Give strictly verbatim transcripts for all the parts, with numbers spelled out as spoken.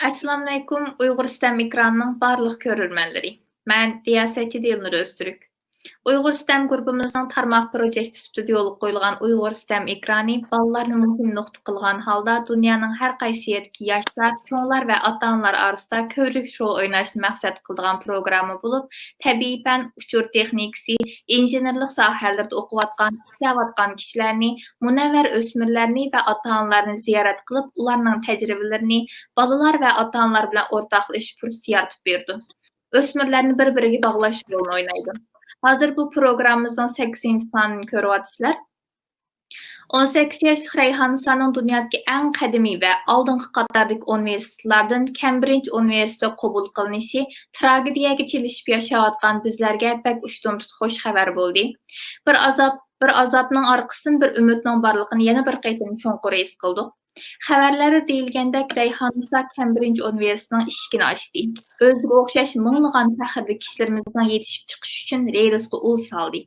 ئەسسالامۇئەلەيكۇم، ئۇيغۇر ستەم ئېكرانىنىڭ بارلىق كۆرۈرمەنلىرى. مەن رىياسەتچى دىلنۇر ئۆزتۈرك. ئۇيغۇر ستەم گۇرۇپپىمىزنىڭ تارماق پروجېكتى سۈپىتىدە يولغا قويۇلغان ئۇيغۇر ستەم ئېكرانى بالىلارنى مۇھىم نۇقتا قىلغان ھالدا دۇنيانىڭ ھەر قايسى يېرىدىكى ياشلار، چوڭلار ۋە ئاتا-ئانىلار ئارىسىدا كۆۋرۈك رول ئويناشنى مەقسەت قىلىدىغان پروگرامما بولۇپ، تەبىئىي پەن، ئۇچۇر تېخنىكىسى، ئىنژېنېرلىق ساھەلىرىدە ئوقۇۋاتقان، ئىشلەۋاتقان كىشىلەرنى، مۇنەۋۋەر ئۆسمۈرلەرنى ۋە ئاتا-ئانىلارنى زىيارەت قىلىپ، ئۇلارنىڭ تەجرىبىلىرىنى، بالىلار ۋە ئاتا-ئانىلار بىلەن ئورتاقلىشىش پۇرسىتى يارىتىپ بېرىدۇ. ئۆسمۈرلەرنى بىر-بىرىگە باغلاش رولىنى ئوينايدۇ. ھازىر بۇ پروگراممىمىزنىڭ سەككىزىنچى سانىنى كۆرۈۋاتىسىلەر. ئون سەككىز ياشلىق رەيھاننىسانىڭ دۇنيادىكى ئەڭ قەدىمىي ۋە ئالدىنقى قاتاردىكى ئۇنىۋېرسىتېتلاردىن كەمبرىج ئۇنىۋېرسىتېتىغا قوبۇل قىلىنىشى تراگېدىيەگە چىلىشىپ ياشاۋاتقان بىزلەرگە بەك ئۇشتۇمتۇت خۇش خەۋەر بولدى. بىر ئازاب، بىر ئازابنىڭ ئارقىسىدىن بىر ئۈمىدنىڭ بارلىقىنى يەنە بىر قېتىم چوڭقۇر ھېس قىلدۇق. خەۋەرلەردە دېيىلگەندەك، رەيھاننىسا كەمبرىج ئۇنىۋېرسىتېتىنىڭ ئىشىكىنى ئاچتى. ئۆزىگە ئوخشاش مىڭلىغان پەخىرلىك كىشىلىرىمىزنىڭ يېتىشىپ چىقىشى ئۈچۈن رېلىسقا ئۇل سالدى.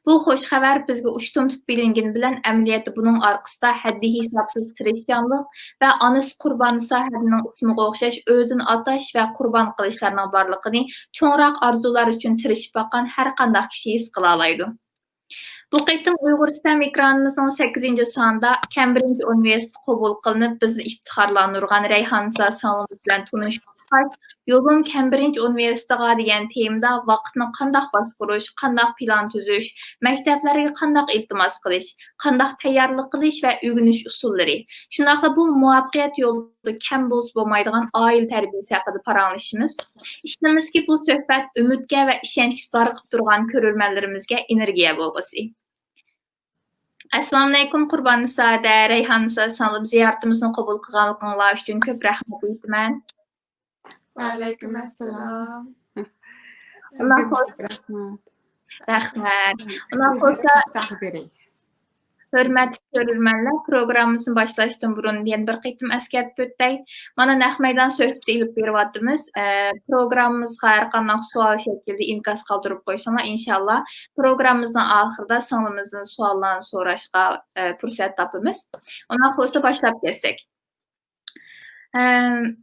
بۇ خۇش خەۋەر بىزگە ئۇشتۇمتۇت بىلىنگىنى بىلەن، ئەمەلىيەتتە بۇنىڭ ئارقىسىدا ھەددى ھېسابسىز تىرىشچانلىق ۋە ئانىسى قۇربان ساھىبنىڭ ئىسمىغا ئوخشاش ئۆزىنى ئاتاش ۋە قۇربان قىلىشلارنىڭ بارلىقىنى، چوڭراق ئارزۇلار ئۈچۈن تىرىشىپ باققان ھەر قانداق كىشى ھېس قىلالايدۇ. بۇ قېتىم ئۇيغۇر ستەم ئېكرانىمىزنىڭ سەككىزىنچى سانىدا كەمبرىج ئۇنىۋېرسىتېتىغا قوبۇل قىلىنىپ، بىزنى ئىپتىخارلاندۇرغان رەيھاننىسا سىڭلىمىز بىلەن تونۇشۇپ چىققاچ، «يولۇم كەمبرىج ئۇنىۋېرسىتېتىغا» دېگەن تېمىدا ۋاقىتنى قانداق باشقۇرۇش، قانداق پىلان تۈزۈش، مەكتەپلەرگە قانداق ئىلتىماس قىلىش، قانداق تەييارلىق قىلىش ۋە ئۆگىنىش ئۇسۇللىرى، شۇنداقلا بۇ مۇۋەپپەقىيەت يولىدا كەم بولسا بولمايدىغان ئائىلە تەربىيەسى ھەققىدە پاراڭلىشىمىز. ئىشىنىمىزكى، بۇ سۆھبەت ئۈمىدكە ۋە ئىشەنچكە زارىقىپ تۇرغان كۆرۈرمەنلىرىمىزگە ئېنېرگىيە بولغۇسى. ئەسسالامۇئەلەيكۇم، قۇرباننىسا ھەدە، رەيھاننىسا سىڭلىم، زىيارىتىمىزنى قوبۇل قىلغانلىقىڭلار ئۈچۈن كۆپ رەھمەت ئېيتىمەن. ۋەئەلەيكۇم ئەسسالام. سىزگە كۆپ رەھمەت. رەھمەت. ئۇنداق بولسا، ھۆرمەتلىك كۆرۈرمەنلەر، پروگراممىمىزنى باشلاشتىن بۇرۇن يەنە بىر قېتىم ئەسكەرتىپ ئۆتەي. مانا نەق مەيدان سۆھبىتى ئېلىپ بېرىۋاتىمىز. ئە، پروگراممىمىزغا ھەر قانداق سوئال شەكلىدە ئىنكاس قالدۇرۇپ قويساڭلار، ئىنشاللا پروگراممىمىزنىڭ ئاخىرىدا سىڭلىمىزدىن سوئاللارنى سوراشقا، ئە، پۇرسەت تاپىمىز. ئۇنداق بولسا باشلاپ كەتسەك. ئەم،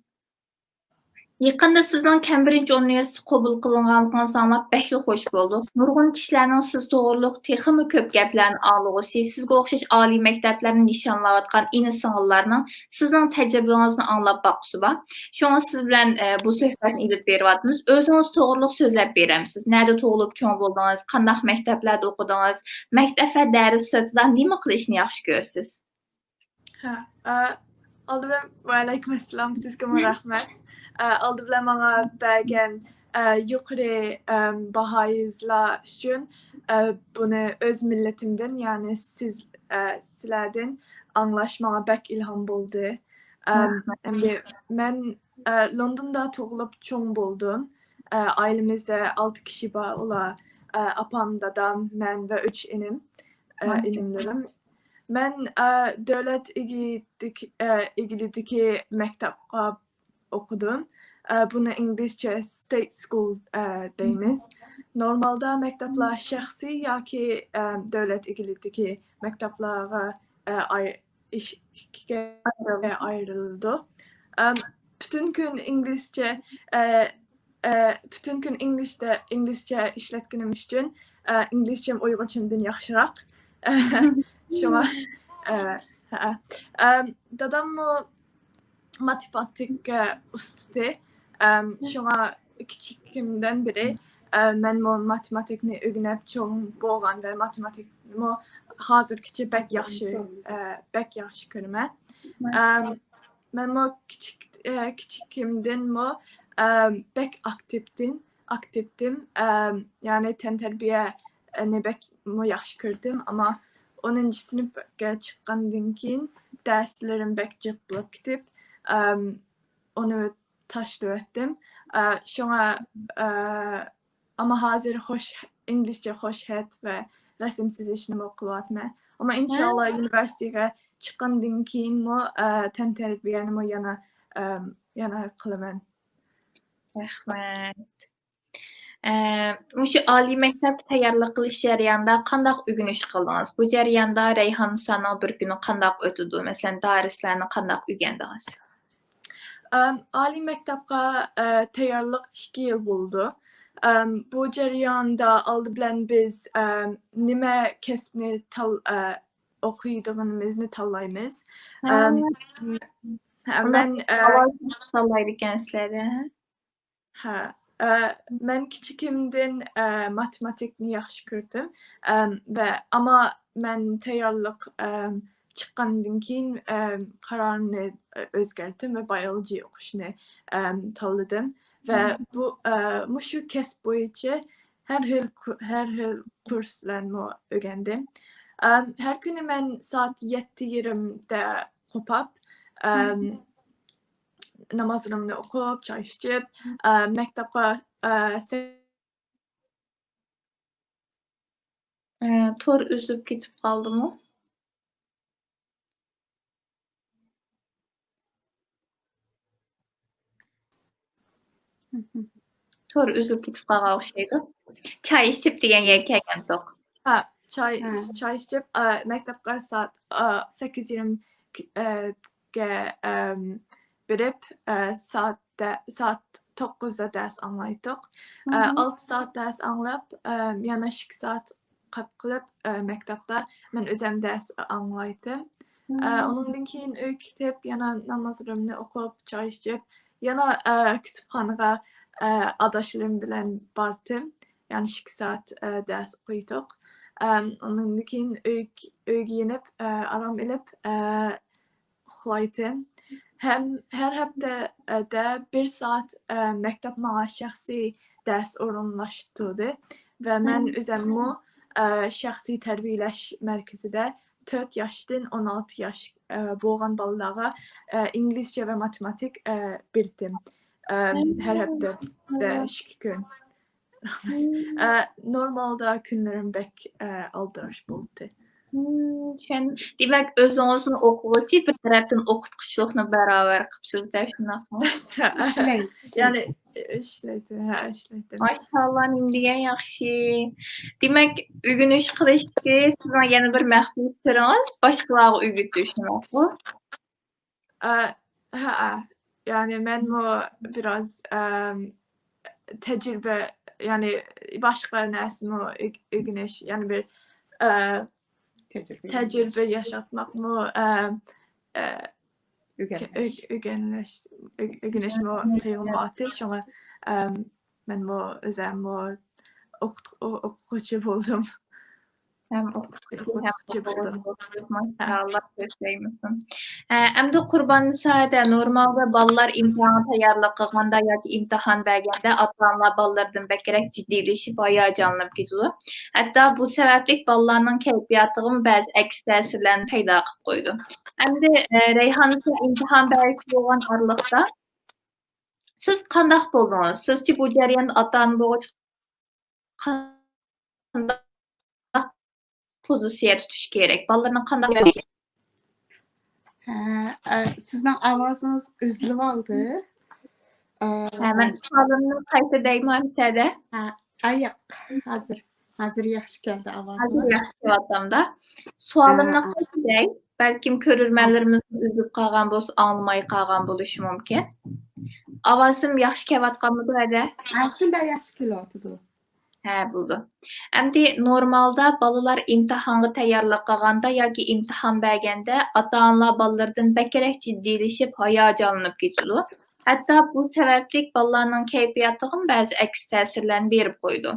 يېقىندا سىزنىڭ كەمبرىج ئۇنىۋېرسىتېتىغا قوبۇل قىلىنغانلىقىڭىزنى ئاڭلاپ بەكلا خوش بولدۇق. نۇرغۇن كىشىلەرنىڭ سىز توغرۇلۇق تېخىمۇ كۆپ گەپلەرنى ئاڭلىغۇسى، سىزگە ئوخشاش ئالىي مەكتەپلەرنى نىشانلاۋاتقان ئىنى-سىڭىللارنىڭ سىزنىڭ تەجرىبىڭىزنى ئاڭلاپ باققۇسى بار. شۇڭا سىز بىلەن، ئە، بۇ سۆھبەتنى ئېلىپ بېرىۋاتىمىز. ئۆزىڭىز توغرۇلۇق سۆزلەپ بېرەمسىز؟ نەدە تۇغۇلۇپ چوڭ بولدىڭىز؟ قانداق مەكتەپلەردە ئوقۇدىڭىز؟ مەكتەپ ۋە دەرس سىرتىدا نېمە قىلىشنى ياخشى كۆرىسىز؟ ھە، ئە، ئالدى بىلەن ۋەئەلەيكۇم ئەسسالام، سىزگىمۇ رەھمەت. ئە، ئالدى بىلەن ماڭا بەرگەن، ئە، يۇقىرى، ئەم، باھايىزلار ئۈچۈن، ئە، بۇنى ئۆز مىللىتىمدىن، يەنى سىز، ئە، سىلەردىن ئاڭلاش ماڭا بەك ئىلھام بولدى. ئەم، ئەمدى مەن، ئە، لوندوندا تۇغۇلۇپ چوڭ بولدۇم. ئە، ئائىلىمىزدە ئالتە كىشى بار، ئۇلار، ئە، ئاپام، دادام، مەن ۋە ئۈچ ئىنىم، ئە، ئىنىملىرىم. مەن، ئە، دۆلەت ئىگىلىكىدىكى، ئە، ئىگىلىكىدىكى مەكتەپكە ئوقۇدۇم. ئە، بۇنى ئىنگلىزچە state school، ئە، دەيمىز. نورمالدا مەكتەپلەر شەخسىي ياكى، ئە، دۆلەت ئىگىلىكىدىكى مەكتەپلەرگە، ئە، ئاي-، ئىش-، ئىككىگە ئايرىلىدۇ. ئەم، پۈتۈن كۈن ئىنگلىزچە، ئە، ئە، پۈتۈن كۈن ئىنگلىزچە، ئىنگلىزچە ئىشلەتكىنىم ئۈچۈن، ئە، ئىنگلىزچەم ئۇيغۇرچەمدىن ياخشىراق. شۇڭا، ئە، ھە. ئەم، داداممۇ ماتېماتىكا ئۇستىسى. ئەم، شۇڭا كىچىكىمدىن بېرى، ئە، مەنمۇ ماتېماتىكنى ئۆگىنىپ چوڭ بولغان ۋە ماتېماتىكنىمۇ ھازىرغىچە بەك ياخشى، ئە، بەك ياخشى كۆرىمەن. ئەم، مەنمۇ كىچىك، ئە، كىچىكىمدىنمۇ، ئەم، بەك ئاكتىپتىن، ئاكتىپتىم. ئەم، يەنى تەنتەربىيەنى بەكمۇ ياخشى كۆردۈم. ئەمما ئونىنچى سىنىپقا چىققاندىن كېيىن دەرسلىرىم بەك جىق بولۇپ كېتىپ، ئەم، ئۇنى تاشلىۋەتتىم. ئە، شۇڭا، ئە، ئەمما ھازىر خوش، ئىنگلىزچە خوش خەت ۋە رەسىم سىزىشنىمۇ قىلىۋاتىمەن. ئەمما ئىنشاللا ئۇنىۋېرسىتېتقا چىققاندىن كېيىنمۇ، ئە، تەنتەربىيەنىمۇ يەنە، ئەم، يەنە قىلىمەن. رەھمەت. ئە، مۇشۇ ئالىي مەكتەپكە تەييارلىق قىلىش جەريانىدا قانداق ئۆگىنىش قىلدىڭىز؟ بۇ جەرياندا رەيھاننىسانىڭ بىر كۈنى قانداق ئۆتىدۇ؟ مەسىلەن، دەرسلەرنى قانداق ئۆگەندىڭىز؟ ئەم، ئالىي مەكتەپكە، ئە، تەييارلىق ئىككى يىل بولىدۇ. ئەم، بۇ جەرياندا ئالدى بىلەن بىز، ئەم، نېمە كەسىپنى تال-، ئە، ئوقۇيدىغىنىمىزنى تاللايمىز. ھە. ئەم، ھە، ئۇنداق مەن، ئە، ئاۋازنى تاللايدىكەنسىلەر، ھە؟ ھە، ئە، مەن كىچىكىمدىن، ئە، ماتېماتىكنى ياخشى كۆردۈم. ئەم، ۋە ئەمما مەن تەييارلىق، ئەم، چىققاندىن كېيىن، ئەم، قارارىمنى، ئە، ئۆزگەرتتىم ۋە بايولوگىيە ئوقۇشنى، ئەم، تاللىدىم. ۋە بۇ، ئە، مۇشۇ كەسىپ بويىچە ھەر خىل كۇ-، ھەر خىل كۇرسلارنىمۇ ئۆگەندىم. ئەم، ھەر كۈنى مەن سائەت يەتتە يېرىمدە قوپاپ، ئەم، نامازلىرىمنى ئوقۇپ، چاي ئىچىپ، ئە، مەكتەپكە، ئە، سە-، ئە، تور ئۈزۈپ كېتىپ قالدىمۇ؟ تور ئۈزۈلۈپ كېتىپ قالغان ئوخشايدۇ. چاي ئىچىپ دېگەن يەرگە كەلگەنتۇق. ھە، چاي، ھە. چاي ئىچىپ، ئە، مەكتەپكە سائەت، ئە، سەككىز يېرىم، ئە، گە، ئەم، بېرىپ، ئە، سائەتتە، سائەت توققۇزدا دەرس ئاڭلايتتۇق. ئە، ئالتە سائەت دەرس ئاڭلاپ، ئەم، يەنە ئىككى سائەت قاپ قىلىپ، ئە، مەكتەپتە مەن ئۆزۈم دەرس ئاڭلايتتىم. ئە، ئۇنىڭدىن كېيىن ئۆيگە كېتىپ، يەنە نامازلىرىمنى ئوقۇپ، چاي ئىچىپ، يەنە، ئە، كۇتۇپخانىغا، ئە، ئاداشلىرىم بىلەن بارتىم. يەنە ئىككى سائەت، ئە، دەرس ئوقۇيتتۇق. ئەم، ئۇنىڭدىن كېيىن ئۆي-، ئۆيگە يېنىپ، ئە، ئارام ئېلىپ، ئە، ئۇخلايتتىم. ھەم ھەر ھەپتىدە بىر سائەت، ئە، مەكتەپ ماڭا شەخسىي دەرس ئورۇنلاشتۇردى ۋە مەن ئۆزۈممۇ، ئە، شەخسىي تەربىيەلەش مەركىزىدە تۆت ياشتىن ئون ئالتە ياش، ئە، بولغان بالىلارغا، ئە، ئىنگلىزچە ۋە ماتېماتىك، ئە، بېرىتتىم. ئەم، ھەر ھەپتىدە ئىككى كۈن. رەھمەت. ئە، نورمالدا كۈنلىرىم بەك، ئە، ئالدىراش بولدى. ھىم، چۈشەن-، دېمەك، ئۆزىڭىزمۇ ئوقۇغۇچى، بىر تەرەپتىن ئوقۇتقۇچىلىقنى باراۋەر قىپسىز-دە، شۇنداقمۇ؟ ئىشلەيدۇ، ئىشلەيدۇ. يەنى، ئىشلەيدۇ، ھە، ئىشلەيدۇ. ماشائاللا، نېمە دېگەن ياخشى. دېمەك، ئۆگىنىش قىلىشتىكى سىزنىڭ يەنە بىر مەخپىي سىرىڭىز باشقىلارغا ئۆگىتىش، شۇنداقمۇ؟ ئە، ھەئە. يەنى مەنمۇ بىراز، ئەم، تەجرىبە، يەنى باشقا نەرسىمۇ ئۆگ-، ئۆگىنىش، يەنى بىر، ئە، تەجرىبە تەجرىبە ياشاتماقمۇ، ئەم، ئە، ئۆگەنمەش. ئۆگ-، ئۆگەنمەش، ئۆگ-، ئۆگىنىشمۇ قىيىنغا ئاتتى. شۇڭا، ئەم، مەنمۇ ئۆزەممۇ ئوقۇت-، ئو-، ئوقۇغۇچى بولدۇم. ھەم ئوقۇتقۇچى، ھەم ئوقۇتقۇچى بولدۇم. ماشائاللا، كۆز تەگمىسۇن. ئە، ئەمدى قۇرباننىسا ھەدە، نورمالدا بالىلار ئىمتىھانغا تەييارلىق قىلغاندا ياكى ئىمتىھان بەرگەندە ئاتا-ئانىلار بالىلىرىدىن بەكرەك جىددىيلىشىپ، ھاياجانلىنىپ كېتىدۇ. ھەتتا بۇ سەۋەبلىك بالىلارنىڭ كەيپىياتىغىمۇ بەزى ئەكس تەسىرلەرنى پەيدا قىلىپ قويىدۇ. ئەمدى، ئە، رەيھاننىسا ئىمتىھان بەرگۈچى بولغان ئارىلىقتا سىز قانداق بولدىڭىز؟ سىزچە بۇ جەرياندا ئاتا-ئانا بولغۇچى قانداق پوزىتسىيە تۇتۇش كېرەك؟ بالىلىرىنى قانداق يۆنىتىش كېرەك؟ ھە، ئە، سىزنىڭ ئاۋازىڭىز ئۈزۈلۈۋالدى. ئە، ھە، مەن سوئالىمنى قايتا دەيمەن سەدە. ھە، ئە، ياق، ھازىر، ھازىر ياخشى كەلدى ئاۋازىڭىز. ھازىر ياخشى كېلىۋاتامدا. سوئالىمنى ھە، ھە. قايتا دەي. بەلكىم كۆرۈرمەنلىرىمىز ئۈزۈلۈپ قالغان بولسا، ئاڭلىماي قالغان بولۇشى مۇمكىن. ئاۋازىم ياخشى كېلىۋاتقانمىدۇ ھەدە؟ ھە، شۇنداق ياخشى كېلىۋاتىدۇ. ھە، بولىدۇ. ئەمدى نورمالدا بالىلار ئىمتىھانغا تەييارلىق قىلغاندا ياكى ئىمتىھان بەرگەندە ئاتا-ئانىلار بالىلىرىدىن بەكرەك جىددىيلىشىپ، ھاياجانلىنىپ كېتىدۇ. ھەتتا بۇ سەۋەبلىك بالىلارنىڭ كەيپىياتىغىمۇ بەزى ئەكس تەسىرلەرنى بېرىپ قويىدۇ.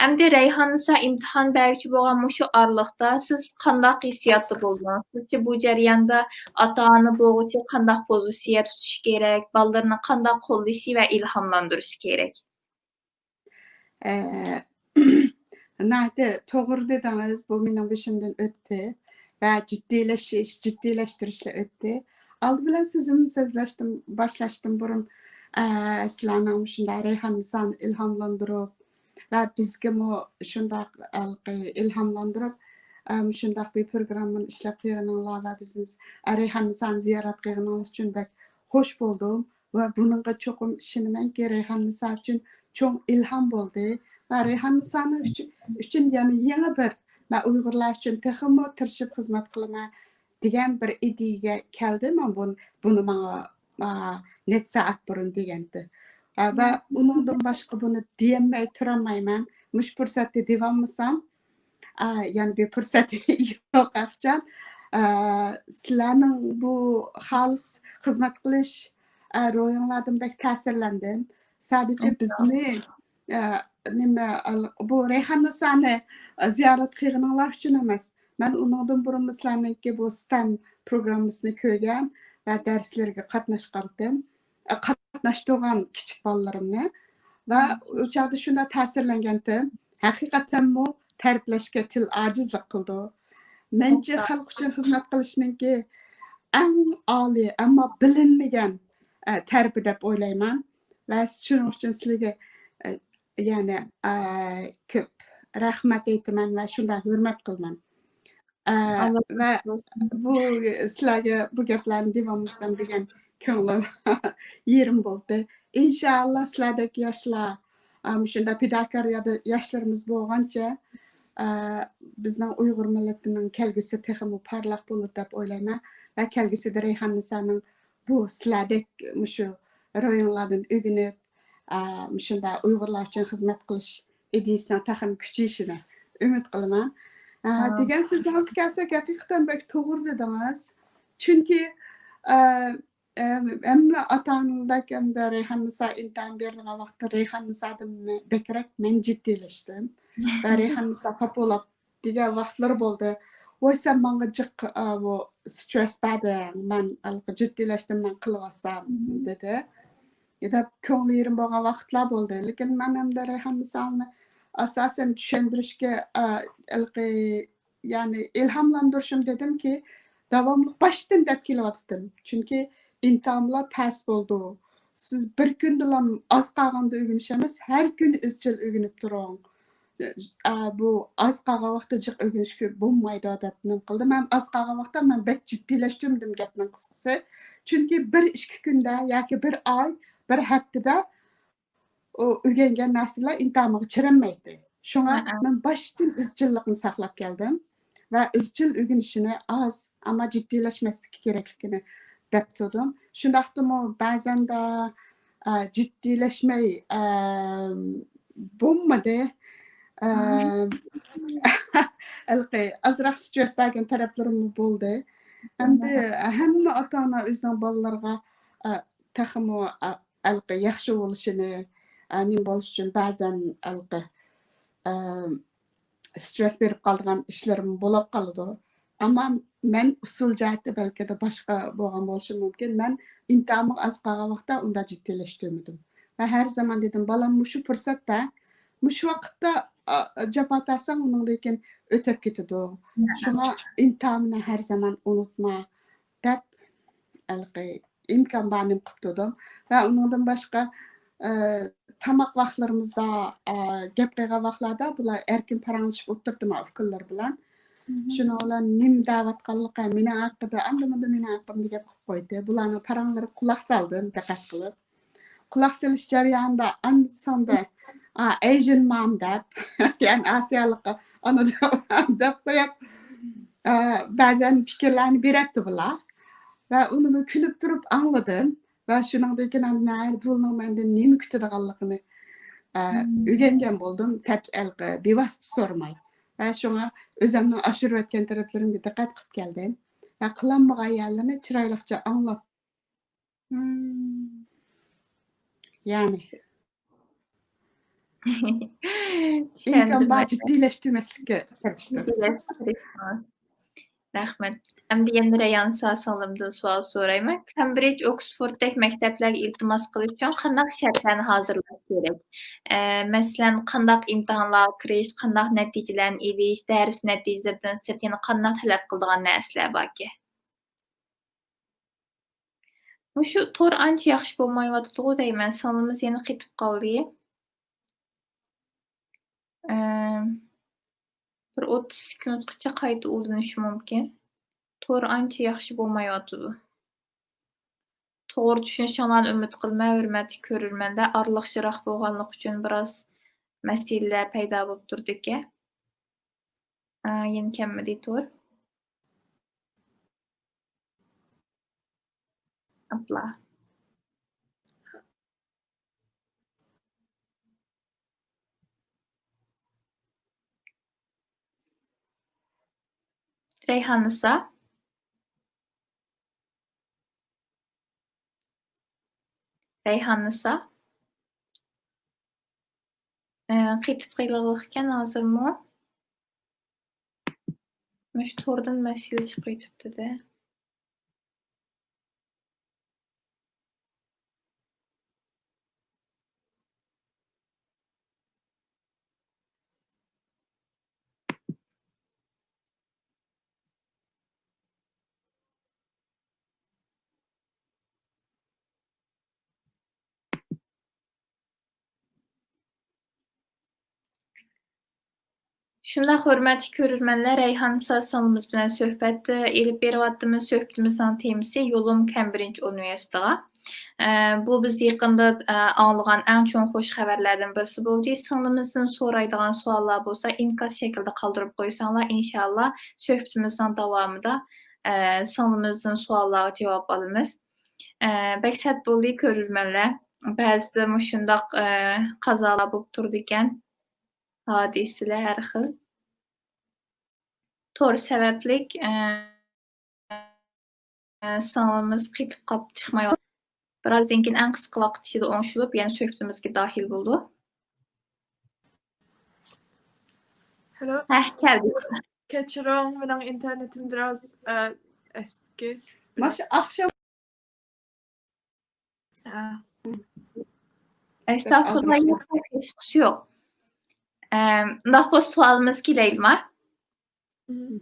ئەمدى رەيھاننىسا ئىمتىھان بەرگۈچى بولغان مۇشۇ ئارىلىقتا سىز قانداق ھېسسىياتتا بولدىڭىز؟ سىزچە بۇ جەرياندا ئاتا-ئانا بولغۇچى قانداق پوزىتسىيە تۇتۇشى كېرەك؟ بالىلىرىنى قانداق قوللىشى ۋە ئىلھاملاندۇرۇشى كېرەك؟ ئە، ناھايىتى توغرا دېدىڭىز، بۇ مېنىڭ بېشىمدىن ئۆتتى ۋە جىددىيلىشىش، جىددىيلەشتۈرۈشلەر ئۆتتى. ئالدى بىلەن سۆزۈمنى سۆزلەشتىن، باشلاشتىن بۇرۇن، ئە، سىلەرنىڭ مۇشۇنداق رەيھاننىسانى ئىلھاملاندۇرۇپ ۋە بىزگىمۇ شۇنداق ھېلىقى ئىلھاملاندۇرۇپ، ئە، مۇشۇنداق بىر پروگراممىنى ئىشلەپ قىلغىنىڭلار ۋە بىزنى، ئە، رەيھاننىسانى زىيارەت قىلغىنىڭلار ئۈچۈن بەك خوش بولدۇم. ۋە بۇنىڭغا چوقۇم ئىشىنىمەنكى، رەيھاننىسا ئۈچۈن چوڭ ئىلھام بولدى. ۋە رەيھاننىسانىڭ ئۈچۈن، ئۈچۈن يەنە يېڭى بىر، مەن ئۇيغۇرلار ئۈچۈن تېخىمۇ تىرىشىپ خىزمەت قىلىمەن دېگەن بىر ئىدىيەگە كەلدى. مەن بۇن-، بۇنى ماڭا ئا، نەچچە سائەت بۇرۇن دېگەنتى. ئا، ۋە ئۇنىڭدىن باشقا بۇنى دېيەلمەي تۇرالمايمەن. مۇشۇ پۇرسەتتە دېيەلمىسەم، ئا، يەنە بىر پۇرسەت يوق ئەخچان. ئا، سىلەرنىڭ بۇ خالىس خىزمەت قىلىش، ئا، روھىڭلاردىن بەك تەسىرلەندىم. سادىچە بىزنى، ئا، نېمە، ئال-، بۇ رەيھاننىسانى زىيارەت قىلغىنىڭلار ئۈچۈن ئەمەس. مەن ئۇنىڭدىن بۇرۇنمۇ سىلەرنىڭكى بۇ ستەم پروگراممىسىنى كۆرگەن ۋە دەرسلىرىگە قاتناشقانتىم. ئا، قاتناشتۇرغان كىچىك بالىلىرىمنى. ۋە ئۇ چاغدا شۇنداق تەسىرلەنگەنتىم. ھەقىقەتەنمۇ تەرىپلەشكە تىل ئاجىزلىق قىلىدۇ. مەنچە خەلق ئۈچۈن خىزمەت قىلىشنىڭكى ئەڭ ئالىي، ئەمما بىلىنمىگەن، ئە، تەرىپى دەپ ئويلايمەن. ۋە شۇنىڭ ئۈچۈن سىلەرگە، ئە، يەنە، ئە، كۆپ رەھمەت ئېيتىمەن ۋە شۇنداق ھۆرمەت قىلىمەن. ئە، ۋە بۇ سىلەرگە بۇ گەپلەرنى دېيەلمىسەم دېگەن كۆڭلۈم يېرىم بولدى. ئىنشائاللا سىلەردەك ياشلار، ئە، مۇشۇنداق پىداكار يا-، ياشلىرىمىز بولغانچە، ئە، بىزنىڭ ئۇيغۇر مىللىتىنىڭ كەلگۈسى تېخىمۇ پارلاق بولىدۇ دەپ ئويلايمەن. ۋە كەلگۈسىدە رەيھاننىسانىڭ بۇ سىلەردەك مۇشۇ رايونلاردىن ئۆگىنىپ، ئە، مۇشۇنداق ئۇيغۇرلار ئۈچۈن خىزمەت قىلىش ئىدىيىسىنىڭ تېخىمۇ كۈچىيىشىنى ئۈمىد قىلىمەن. ئە، دېگەن سۆزىڭىزگە كەلسەك، ھەقىقەتەن بەك توغرا دېدىڭىز. چۈنكى، ئە، ئە، ھەممە ئاتا-ئانىلەردەك ھەمدە رەيھاننىسا ئىمتىھان بېرىدىغان ۋاقىتتا رەيھاننىسادىن بەكرەك مەن جىددىيلەشتىم. ۋە رەيھاننىسا قاپۇلاپ دېگەن ۋاقىتلىرى بولدى. ۋاي، سەن ماڭا جىق، ئا، بۇ سترېس بەردىڭ، مەن ھېلىقى جىددىيلەشتىم، مەن قىلىۋالسام، دېدى. دەپ كۆڭلى يېرىم بولغان ۋاقىتلار بولدى. لېكىن مەن ئەمدى رەيھاننىسانى ئاساسەن چۈشەندۈرۈشكە، ئا، ھېلىقى، يەنى ئىلھاملاندۇرۇشۇم دېدىمكى، داۋاملىق باشتىن دەپ كېلىۋاتىتتىم. چۈنكى ئىمتىھانلار تەس بولىدۇ. سىز بىر كۈندىلا ئاز قالغاندا ئۆگىنىش ئەمەس، ھەر كۈنى ئىزچىل ئۆگىنىپ تۇرۇڭ. ئا، بۇ ئاز قالغان ۋاقىتتا جىق ئۆگىنىشكە بولمايدۇ دەپ نېمە قىلدىم. مەن ئاز قالغان ۋاقىتتا مەن بەك جىددىيلەشتۈردۈم گەپنىڭ قىسقىسى. چۈنكى بىر ئىككى كۈندە ياكى بىر ئاي، بىر ھەپتىدە ئۇ ئۆگەنگەن نەرسە بىلەن ئىمتىھانغا چىرىمەيتتى. شۇڭا مەن باشتىن ئىزچىللىقنى ساقلاپ كەلدىم ۋە ئىزچىل ئۆگىنىشىنى ئاز، ئەمما جىددىيلەشمەسلىكى كېرەكلىكىنى دەپ تۇردۇم. شۇنداقتىمۇ بەزەندە، ئە، جىددىيلەشمەي، ئە، بولمىدى. ئە، ھېلىقى ئازراق سترېس بەرگەن تەرەپلىرىممۇ بولدى. ئەمدى ھەممە ئاتا-ئانا ئۆزىنىڭ بالىلىرىغا، ئە، تېخىمۇ، ئە، ھېلىقى ياخشى بولۇشىنى، ئە، نېمە بولۇش ئۈچۈن بەزەن ھېلىقى، ئە، سترېس بېرىپ قالىدىغان ئىشلىرىمۇ بولۇپ قالىدۇ. ئەمما مەن ئۇسۇل جەھەتتە بەلكىدە باشقا بولغان بولۇشۇم مۇمكىن. مەن ئىمتىھانغا ئاز قالغان ۋاقىتتا ئۇنداق جىددىيلەشتۈرمىدىم. ۋە ھەر زامان دېدىم، بالام مۇشۇ پۇرسەتتە، مۇشۇ ۋاقىتتا، ئا، جاپا تارتساڭ، ئۇنىڭدىن كېيىن ئۆتۈپ كېتىدۇ. شۇڭا ئىمتىھاننى ھەر زامان ئۇنتۇما، دەپ، ھېلىقى ئىمكان بار نېمە قىلىپ تۇردۇم. ۋە ئۇنىڭدىن باشقا، ئە، تاماق ۋاقىتلىرىمىزدا، ئە، گەپ قىلغان ۋاقىتلاردا بۇلار ئەركىن پاراڭلىشىپ ئولتۇردى ما ئۇكىلىرى بىلەن. شۇنىڭ بىلەن نېمە دەۋاتقانلىقى، مېنىڭ ھەققىدە، ئاندا-مۇندا مېنىڭ ھەققىمدە گەپ قىلىپ قويدى. بۇلارنىڭ پاراڭلىرى قۇلاق سالدىم دىققەت قىلىپ. قۇلاق سېلىش جەريانىدا ئاندىن ساندا، ئا، ئەيژىن مام دەپ، يەنى ئاسىيالىق ئانا دەپ، دەپ قويۇپ، ئا، بەزەن پىكىرلەرنى بېرەتتى بۇلار. ۋە ئۇنىمۇ كۈلۈپ تۇرۇپ ئاڭلىدىم. ۋە شۇنىڭدىن كېيىن ئاندىن بۇنىڭ مەندىن نېمە كۈتىدىغانلىقىنى، ئا، ئۆگەنگەن بولدۇم، تەپ-، ھېلىقى بىۋاسىتە سورىماي. ۋە شۇڭا ئۆزۈمنىڭ ئاشۇرۇۋەتكەن تەرەپلىرىمگە دىققەت قىلىپ كەلدىم. ۋە قىلالمىغان يەرلىرىنى چىرايلىقچە ئاڭلاتتىم. يەنى ئىمكان بار جىددىيلەشتۈرمەسلىككە تىرىشتىم. رەھمەت. ئەمدى يەنە رەيھاننىسا سىڭلىمدىن سوئال سورايمەن. كامبرىج، ئوكسفوردتەك مەكتەپلەرگە ئىلتىماس قىلىش ئۈچۈن قانداق شەرتلەرنى ھازىرلاش كېرەك؟ ئە، مەسىلەن، قانداق ئىمتىھانلارغا كىرىش، قانداق نەتىجىلەرنى ئېلىش، دەرس نەتىجىلىرىدىن سىرت يەنە قانداق تەلەپ قىلىدىغان نەرسىلەر باركى؟ مۇشۇ تور ئانچە ياخشى بولمايۋاتىدىغۇ دەيمەن، سىڭلىمىز يەنە قېتىپ قالدى. ئەم، بىر ئوتتۇز سېكۇنتقىچە قايتا ئۇلىنىشى مۇمكىن. تور ئانچە ياخشى بولمايۋاتىدۇ. توغرا چۈشىنىشىڭلارنى ئۈمىد قىلىمەن، ھۆرمەتلىك كۆرۈرمەندە. ئارىلىق يىراق بولغانلىقى ئۈچۈن بىراز مەسىلىلەر پەيدا بولۇپ تۇرىدىكەن. ئا، يەنە كەلمىدى تور. ئاپلا. رەيھاننىسا. رەيھاننىسا. ئە، قېتىپ قېلىغلىقكەن ھازىرمۇ. مۇشۇ توردىن مەسىلە چىقىۋېتىپتۇ-دە. شۇنداق، ھۆرمەتلىك كۆرۈرمەنلەر، رەيھاننىسا سىڭلىمىز بىلەن سۆھبەت، ئېلىپ بېرىۋاتىمىز. سۆھبىتىمىزنىڭ تېمىسى يولۇم كەمبرىج ئۇنىۋېرسىتېتىغا. ئە، بۇ بىز يېقىندا، ئە، ئاڭلىغان ئەڭ چوڭ خۇش خەۋەرلەردىن بىرسى بولدى. سىڭلىمىزدىن سورايدىغان سوئاللار بولسا ئىنكاس شەكلىدە قالدۇرۇپ قويساڭلار، ئىنشائاللا سۆھبىتىمىزنىڭ داۋامىدا، ئە، سىڭلىمىزدىن سوئاللارغا جاۋاب ئالىمىز. ئە، بەك سەت بولدى كۆرۈرمەنلەر. بەزىدە مۇشۇنداق، ئە، قازالار بولۇپ تۇرىدىكەن. ھادىسىلەر ھەر خىل. تور سەۋەبلىك، ئە، سىڭلىمىز قېتىپ قاپ چىقمايۋاتىدۇ. بىرازدىن كېيىن ئەڭ قىسقا ۋاقىت ئىچىدە ئوڭشىلىپ، يەنە سۆھبىتىمىزگە داخىل بولىدۇ. Hello. ھە، كەلدى. كەچۈرۈڭ، مېنىڭ ئىنتېرنېتىم بىراز، ئە، ئەسكى. ماشۇ ئاخشام. ھە. ئەستەغپۇرۇللا، ھېچقىسى يوق. ئەم، مۇنداق بولسا سوئالىمىزغا كېلەيلىما؟ مم.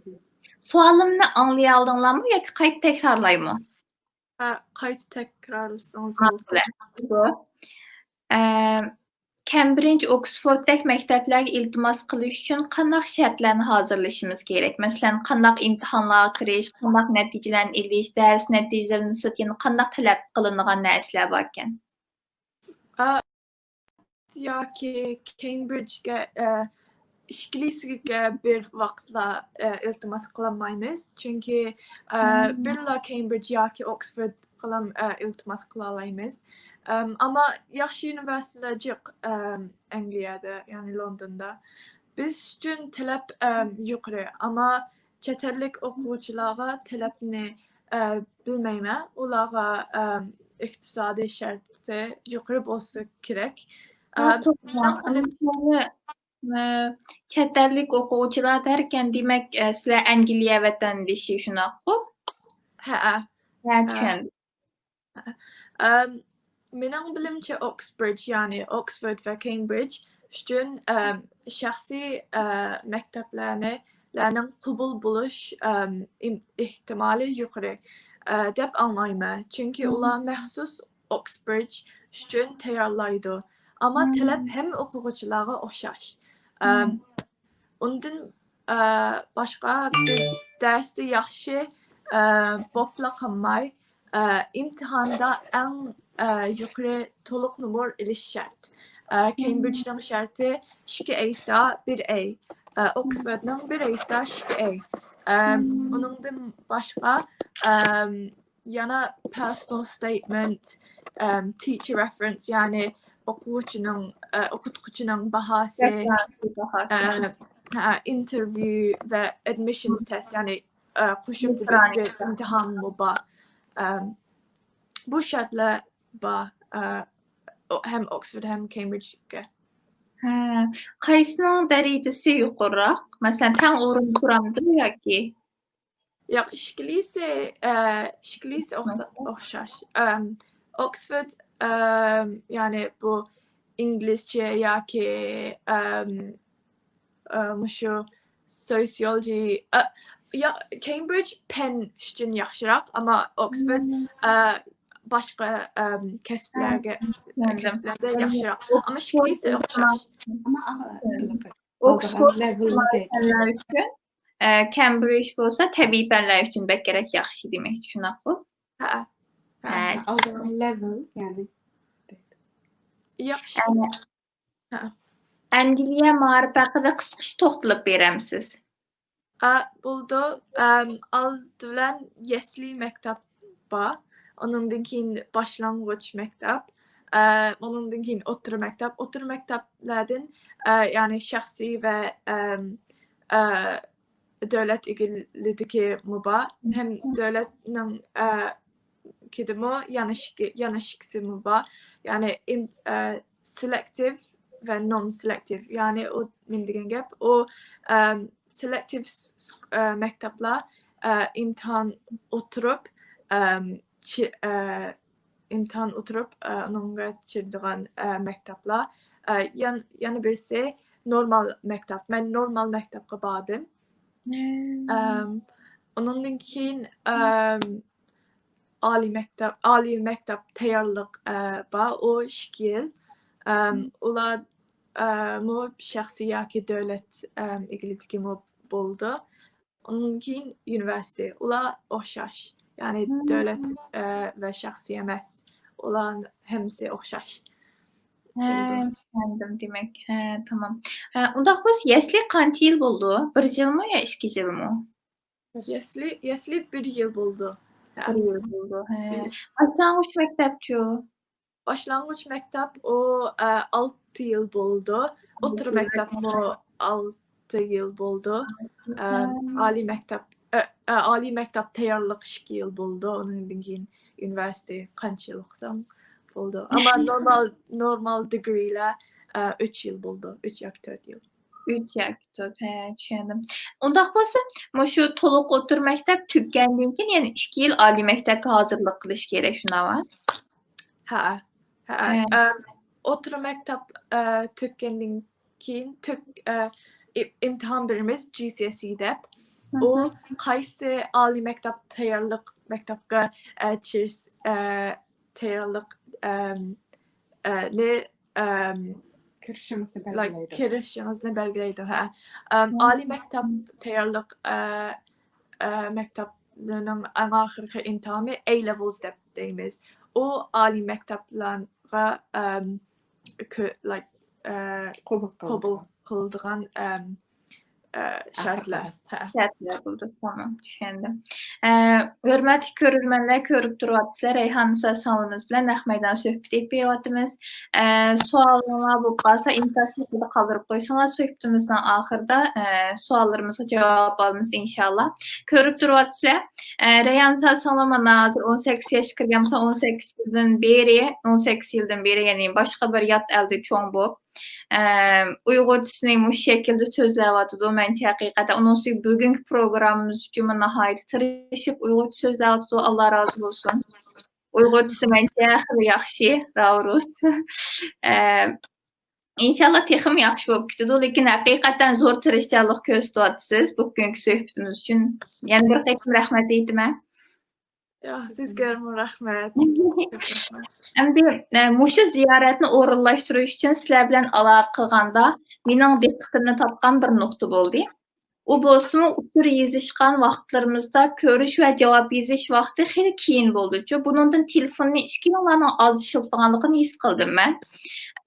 سوئالىمنى ئاڭلىيالدىڭلارمۇ ياكى قايتا تەكرارلايمۇ؟ ھە، قايتا تەكرارلىسىڭىز بولىدۇ. ماقۇل. ئەم، كەمبرىج، ئوكسفوردتەك مەكتەپلەرگە ئىلتىماس قىلىش ئۈچۈن قانداق شەرتلەرنى ھازىرلىشىمىز كېرەك؟ مەسىلەن، قانداق ئىمتىھانلارغا كىرىش، قانداق نەتىجىلەرنى ئېلىش، دەرس نەتىجىلىرىدىن سىرت يەنە قانداق تەلەپ قىلىنىدىغان نەرسىلەر باركەن؟ ئا، ياكى كەمبرىجگە، ئە، ئىككىلىسىگە بىر ۋاقىتلا، ئە، ئىلتىماس قىلالمايمىز. چۈنكى، ئە، مم. بىرلا كەمبرىج ياكى ئوكسفوردقىلا، ئە، ئىلتىماس قىلالايمىز. ئەم، ئەمما ياخشى ئۇنىۋېرسىتېتلار جىق، ئەم، ئەنگلىيەدە، يەنى لوندوندا. بىز ئۈچۈن تەلەپ، ئەم، يۇقىرى، ئەمما چەت ئەللىك ئوقۇغۇچىلارغا تەلەپنى، ئە، بىلمەيمەن. ئۇلارغا، ئەم، ئىقتىسادىي شەرتى يۇقىرى بولسا كېرەك. ئە، ھە، توغرا. مېنىڭ بىلىم-، ئە، چەت ئەللىك ئوقۇغۇچىلار دەركەن، دېمەك، ئە، سىلەر ئەنگلىيە ۋەتەندىشى، شۇنداققۇ؟ ھەئە. ھە، ھە. چۈشەندىم. ئەم، مېنىڭ بىلىمچە، ئوكسبرىج، يەنى ئوكسفورد ۋە كەمبرىج ئۈچۈن، ئەم، شەخسىي، ئە، مەكتەپلەرنى، لەرنىڭ قوبۇل بولۇش، ئەم، ئىم-، ئېھتىمالى يۇقىرى، ئە، دەپ ئاڭلايمەن. چۈنكى مم. ئۇلار مەخسۇس ئوكسبرىج ئۈچۈن تەييارلايدۇ. ئەمما مم. تەلەپ ھەممە ئوقۇغۇچىلارغا ئوخشاش. ئەم، مم. ئۇندىن، ئە، باشقا بىز دەرستە ياخشى، ئە، بوپلا قالماي، ئە، ئىمتىھاندا ئەڭ، ئە، يۇقىرى تولۇق نومۇر ئېلىش شەرت. ئە، مم. كەمبرىجنىڭ شەرتى ئىككى ئەيستا بىر ئەي، ئە، ئوكسفوردنىڭ بىر ئەيستا ئىككى ئەي. ئەم، مم. ئۇنىڭدىن باشقا، ئەم، يەنە personal statement، ئەم، teacher reference، يەنى ئوقۇغۇچىنىڭ، ئە، ئوقۇتقۇچىنىڭ باھاسى، رېفېرانس باھاسى. ئە، ھە، interview ۋە admissions test، يەنى، ئە، قوشۇمچە بىر، بىر ئىمتىھانمۇ بار. ئەم، بۇ شەرتلەر بار، ئە، ئو-، ھەم ئوكسفورد ھەم كەمبرىجگە. ھە، قايسىنىڭ دەرىجىسى يۇقىرىراق؟ مەسىلەن، تەڭ ئورۇن تۇرامدۇ ياكى؟ ياق، ئىككىلىسى، ئە، ئىككىلىسى ئوخشا-، ئوخشاش. ئەم، ئوكسفورد، ئەم، يەنى بۇ ئىنگلىزچە ياكى، ئەم، ئە، مۇشۇ سوسىيولوگى، ئە، يا، كەمبرىج پەن ئۈچۈن ياخشىراق، ئەمما ئوكسفورد، مم. ئە، باشقا، ئەم، كەسىپلەرگە، ھە، چۈشەندىم. كەسىپلەردە يەنى ياخشىراق. ئەمما ئىككىلىسى ئوخشاش. ئوكسفورد ئىجتىمائىي پەنلەر ئۈچۈن، ئە، كەمبرىج بولسا تەبىئىي پەنلەر ئۈچۈن بەكرەك ياخشى دېمەكچى، شۇنداققۇ؟ ھەئە. ھە. ئالدىغان لېۋېل، يەنى. ياخشى. ئە، ھە. ئەنگلىيە مائارىپى ھەققىدە قىسقىچە توختىلىپ بېرەمسىز؟ ئە، بولىدۇ. ئەم، ئالدى بىلەن يەسلى مەكتەپ بار. ئۇنىڭدىن كېيىن باشلانغۇچ مەكتەپ. ئە، ئۇنىڭدىن كېيىن ئوتتۇرا مەكتەپ. ئوتتۇرا مەكتەپلەردىن، ئە، يەنى شەخسىي ۋە، ئەم، ئە، دۆلەت ئىگىلىكىدىكىمۇ بار، ھەم دۆلەتنىڭ، ئە، كىدىمۇ يەنە ئىككى، يەنە ئىككىسىمۇ بار. يەنى ئىم-، ئە، سېلېكتىپ ۋە نون سېلېكتىپ. يەنى ئۇ نېمە دېگەن گەپ؟ ئۇ، ئەم، سېلېكتىپ س-، س-، ئە، مەكتەپلەر، ئە، ئىمتىھان ئوتتۇرۇپ، ئەم، چى-، ئە، ئىمتىھان ئوتتۇرۇپ، ئە، ئۇنىڭغا چىدىغان، ئە، مەكتەپلەر. ئە، يەن-، يەنە بىرسى نورمال مەكتەپ. مەن نورمال مەكتەپكە باردىم. ئەم، ئۇنىڭدىن كېيىن، ئەم، ئالىي مەكتەپ، ئالىي مەكتەپ تەييارلىق، ئە، بار، ئۇ ئىككى يىل. ئەم، ئۇلار، ئە، مۇ شەخسىي ياكى دۆلەت، ئەم، ئىگىلىكىدىكىمۇ بولىدۇ. ئۇنىڭدىن كېيىن ئۇنىۋېرسىتېت. ئۇلار ئوخشاش. يەنى دۆلەت، ئە، ۋە شەخسىي ئەمەس. ئۇلار ھەممىسى ئوخشاش. ھە، بولىدۇ. چۈشەندىم دېمەك. ھە، تامام. ھە، ئۇنداق بولسا يەسلى قانچە يىل بولىدۇ؟ بىر يىلمۇ يا ئىككى يىلمۇ؟ يەسلى، يەسلى بىر يىل بولىدۇ. ھە. بىر يىل بولىدۇ، ھە. بىر يىل. باشلانغۇچ مەكتەپچۇ؟ باشلانغۇچ مەكتەپ ئۇ، ئە، ئالتە يىل بولىدۇ. ئوتتۇرا مەكتەپمۇ ئالتە يىل بولىدۇ. ئەم، ھە. ئالىي مەكتەپ، ئە، ئە، ئالىي مەكتەپ تەييارلىق ئىككى يىل بولىدۇ. ئۇنىڭدىن كېيىن ئۇنىۋېرسىتېت قانچە يىل ئوقۇساڭ بولىدۇ. ئەمما نورمال، نورمال دىگرىلەر، ئە، ئۈچ يىل بولىدۇ. ئۈچ ياكى تۆت يىل. ئۈچ ياكى تۆت، ھە، چۈشەندىم. ئۇنداق بولسا، مۇشۇ تولۇق ئوتتۇرا مەكتەپ تۈگىگەندىن كېيىن يەنە ئىككى يىل ئالىي مەكتەپكە ھازىرلىق قىلىش كېرەك، شۇنداقمۇ؟ ھە، ھە. ھە. ئەم، ئوتتۇرا مەكتەپ، ئە، تۈگىگەندىن كېيىن تۈگ-، ئە، ئىم-، ئىمتىھان بېرىمىز، جى سى ئېس ئى دەپ. ئۇ مھم. قايسى ئالىي مەكتەپ تەييارلىق مەكتەپكە، ئە، چىرس-، ئە، تەييارلىق، ئەم، ئە، نى، ئەم، كىرىشىڭىزنى like، بەلگىلەيدۇ. كىرىشىڭىزنى بەلگىلەيدۇ، ھە. ئەم، مم. ئالىي مەكتەپ تەييارلىق، ئە، ئە، مەكتەپنىڭ ئەڭ ئاخىرقى ئىمتىھانى ئەي لېۋېلز دەپ دەيمىز. ئۇ ئالىي مەكتەپلەرگە، ئەم، كۆ-، like، ئە، قوبۇل قىلىدىغان. قوبۇل قىلىدىغان، ئەم، ئە، شەرتلەر. ھە. شەرتلەر بولىدۇ. تامام، چۈشەندىم. ئە، ھۆرمەتلىك كۆرۈرمەنلەر، كۆرۈپ تۇرۇۋاتىسىلەر، رەيھاننىسا سىڭلىمىز بىلەن نەق مەيدان سۆھبىتى ئېلىپ بېرىۋاتىمىز. ئە، سوئالىڭلار بولۇپ قالسا، ئىنكاس شەكلىدە قالدۇرۇپ قويسىڭلار، سۆھبىتىمىزنىڭ ئاخىرىدا، ئە، سوئاللىرىمىزغا جاۋاب ئالىمىز، ئىنشاللا. كۆرۈپ تۇرۇۋاتىسىلەر، ئە، رەيھاننىسا سىڭلىم مانا ھازىر ئون سەككىز ياشقا كىرگەن بولسا، ئون سەككىز يىلدىن بېرى، ئون سەككىز يىلدىن بېرى، يەنى باشقا بىر يات ئەلدە چوڭ بولۇپ، ئە، ئۇيغۇرچىسىنى مۇشۇ شەكىلدە سۆزلەۋاتىدۇ. مەنچە ھەقىقەتەن ئۇنىڭ ئۈستىگە بۈگۈنكى پروگراممىمىز ئۈچۈنمۇ ناھايىتى تىرىشىپ ئۇيغۇرچە سۆزلەۋاتىدۇ. ئاللا رازى بولسۇن. ئۇيغۇرچىسى مەنچە خېلى ياخشى، راۋرۇس. ئە، ئىنشاللا تېخىمۇ ياخشى بولۇپ كېتىدۇ. لېكىن ھەقىقەتەن زور تىرىشچانلىق كۆرسىتىۋاتىسىز بۈگۈنكى سۆھبىتىمىز ئۈچۈن. يەنە بىر قېتىم رەھمەت ئېيتىمەن. يا، سىزگەمۇ رەھمەت. ئەمدى، ئە، مۇشۇ زىيارەتنى ئورۇنلاشتۇرۇش ئۈچۈن سىلەر بىلەن ئالاقە قىلغاندا مېنىڭ دىققىتىمنى تارتقان بىر نۇقتا بولدى. ئۇ بولسىمۇ ئۇچۇر يېزىشقان ۋاقىتلىرىمىزدا كۆرۈش ۋە جاۋاب يېزىش ۋاقتى خېلى كېيىن بولدىچۇ. بۇنىڭدىن تېلېفوننى ئىككىڭلارنىڭ ئاز ئىشلىتىدىغانلىقىنى ھېس قىلدىم مەن.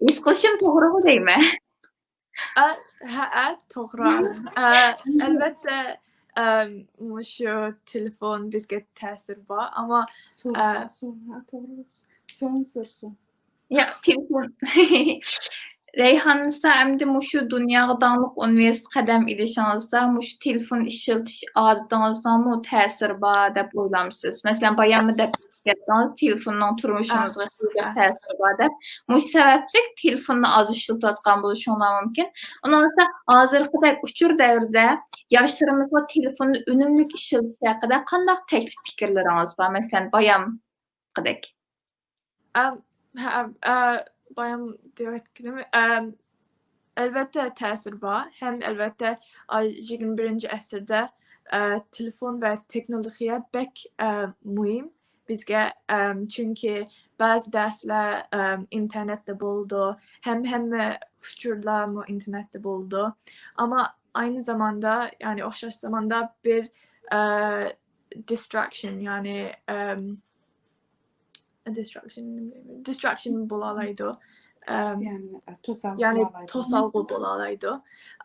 ھېس قىلىشىم توغرىمۇ دەيمەن؟ ئە، ھەئە، توغرا. ئە، ئەلۋەتتە، ئەم، مۇشۇ تېلېفون بىزگە تەسىر بار، ئەمما، سورىسا، ئە، سورا، ھە، توغرا بولسا. سوئال سورىسا. يا، تېلېفون. رەيھاننىسا، ئەمدى مۇشۇ دۇنياغا داڭلىق ئۇنىۋېرسىتېتقا قەدەم ئېلىشىڭىزدا مۇشۇ تېلېفون ئىشلىتىش ئادىتىڭىزنىڭمۇ تەسىرى بار دەپ ئويلامسىز؟ مەسىلەن، باياممۇ دەپ كەتتىڭىز، تېلېفوننىڭ تۇرمۇشىڭىزغا خېلى بەك تەسىرى بار دەپ. مۇشۇ سەۋەبلىك تېلېفوننى ئاز ئىشلىتىۋاتقان بولۇشۇڭلار مۇمكىن. ئۇنىڭ ئۈستىگە ھازىرقىدەك ئۇچۇر دەۋرىدە ياشلىرىمىزغا تېلېفوننى ئۈنۈملۈك ئىشلىتىش ھەققىدە قانداق تەكلىپ پىكىرلىرىڭىز بار؟ مەسىلەن، بايامقىدەك. ئەم، ھە، ئەم، ئە، بايام دەۋەتكىنىم، ئەم، ئەلۋەتتە تەسىرى بار. ھەم ئەلۋەتتە، ئا، يىگىرمە بىرىنچى ئەسىردە، ئە، تېلېفون ۋە تېخنولوگىيە بەك، ئە، مۇھىم بىزگە، ئەم، چۈنكى بەزى دەرسلەر، ئەم، ئىنتېرنېتتە بولىدۇ، ھەم ھەممە ئۇچۇرلارمۇ ئىنتېرنېتتە بولىدۇ. ئەمما ئاينى زاماندا، يەنى ئوخشاش زاماندا بىر، ئە، دىستراكشن، يەنى، ئەم، دىستراكشن، دىستراكشن بولالايدۇ. ئەم، يەنى، ئە، توسالغۇ يەنى بولالايدۇ. توسالغۇ بولالايدۇ.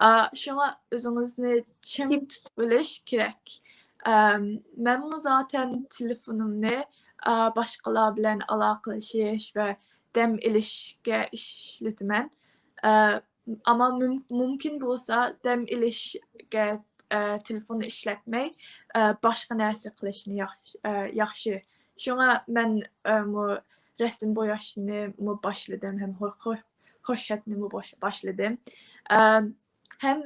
ئا، شۇڭا ئۆزىڭىزنى چىڭ تۇتۇۋېلىش كېرەك. ئەم، مەنمۇ زاتەن تېلېفونۇمنى، ئا، باشقىلار بىلەن ئالاقىلىشىش ۋە دەم ئېلىشكە ئىشلىتىمەن. ئە، ئەمما مۇم-، مۇمكىن بولسا دەم ئېلىشكە ئە، تېلېفوننى ئىشلەتمەي، ئە، باشقا نەرسە قىلىشنى ياخشى، ئە، ياخشى. شۇڭا مەن، ئە، مۇ رەسىم بوياشنى مۇ باشلىدىم ھەم خو-، خو-، خۇشخەتنىمۇ باش-، باشلىدىم. ئە، ھەم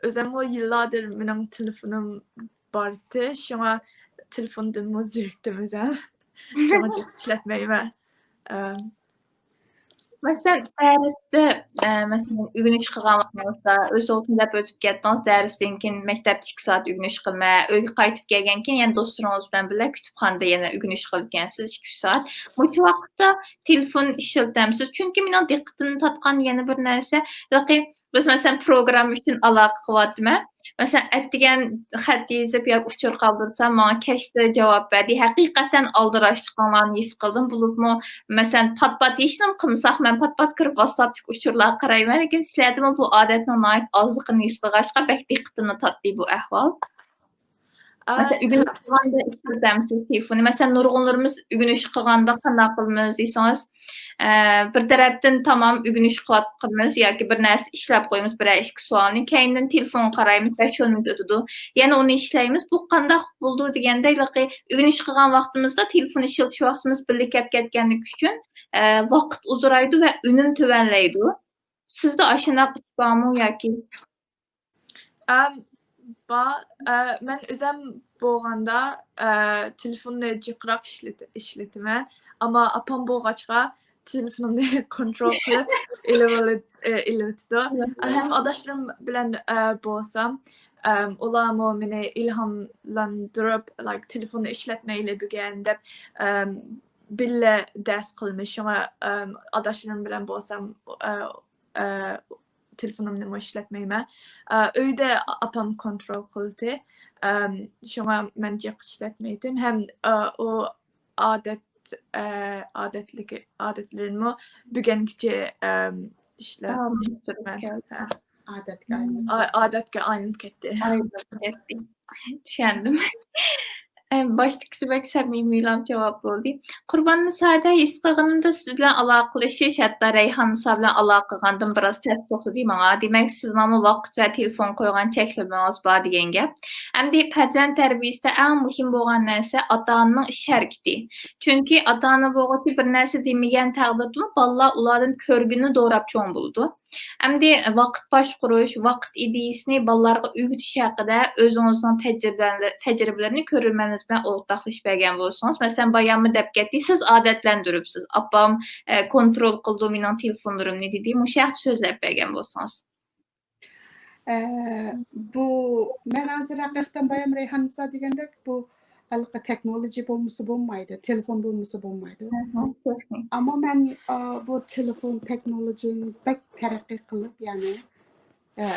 ئۆزەممۇ يىللاردىن مېنىڭ تېلېفونۇم بارتى، شۇڭا تېلېفوندىنمۇ زېرىكتىم ئۆزەم. شۇڭا جىق ئىشلەتمەيمەن. ئەم. مەسىلەن، دەرستە، ئە، مەسىلەن، ئۆگىنىش قىلغان ۋاقتىڭىزدا، ئۆز ۋاقتىنى دەپ ئۆتۈپ كەتتىڭىز، دەرستىن كېيىن مەكتەپتە ئىككى سائەت ئۆگىنىش قىلما، ئۆيگە قايتىپ كەلگەن كېيىن يەنە دوستلىرىڭىز بىلەن بىللە كۇتۇپخانىدا يەنە ئۆگىنىش قىلىدىكەنسىز ئىككى، ئۈچ سائەت. مۇشۇ ۋاقىتتا تېلېفون ئىشلىتەمسىز؟ چۈنكى مېنىڭ دىققىتىمنى تارتقان يەنە بىر نەرسە، ھېلىقى بىز، مەسىلەن، پروگرامما ئۈچۈن ئالاقە قىلىۋاتىمەن. مەسىلەن، ئەتىگەن خەت يېزىپ ياكى ئۇچۇر قالدۇرسام، ماڭا كەچتە جاۋاب بەردى. ھەقىقەتەن ئالدىراشلىقىڭلارنى ھېس قىلدىم. بولۇپمۇ، مەسىلەن، پات-پات ھېچنېمە قىلمىساق، مەن پات-پات كىرىپ ۋاتساپتىكى ئۇچۇرلارغا قارايمەن، لېكىن سىلەردىمۇ بۇ ئادەتنىڭ ناھايىتى ئازلىقىنى ھېس قىلغاچقا، بەك دىققىتىمنى تارتتى بۇ ئەھۋال. ئا، مەسىلەن، ئۆگىنىش قىلغاندا ئىشلىتەمسىز تېلېفوننى؟ مەسىلەن، نۇرغۇنلىرىمىز ئۆگىنىش قىلغاندا قانداق قىلىمىز دېسىڭىز، ئە، بىر تەرەپتىن تامام ئۆگىنىش قىلىۋاتقىنىمىز ياكى بىر نەرسە ئىشلەپ قويىمىز، بىرەر ئىككى سوئالنى، كەينىدىن تېلېفونغا قارايمىز، بەش ئون مىنۇت ئۆتىدۇ، يەنە ئۇنى ئىشلەيمىز. بۇ قانداق بولىدۇ دېگەندە، ھېلىقى ئۆگىنىش قىلغان ۋاقتىمىزدا تېلېفون ئىشلىتىش ۋاقتىمىز بىللە كەپ كەتكەنلىكى ئۈچۈن، ئە، ۋاقىت ئۇزىرايدۇ ۋە ئۈنۈم تۆۋەنلەيدۇ. سىزدە ئاشۇنداق ئىش بارمۇ ياكى؟ ئەم، بار. ئە، مەن ئۆزەم بولغاندا، ئە، تېلېفوننى جىقراق ئىشلىتە-، ئىشلىتىمەن. ئەمما ئاپام بولغاچقا، تېلېفونۇمنى كونترول قىلىپ ئېلىۋالىد-، ئە، ئېلىۋېتىدۇ. ھەم ئاداشلىرىم بىلەن، ئە، بولسام، ئەم، ئۇلارمۇ مېنى ئىلھاملاندۇرۇپ، like، تېلېفوننى ئىشلەتمەيلى بۈگۈن دەپ، ئەم، بىللە دەرس قىلىمىز. شۇڭا، ئەم، ئاداشلىرىم بىلەن بولسام، ئە، ئە، تېلېفونۇمنىمۇ ئىشلەتمەيمەن. ئە، ئۆيدە ئاپام كونترول قىلدى. ئەم، شۇڭا مەن جىق ئىشلەتمەيتتىم. ھەم، ئە، ئۇ ئادەت، ئە، ئادەتلىكى، ئادەتلىرىنىمۇ بۈگۈنگىچە، ئەم، ئىشلەپ، داۋاملىق ئىشلەتمەن. كەلدى. ھە. ئادەتكە ئايلىنىپ ئا-، ئادەتكە ئايلىنىپ كەتتى. ئايلىنىپ كەتتى. چۈشەندىم. ئە، باشتىكىسى بەك سەمىمىيلام جاۋاب بولدى. قۇرباننىسا، ھېس قىلغىنىمدا سىز بىلەن ئالاقىلىشىش، ھەتتا رەيھاننىسا بىلەن ئالاقە قىلغاندىن بىراز تەس توختىدى ماڭا. دېمەك، سىزنىڭمۇ ۋاقىت ۋە تېلېفون قويغان چەكلىمىڭىز بار دېگەن گەپ. ئەمدى پەرزەنت تەربىيىسىدە ئەڭ مۇھىم بولغان نەرسە ئاتا-ئانىنىڭ ئىش ھەرىكىتى. چۈنكى ئاتا-ئانا بولغۇچى بىر نەرسە دېمىگەن تەقدىردىمۇ بالىلار ئۇلاردىن كۆرگىنىنى دوراپ چوڭ بولىدۇ. ئەمدى ۋاقىت باشقۇرۇش، ۋاقىت ئىدىيىسىنى بالىلارغا ئۆگىتىش ھەققىدە ئۆزىڭىزنىڭ تەجرىبىلەر-، تەجرىبىلىرىنى كۆرۈرمەنلىرىمىز بىلەن ئورتاقلىشىپ بەرگەن بولسىڭىز. مەسىلەن، باياممۇ دەپ كەتتى، سىز ئادەتلەندۈرۈپسىز، ئاپام، ئە، كونترول قىلىدۇ مېنىڭ تېلېفونلىرىمنى دېدى. مۇشۇ ھەقتە سۆزلەپ بەرگەن بولسىڭىز. ئە، بۇ مەن ھازىر ھەقىقەتەن بايام رەيھاننىسا دېگەندەك، بۇ ھېلىقى تېخنولوگىيە بولمىسا بولمايدۇ، تېلېفون بولمىسا بولمايدۇ. ئەمما مەن، ئا، بۇ تېلېفون تېخنولوگىيەنى بەك تەرەققىي قىلىپ، يەنى، ئە،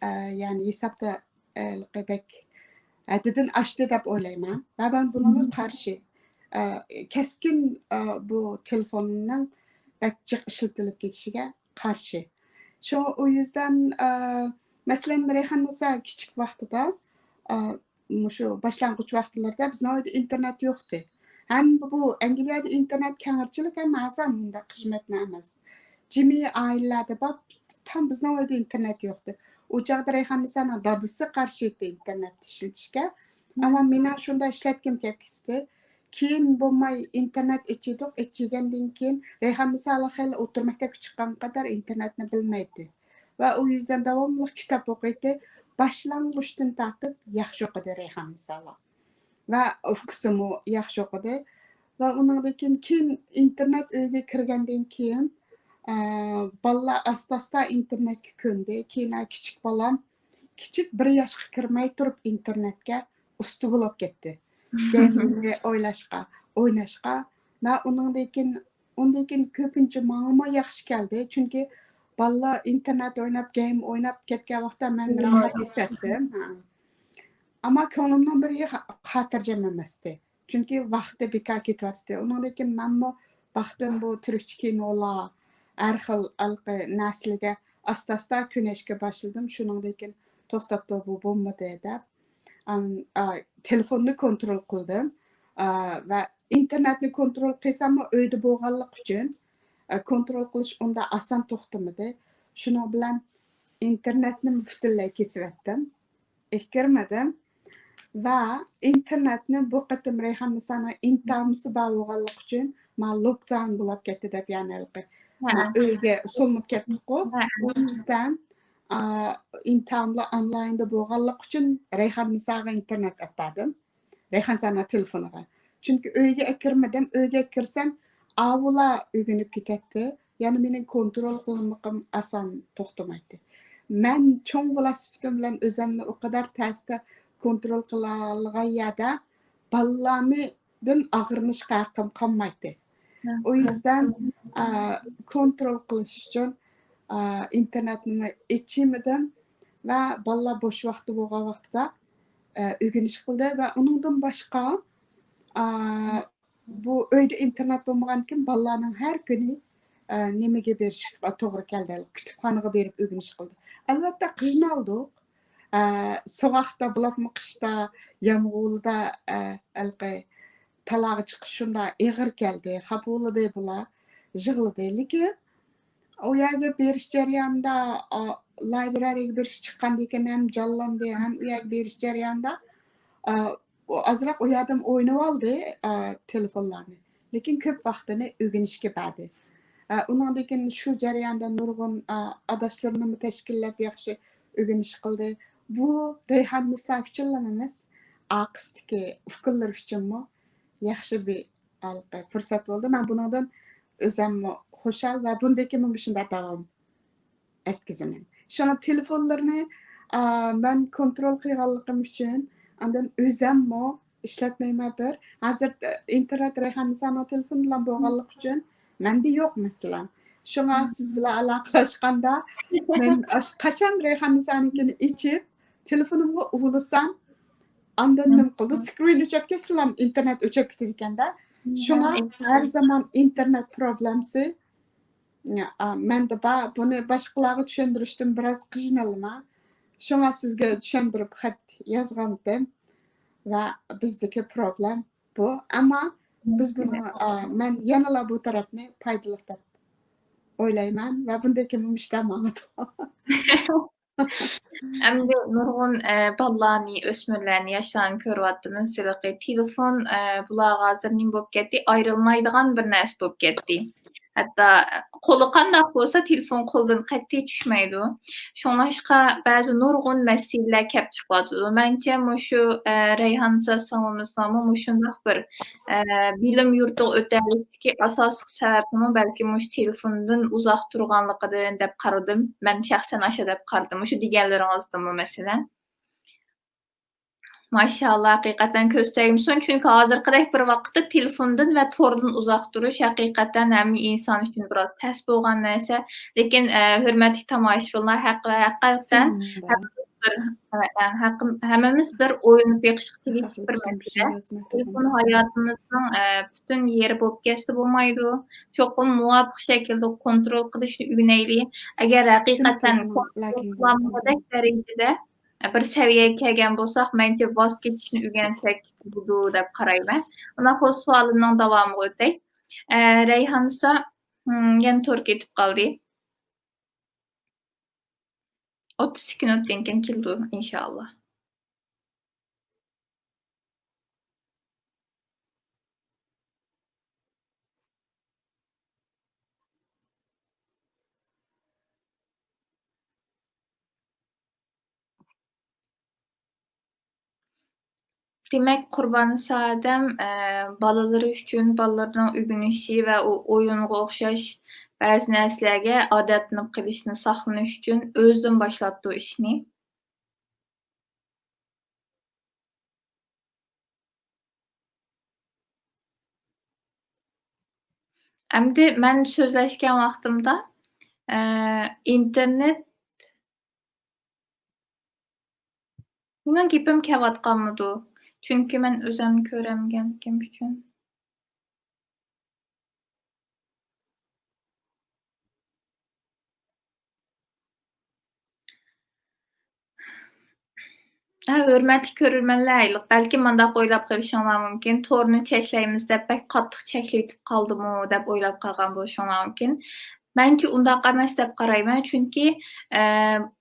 ئە، يەنى ھېسابتا، ئە، ھېلىقى بەك ھەددىدىن ئاشتى دەپ ئويلايمەن. ۋە مەن بۇنىڭغا قارشى. ئە، كەسكىن، ئە، بۇ تېلېفوننىڭ بەك جىق ئىشلىتىلىپ كېتىشىگە قارشى. شۇڭا ئۇ يۈزدىن، ئە، مەسىلەن، رەيھاننىسا كىچىك ۋاقتىدا، ئە، مۇشۇ باشلانغۇچ ۋاقىتلىرىدا بىزنىڭ ئۆيدە ئىنتېرنېت يوقتى. ھەم بۇ ئەنگلىيەدە ئىنتېرنېت كەڭرىچىلىك، ھەم ھازىر مۇنداق خىزمەتنى ئەمەس. جىمى ئائىلىلەردە بار، تام بىزنىڭ ئۆيدە ئىنتېرنېت يوقتى. ئۇ چاغدا رەيھاننىسانىڭ دادىسى قارشى ئىدى ئىنتېرنېت ئىشلىتىشكە. ئەمما مېنىڭ شۇنداق ئىشلەتكۈم كەپ كەتتى. كېيىن بولماي ئىنتېرنېت ئېچىدۇق، ئېچىگەندىن كېيىن رەيھاننىسا خېلى ئوتتۇرا مەكتەپكە چىققانغا قەدەر ئىنتېرنېتنى بىلمەيتتى. ۋە ئۇ يۈزدىن داۋاملىق كىتاب ئوقۇيتتى. باشلانغۇچتىن تارتىپ ياخشى ئوقۇدى رەيھاننىسا. ۋە ئۇكىسىمۇ ياخشى ئوقۇدى. ۋە ئۇنىڭدىن كېيىن، كېيىن ئىنتېرنېت ئۆيگە كىرگەندىن كېيىن، ئە، بالىلار ئاستا-ئاستا ئىنتېرنېتكە كۆندى. كېيىن، ئە، كىچىك بالام، كىچىك بىر ياشقا كىرمەي تۇرۇپ ئىنتېرنېتكە ئۇستا بولۇپ كەتتى. گەيمىنى ئويلاشقا، ئويناشقا. ۋە ئۇنىڭدىن كېيىن، ئۇندىن كېيىن كۆپىنچە ماڭىمۇ ياخشى كەلدى. چۈنكى بالىلار ئىنتېرنېت ئويناپ، گەيم ئويناپ كەتكەن ۋاقىتتا مەن راھەت ھېس ئەتتىم. ھە. ئەمما كۆڭلۈمنىڭ بىر يېرى خاتىرجەم ئەمەستى. چۈنكى ۋاقتى بىكار كېتىۋاتاتتى. ئۇنىڭدىن كېيىن مەنمۇ باقتىم، بۇ تۈركچە كىنولار، ھەر خىل ھېلىقى نەرسىلەرگە ئاستا-ئاستا كۆنۈشكە باشلىدىم. شۇنىڭدىن كېيىن توختاپتۇ، بۇ بولمىدى دەپ. ئان-، ئا، تېلېفوننى كونترول قىلدىم. ئا، ۋە ئىنتېرنېتنى كونترول قىلساممۇ ئۆيدە بولغانلىقى ئۈچۈن، ئا، كونترول قىلىش ئۇنداق ئاسان توختىمىدى. شۇنىڭ بىلەن ئىنتېرنېتنى پۈتۈنلەي كېسىۋەتتىم. ئەكىرمىدىم. ۋە ئىنتېرنېتنى بۇ قېتىم رەيھاننىسانىڭ ئىنتامىسى بار بولغانلىقى ئۈچۈن، ما لوكداۋن بولاپ كەتتى دەپ، يەنى ھېلىقى، ما ئۆيگە سولىنىپ كەتتۇققۇ. ئۇ يۈزدىن، ئا، ئىنتاملار ئونلايندا بولغانلىقى ئۈچۈن رەيھاننىساغا ئىنتېرنېت ئەپ بەردىم. رەيھاننىسانىڭ تېلېفونىغا. چۈنكى ئۆيگە ئەكىرمىدىم، ئۆيگە ئەكىرسەم، ئاۋۇلار ئۆگىنىپ كېتەتتى. يەنى مېنىڭ كونترول قىلمىقىم ئاسان توختىمايتتى. مەن چوڭ بالا سۈپىتىم بىلەن ئۆزۈمنى ئۇ قەدەر تەستە كونترول قىلالىغان يەردە بالىلارنىڭدىن ئاغرىنىشقا ھەققىم قالمايتتى. ئۇ يۈزدىن، ئا، كونترول قىلىش ئۈچۈن، ئا، ئىنتېرنېتنى ئېچىمىدىم ۋە بالىلار بوش ۋاقتى بولغان ۋاقتىدا، ئا، ئۆگىنىش قىلدى ۋە ئۇنىڭدىن باشقا، ئا، بۇ ئۆيدە ئىنتېرنېت بولمىغاندىكىن بالىلارنىڭ ھەر كۈنى، ئە، نېمىگە بېرىشكە توغرا كەلدى، كۇتۇپخانىغا بېرىپ ئۆگىنىش قىلدى. ئەلۋەتتە، قىينالدۇق. ئە، سوغۇقتا، بولۇپمۇ قىشتا، يامغۇردا، ئە، ھېلىقى تالاغا چىقىش شۇنداق ئېغىر كەلدى. خاپا بولدى بۇلار، يىغلىدى. لېكىن ئۇ يەرگە بېرىش جەريانىدا، ئا، لايبرەرىگە بېرىش چىققاندىن كېيىن ھەم جانلاندى، ھەم ئۇ يەرگە بېرىش جەريانىدا، ئا، ئۇ ئازراق ئۇ يەردىمۇ ئوينىۋالدى، ئا، تېلېفونلارنى. لېكىن كۆپ ۋاقتىنى ئۆگىنىشكە بەردى. ئا، ئۇنىڭدىن كېيىن شۇ جەرياندا نۇرغۇن، ئا، ئاداشلىرىنىمۇ تەشكىللەپ ياخشى ئۆگىنىش قىلدى. بۇ رەيھاننىسا ئۈچۈنلا ئەمەس، ئارقىسىدىكى ئۇكىلىرى ئۈچۈنمۇ ياخشى بىر ھېلىقى پۇرسەت بولدى. مەن بۇنىڭدىن ئۆزۈممۇ خۇشال ۋە بۇندىن كېيىنمۇ مۇشۇنداق داۋام ئەتكۈزىمەن. شۇڭا تېلېفونلىرىنى، ئا، مەن كونترول قىلغانلىقىم ئۈچۈن، ئاندىن ئۆزۈممۇ ئىشلەتمەيمەن بىر. ھازىر، ئە، ئىنتېرنېت رەيھاننىسانىڭ تېلېفونى بىلەن بولغانلىقى ئۈچۈن مەندە يوق، مەسىلەن. شۇڭا سىز بىلەن ئالاقىلەشكەندە مەن ئاش-، قاچان رەيھاننىسانىڭكىنى ئېچىپ، تېلېفونۇمغا ئۇۋىلىسام، ئاندىن نېمە قىلىدۇ؟ سكرىن ئۆچۈپ كەتسىلا ئىنتېرنېت ئۆچۈپ كېتىدىكەن-دە. شۇڭا ھەر زامان ئىنتېرنېت پروبلېمىسى، ئا، مەندە بار. بۇنى باشقىلارغا چۈشەندۈرۈشتىن بىراز قىينىلىمەن. شۇڭا سىزگە چۈشەندۈرۈپ خەت يازغانتىم. ۋە بىزدىكى پروبلېم بۇ. ئەمما بىز بۇنى، ئا، مەن يەنىلا بۇ تەرەپنى پايدىلىق دەپ ئويلايمەن ۋە بۇندىن كېيىنمۇ مۇشۇنداق ماڭىدۇ. ئەمدى نۇرغۇن، ئە، بالىلارنى، ئۆسمۈرلەرنى، ياشلارنى كۆرۈۋاتىمىز. ھېلىقى تېلېفون، ئە، بۇلارغا ھازىر نېمە بولۇپ كەتتى؟ ئايرىلمايدىغان بىر نەرسە بولۇپ كەتتى. ھەتتا قولى قانداق بولسا، تېلېفون قولىدىن قەتئىي چۈشمەيدۇ. شۇڭلاشقا بەزى نۇرغۇن مەسىلىلەر كەپ چىقىۋاتىدۇ. مەنچە مۇشۇ، ئە، رەيھاننىسا سىڭلىمىزنىڭمۇ مۇشۇنداق بىر، ئە، بىلىم يۇرتىغا ئۆتەلىشتىكى ئاساسلىق سەۋەبمۇ بەلكىم مۇشۇ تېلېفوندىن ئۇزاق تۇرغانلىقىدىن دەپ قارىدىم. مەن شەخسەن ئاشۇ دەپ قارىدىم. مۇشۇ دېگەنلىرىڭىزدىنمۇ مەسىلەن. ماشائاللا، ھەقىقەتەن كۆز تەگمىسۇن. چۈنكى ھازىرقىدەك بىر ۋاقىتتا تېلېفوندىن ۋە توردىن ئۇزاق تۇرۇش ھەقىقەتەن ھەممە ئىنسان ئۈچۈن بىراز تەس بولغان نەرسە. لېكىن، ئە، ھۆرمەتلىك تاماشىبىنلار، ھەق-، ھەقىقەتەن ھەممىمىز بىر، ئە، ھەق-، ھەممىمىز بىر ئويلىنىپ بېقىشقا تېگىشلىك بىر مەسىلە. تېلېفون ھاياتىمىزنىڭ، ئە، پۈتۈن يېرى بولۇپ كەتسە بولمايدۇ. چوقۇم مۇۋاپىق شەكىلدە كونترول قىلىشنى ئۆگىنەيلى. ئەگەر ھەقىقەتەن كونترول قىلالمىغۇدەك دەرىجىدە بىر سەۋىيەگە كەلگەن بولساق، مەنچە ۋاز كېچىشنى ئۆگەنسەك بولىدۇ دەپ قارايمەن. ئۇنداق بولسا سوئالىمنىڭ داۋامىغا ئۆتەي. ئە، رەيھاننىسا، ھىم، يەنە تورغا كېتىپ قالدى. ئوتتۇز سېكۇنتتىن كېيىن كېلىدۇ، ئىنشائاللا. دېمەك، قۇرباننىسا ئادەم، ئە، بالىلىرى ئۈچۈن، بالىلىرىنىڭ ئۆگىنىشى ۋە ئۇ ئويۇنغا ئوخشاش بەزى نەرسىلەرگە ئادەتلىنىپ قېلىشنى ساقلىنىش ئۈچۈن ئۆزىدىن باشلاپتۇ ئىشنى. ئەمدى مەن سۆزلەشكەن ۋاقتىمدا، ئە، ئىنتېرنېت، مېنىڭ گېپىم كەۋاتقانمىدۇ؟ چۈنكى مەن ئۆزۈمنى كۆرەلمىگەنلىكىم ئۈچۈن. ھە، ھۆرمەتلىك كۆرۈرمەنلەر، بەلكىم مانداق ئويلاپ قېلىشىڭلار مۇمكىن، تورنى چەكلەيمىز دەپ بەك قاتتىق چەكلىۋېتىپ قالدىمۇ دەپ ئويلاپ قالغان بولۇشۇڭلار مۇمكىن. مەنچە ئۇنداق ئەمەس دەپ قارايمەن، چۈنكى، ئە،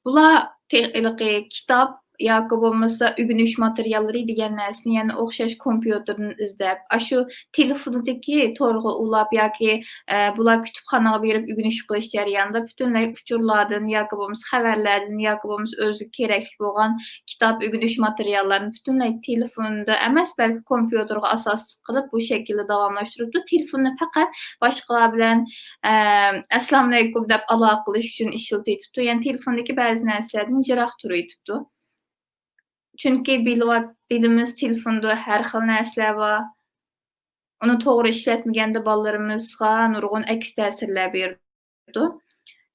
بۇلار تېخ-، ھېلىقى كىتاب، ياكى بولمىسا ئۆگىنىش ماتېرىياللىرى دېگەن نەرسىنى يەنە ئوخشاش كومپيۇتېردىن ئىزدەپ، ئاشۇ تېلېفوندىكى تورغا ئۇلاپ ياكى، ئە، بۇلار كۇتۇپخانىغا بېرىپ ئۆگىنىش قىلىش جەريانىدا پۈتۈنلەي ئۇچۇرلاردىن ياكى بولمىسا خەۋەرلەردىن ياكى بولمىسا ئۆزىگە كېرەكلىك بولغان كىتاب، ئۆگىنىش ماتېرىياللارنى پۈتۈنلەي تېلېفوندا ئەمەس، بەلكى كومپيۇتېرغا ئاساسلىق قىلىپ بۇ شەكىلدە داۋاملاشتۇرۇپتۇ. تېلېفوننى پەقەت باشقىلار بىلەن، ئە، ئەسسالامۇئەلەيكۇم دەپ ئالاقە قىلىش ئۈچۈن ئىشلىتىۋېتىپتۇ. يەنى تېلېفوندىكى بەزى نەرسىلەردىن يىراق تۇرۇۋېتىپتۇ. چۈنكى بىلىۋات-، بىلىمىز، تېلېفوندا ھەر خىل نەرسىلەر بار. ئۇنى توغرا ئىشلەتمىگەندە بالىلىرىمىزغا نۇرغۇن ئەكس تەسىرلەر بېرىدۇ.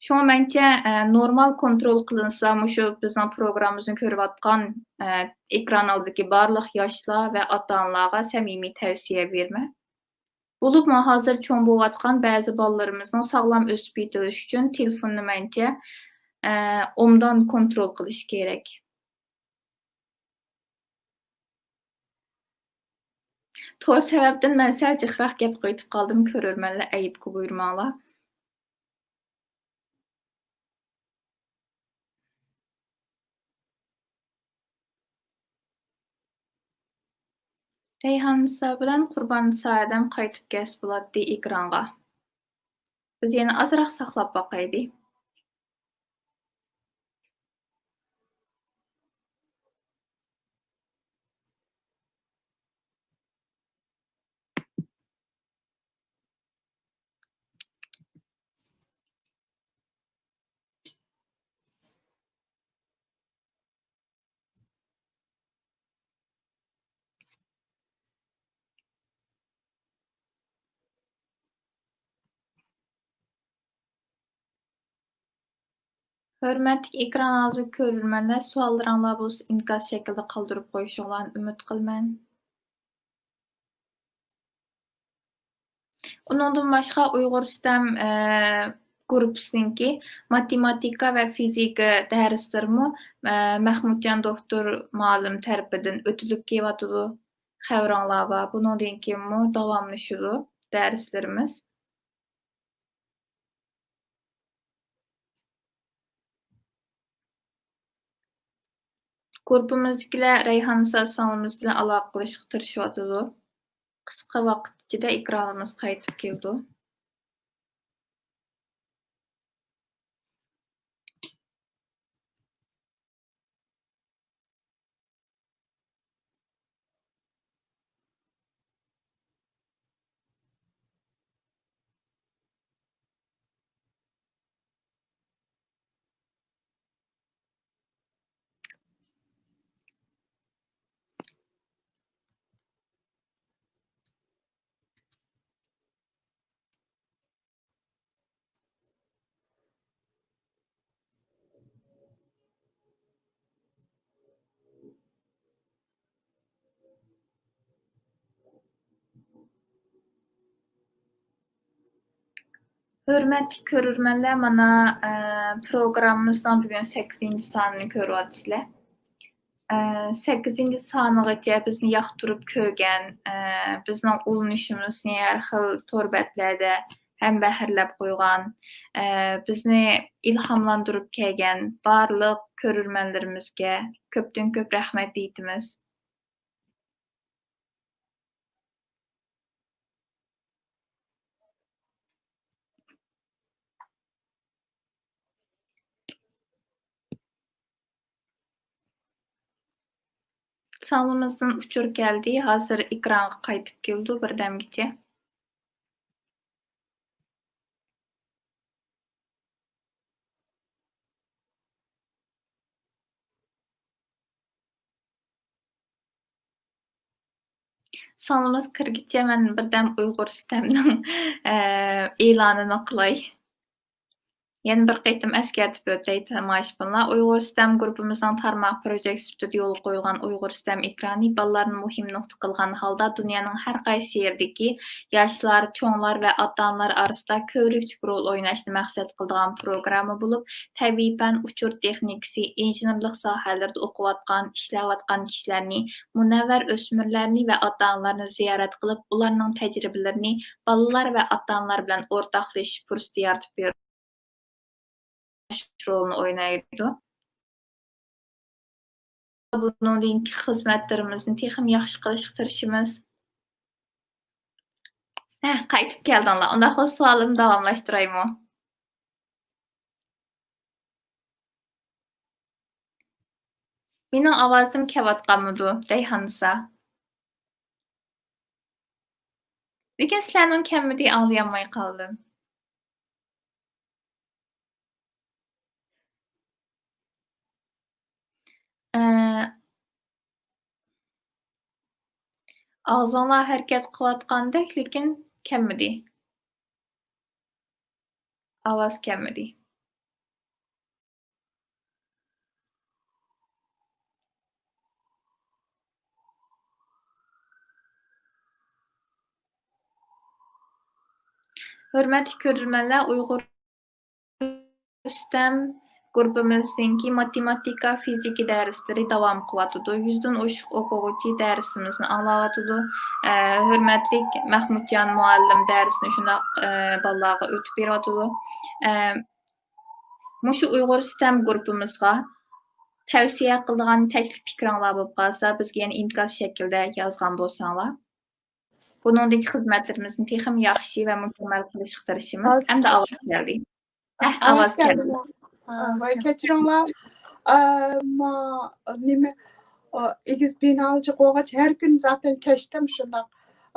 شۇڭا مەنچە، ئە، نورمال كونترول قىلىنسا، مۇشۇ بىزنىڭ پروگراممىمىزنى كۆرۈۋاتقان، ئە، ئېكران ئالدىدىكى بارلىق ياشلار ۋە ئاتا-ئانىلارغا سەمىمىي تەۋسىيە بېرىمەن. بولۇپمۇ ھازىر چوڭ بولۇۋاتقان بەزى بالىلىرىمىزنىڭ ساغلام ئۆسۈپ يېتىلىشى ئۈچۈن تېلېفوننى مەنچە، ئە، ئوبدان كونترول قىلىش كېرەك. تور سەۋەبتىن مەن سەل جىقراق گەپ قىلىۋېتىپ قالدىم، كۆرۈرمەنلەر ئەيىبكە بۇيرۇماڭلار. رەيھاننىسا بىلەن قۇرباننىسا ئادەم قايتىپ كەلسە بولاتتى ئېكرانغا. بىز يەنە ئازراق ساقلاپ باقايلى. ھۆرمەتلىك ئېكران ئالدىدىكى كۆرۈرمەنلەر، سوئاللىرىڭلار بولسا ئىنكاس شەكلىدە قالدۇرۇپ قويۇشۇڭلارنى ئۈمىد قىلىمەن. ئۇنىڭدىن باشقا ئۇيغۇر ستەم، ئە، گۇرۇپپىسىنىڭكى ماتېماتىكا ۋە فىزىكا دەرسلىرىمۇ، ئە، مەخمۇتجان دوكتور مۇئەللىم تەرىپىدىن ئۆتۈلۈپ كېلىۋاتىدۇ. خەۋىرىڭلار بار. بۇنىڭدىن كېيىنمۇ داۋاملىشىدۇ دەرسلىرىمىز. گۇرۇپپىمىزدىكىلەر رەيھاننىسا سىڭلىمىز بىلەن ئالاقە قىلىشقا تىرىشىۋاتىدۇ. قىسقا ۋاقىت ئىچىدە ئېكرانىمىز قايتىپ كېلىدۇ. ھۆرمەتلىك كۆرۈرمەنلەر، مانا، ئە، پروگراممىمىزنىڭ بۈگۈن سەككىزىنچى سانىنى كۆرۈۋاتىسىلەر. ئە، سەككىزىنچى سانىغىچە بىزنى ياقتۇرۇپ كۆرگەن، ئە، بىزنىڭ ئۇلىنىشىمىزنى ھەر خىل تور بەتلەردە ھەمبەھىرلەپ قويغان، ئە، بىزنى ئىلھاملاندۇرۇپ كەلگەن بارلىق كۆرۈرمەنلىرىمىزگە كۆپتىن كۆپ رەھمەت ئېيتىمىز. سىڭلىمىزدىن ئۇچۇر كەلدى، ھازىر ئېكرانغا قايتىپ كېلىدۇ بىردەمگىچە. سىڭلىمىز كىرگىچە مەن بىردەم ئۇيغۇر ستەمنىڭ، ئە، ئېلانىنى قىلاي. يەنە بىر قېتىم ئەسكەرتىپ ئۆتەي، تاماشىبىنلار. ئۇيغۇر ستەم گۇرۇپپىمىزنىڭ تارماق پروژېكتى سۈپىتىدە يولغا قويۇلغان ئۇيغۇر ستەم ئېكرانى بالىلارنى مۇھىم نۇقتا قىلغان ھالدا دۇنيانىڭ ھەر قايسى يېرىدىكى ياشلار، چوڭلار ۋە ئاتا-ئانىلار ئارىسىدا كۆۋرۈكلۈك رول ئويناشنى مەقسەت قىلىدىغان پروگرامما بولۇپ، تەبىئىي پەن، ئۇچۇر تېخنىكىسى، ئىنژېنېرلىق ساھەلىرىدە ئوقۇۋاتقان، ئىشلەۋاتقان كىشىلەرنى، مۇنەۋۋەر ئۆسمۈرلەرنى ۋە ئاتا-ئانىلارنى زىيارەت قىلىپ، ئۇلارنىڭ تەجرىبىلىرىنى بالىلار ۋە ئاتا-ئانىلار بىلەن ئورتاقلىشىش پۇرسىتى يارىتىپ بېرىش رولىنى ئوينايدۇ. بۇنىڭدىن كېيىنكى خىزمەتلىرىمىزنى تېخىمۇ ياخشى قىلىشقا تىرىشىمىز. ھە، قايتىپ كەلدىڭلار. ئۇنداق بولسا سوئالىمنى داۋاملاشتۇرايمۇ؟ مېنىڭ ئاۋازىم كەلۋاتقانمىدۇ، رەيھاننىسا؟ لېكىن سىلەرنىڭ كەلمىدى، ئاڭلىيالماي قالدىم. ئە، ئاغزىڭلار ھەرىكەت قىلىۋاتقاندەك، لېكىن كەلمىدى. ئاۋاز كەلمىدى. ھۆرمەتلىك كۆرۈرمەنلەر، ئۇيغۇر سىستېم گۇرۇپپىمىزنىڭكى ماتېماتىكا، فىزىكا دەرسلىرى داۋام قىلىۋاتىدۇ. يۈزدىن ئوشۇق ئوقۇغۇچى دەرسىمىزنى ئاڭلاۋاتىدۇ. ئە، ھۆرمەتلىك مەھمۇتجان مۇئەللىم دەرسنى شۇنداق، ئە، بالىلارغا ئۆتۈپ بېرىۋاتىدۇ. ئە، مۇشۇ ئۇيغۇر سىستېم گۇرۇپپىمىزغا تەۋسىيە قىلىدىغان تەكلىپ پىكرىڭلار بولۇپ قالسا، بىزگە يەنە ئىنكاس شەكلىدە يازغان بولساڭلار. بۇنىڭدىكى خىزمەتلىرىمىزنى تېخىمۇ ياخشى ۋە مۇكەممەل قىلىشقا تىرىشىمىز. ئەمدى ئاۋاز كەلدى. ھە، ئاۋاز كەلدى. ۋاي، كەچۈرۈڭلار. ئە، ما، نېمە، ئېگىز بىنالىق بولغاچ، ھەر كۈن زاتەن كەچتە شۇنداق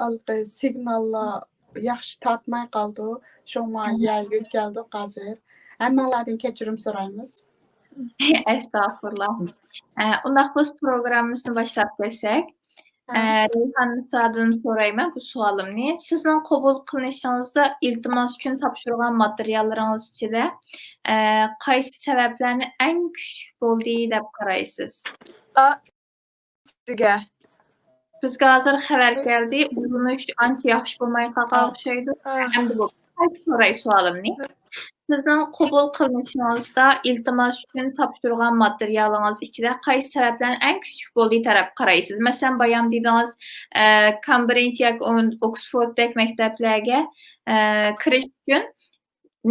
ھېلىقى سىگناللار ياخشى تارتماي قالىدۇ. شۇڭا يەرگە كەلدۇق ھازىر. ھەممىڭلاردىن كەچۈرۈم سورايمىز. ئەستەغپۇرۇللا. ئە، ئۇنداق بولسا پروگراممىمىزنى باشلاپ كەتسەك. ئە، رەيھاننىسادىن سورايمەن بۇ سوئالىمنى. سىزنىڭ قوبۇل قىلىنىشىڭىزدا ئىلتىماس ئۈچۈن تاپشۇرغان ماتېرىياللىرىڭىز ئىچىدە، ئە، قايسى سەۋەبلەرنى ئەڭ كۈچلۈك بولدى دەپ قارايسىز؟ ئا، سىزگە. بىزگە ھازىر خەۋەر كەلدى، ئۇلىنىش ئانچە ياخشى بولماي قالغان ئوخشايدۇ. ئەمدى بولدى. قايتا سوراي سوئالىمنى. سىزنىڭ قوبۇل قىلىنىشىڭىزدا ئىلتىماس ئۈچۈن تاپشۇرغان ماتېرىيالىڭىز ئىچىدە قايسى سەۋەبلەرنى ئەڭ كۈچلۈك بولدى تەرەپ قارايسىز؟ مەسىلەن، بايام دېدىڭىز، ئە، كامبرىج ياكى ئون-، ئوكسفورد دەك مەكتەپلەرگە، ئە، كىرىش ئۈچۈن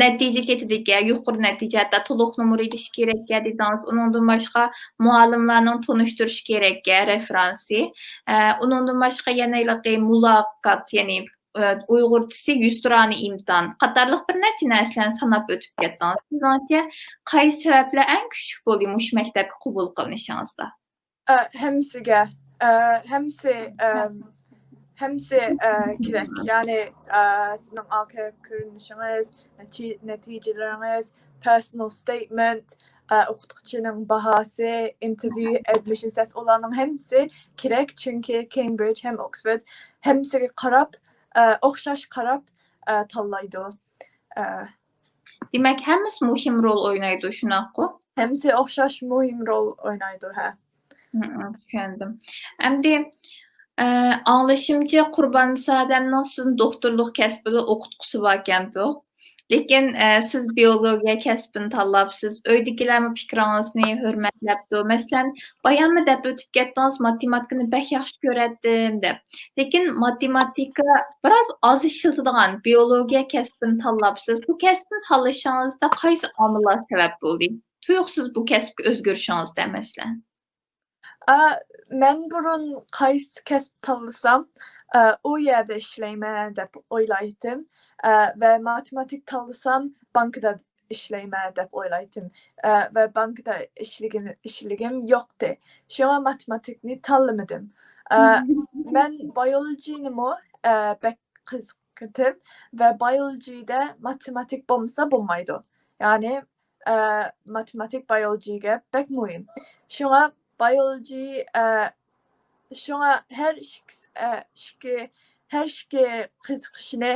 نەتىجە كېتىدىكەن، يۇقىرى نەتىجە، ھەتتا تولۇق نومۇر ئېلىش كېرەككەن دېدىڭىز. ئۇنىڭدىن باشقا مۇئەللىملەرنىڭ تونۇشتۇرۇشى كېرەككەن، رېفېرانسى. ئە، ئۇنىڭدىن باشقا يەنە ھېلىقى مۇلاقات، يەنى ئە، ئۇيغۇرچىسى يۈزتۇرانە ئىمتىھان قاتارلىق بىر نەچچە نەرسىلەرنى ساناپ ئۆتۈپ كەتتىڭىز. سىزنىڭچە قايسى سەۋەبلەر ئەڭ كۈچلۈك بولدى مۇشۇ مەكتەپكە قوبۇل قىلىنىشىڭىزدا؟ ئە، ھەممىسىگە، ئە، ھەممىسى، ئە، ھەممىسى، ئە، كېرەك. يەنى، ئە، سىزنىڭ ئاكا كۆرۈنۈشىڭىز، نەتىجىلىرىڭىز، پېرسونال ستېيتمېنت، ئە، ئوقۇتقۇچىنىڭ باھاسى، ئىنتېرۋيۇ، ئەدمىشن تېست، ئۇلارنىڭ ھەممىسى كېرەك، چۈنكى كېمبرىج ھەم ئوكسفورد ھەممىسىگە قاراپ، ئە، ئوخشاش قاراپ، ئە، تاللايدۇ. ئە، دېمەك، ھەممىسى مۇھىم رول ئوينايدۇ، شۇنداققۇ؟ ھەممىسى ئوخشاش مۇھىم رول ئوينايدۇ، ھە. ھە، ھە، چۈشەندىم. ئەمدى، ئە، ئاڭلىشىمچە، قۇرباننىسا ئادەمنىڭ سىزنىڭ دوختۇرلۇق كەسپىدە ئوقۇتقۇسى باركەنتۇ. لېكىن، ئە، سىز بىئولوگىيە كەسپىنى تاللاپسىز، ئۆيدىكىلەرمۇ پىكرىڭىزنى ھۆرمەتلەپتۇ. مەسىلەن، باياممۇ دەپ ئۆتۈپ كەتتىڭىز، ماتېماتىكىنى بەك ياخشى كۆرەتتىم دەپ. لېكىن ماتېماتىكا بىراز ئاز ئىشلىتىدىغان بىئولوگىيە كەسپىنى تاللاپسىز. بۇ كەسىپنى تاللىشىڭىزدا قايسى ئامىللار سەۋەب بولدى؟ تۇيۇقسىز بۇ كەسىپكە ئۆزگىرىشىڭىزدە، مەسىلەن. ئا، مەن بۇرۇن قايسى كەسىپ تاللىسام، ئا، ئۇ يەردە ئىشلەيمەن دەپ ئويلايتتىم. ئا، ۋە ماتېماتىك تاللىسام، بانكىدا ئىشلەيمەن دەپ ئويلايتتىم. ئە، ۋە بانكىدا ئىشلىگىن-، ئىشلىگىم يوقتى. شۇڭا ماتېماتىكنى تاللىمىدىم. ئە، مەن بايولوگىنىمۇ، ئە، بەك قىزىقتىم ۋە بايولوگىدە ماتېماتىك بولمىسا بولمايدۇ. يەنى، ئە، ماتېماتىك بايولوگىگە بەك مۇھىم. شۇڭا بايولوگى، ئە، شۇڭا ھەر ئىككىسى، ئە، ئىككى، ھەر ئىككى قىزىقىشنى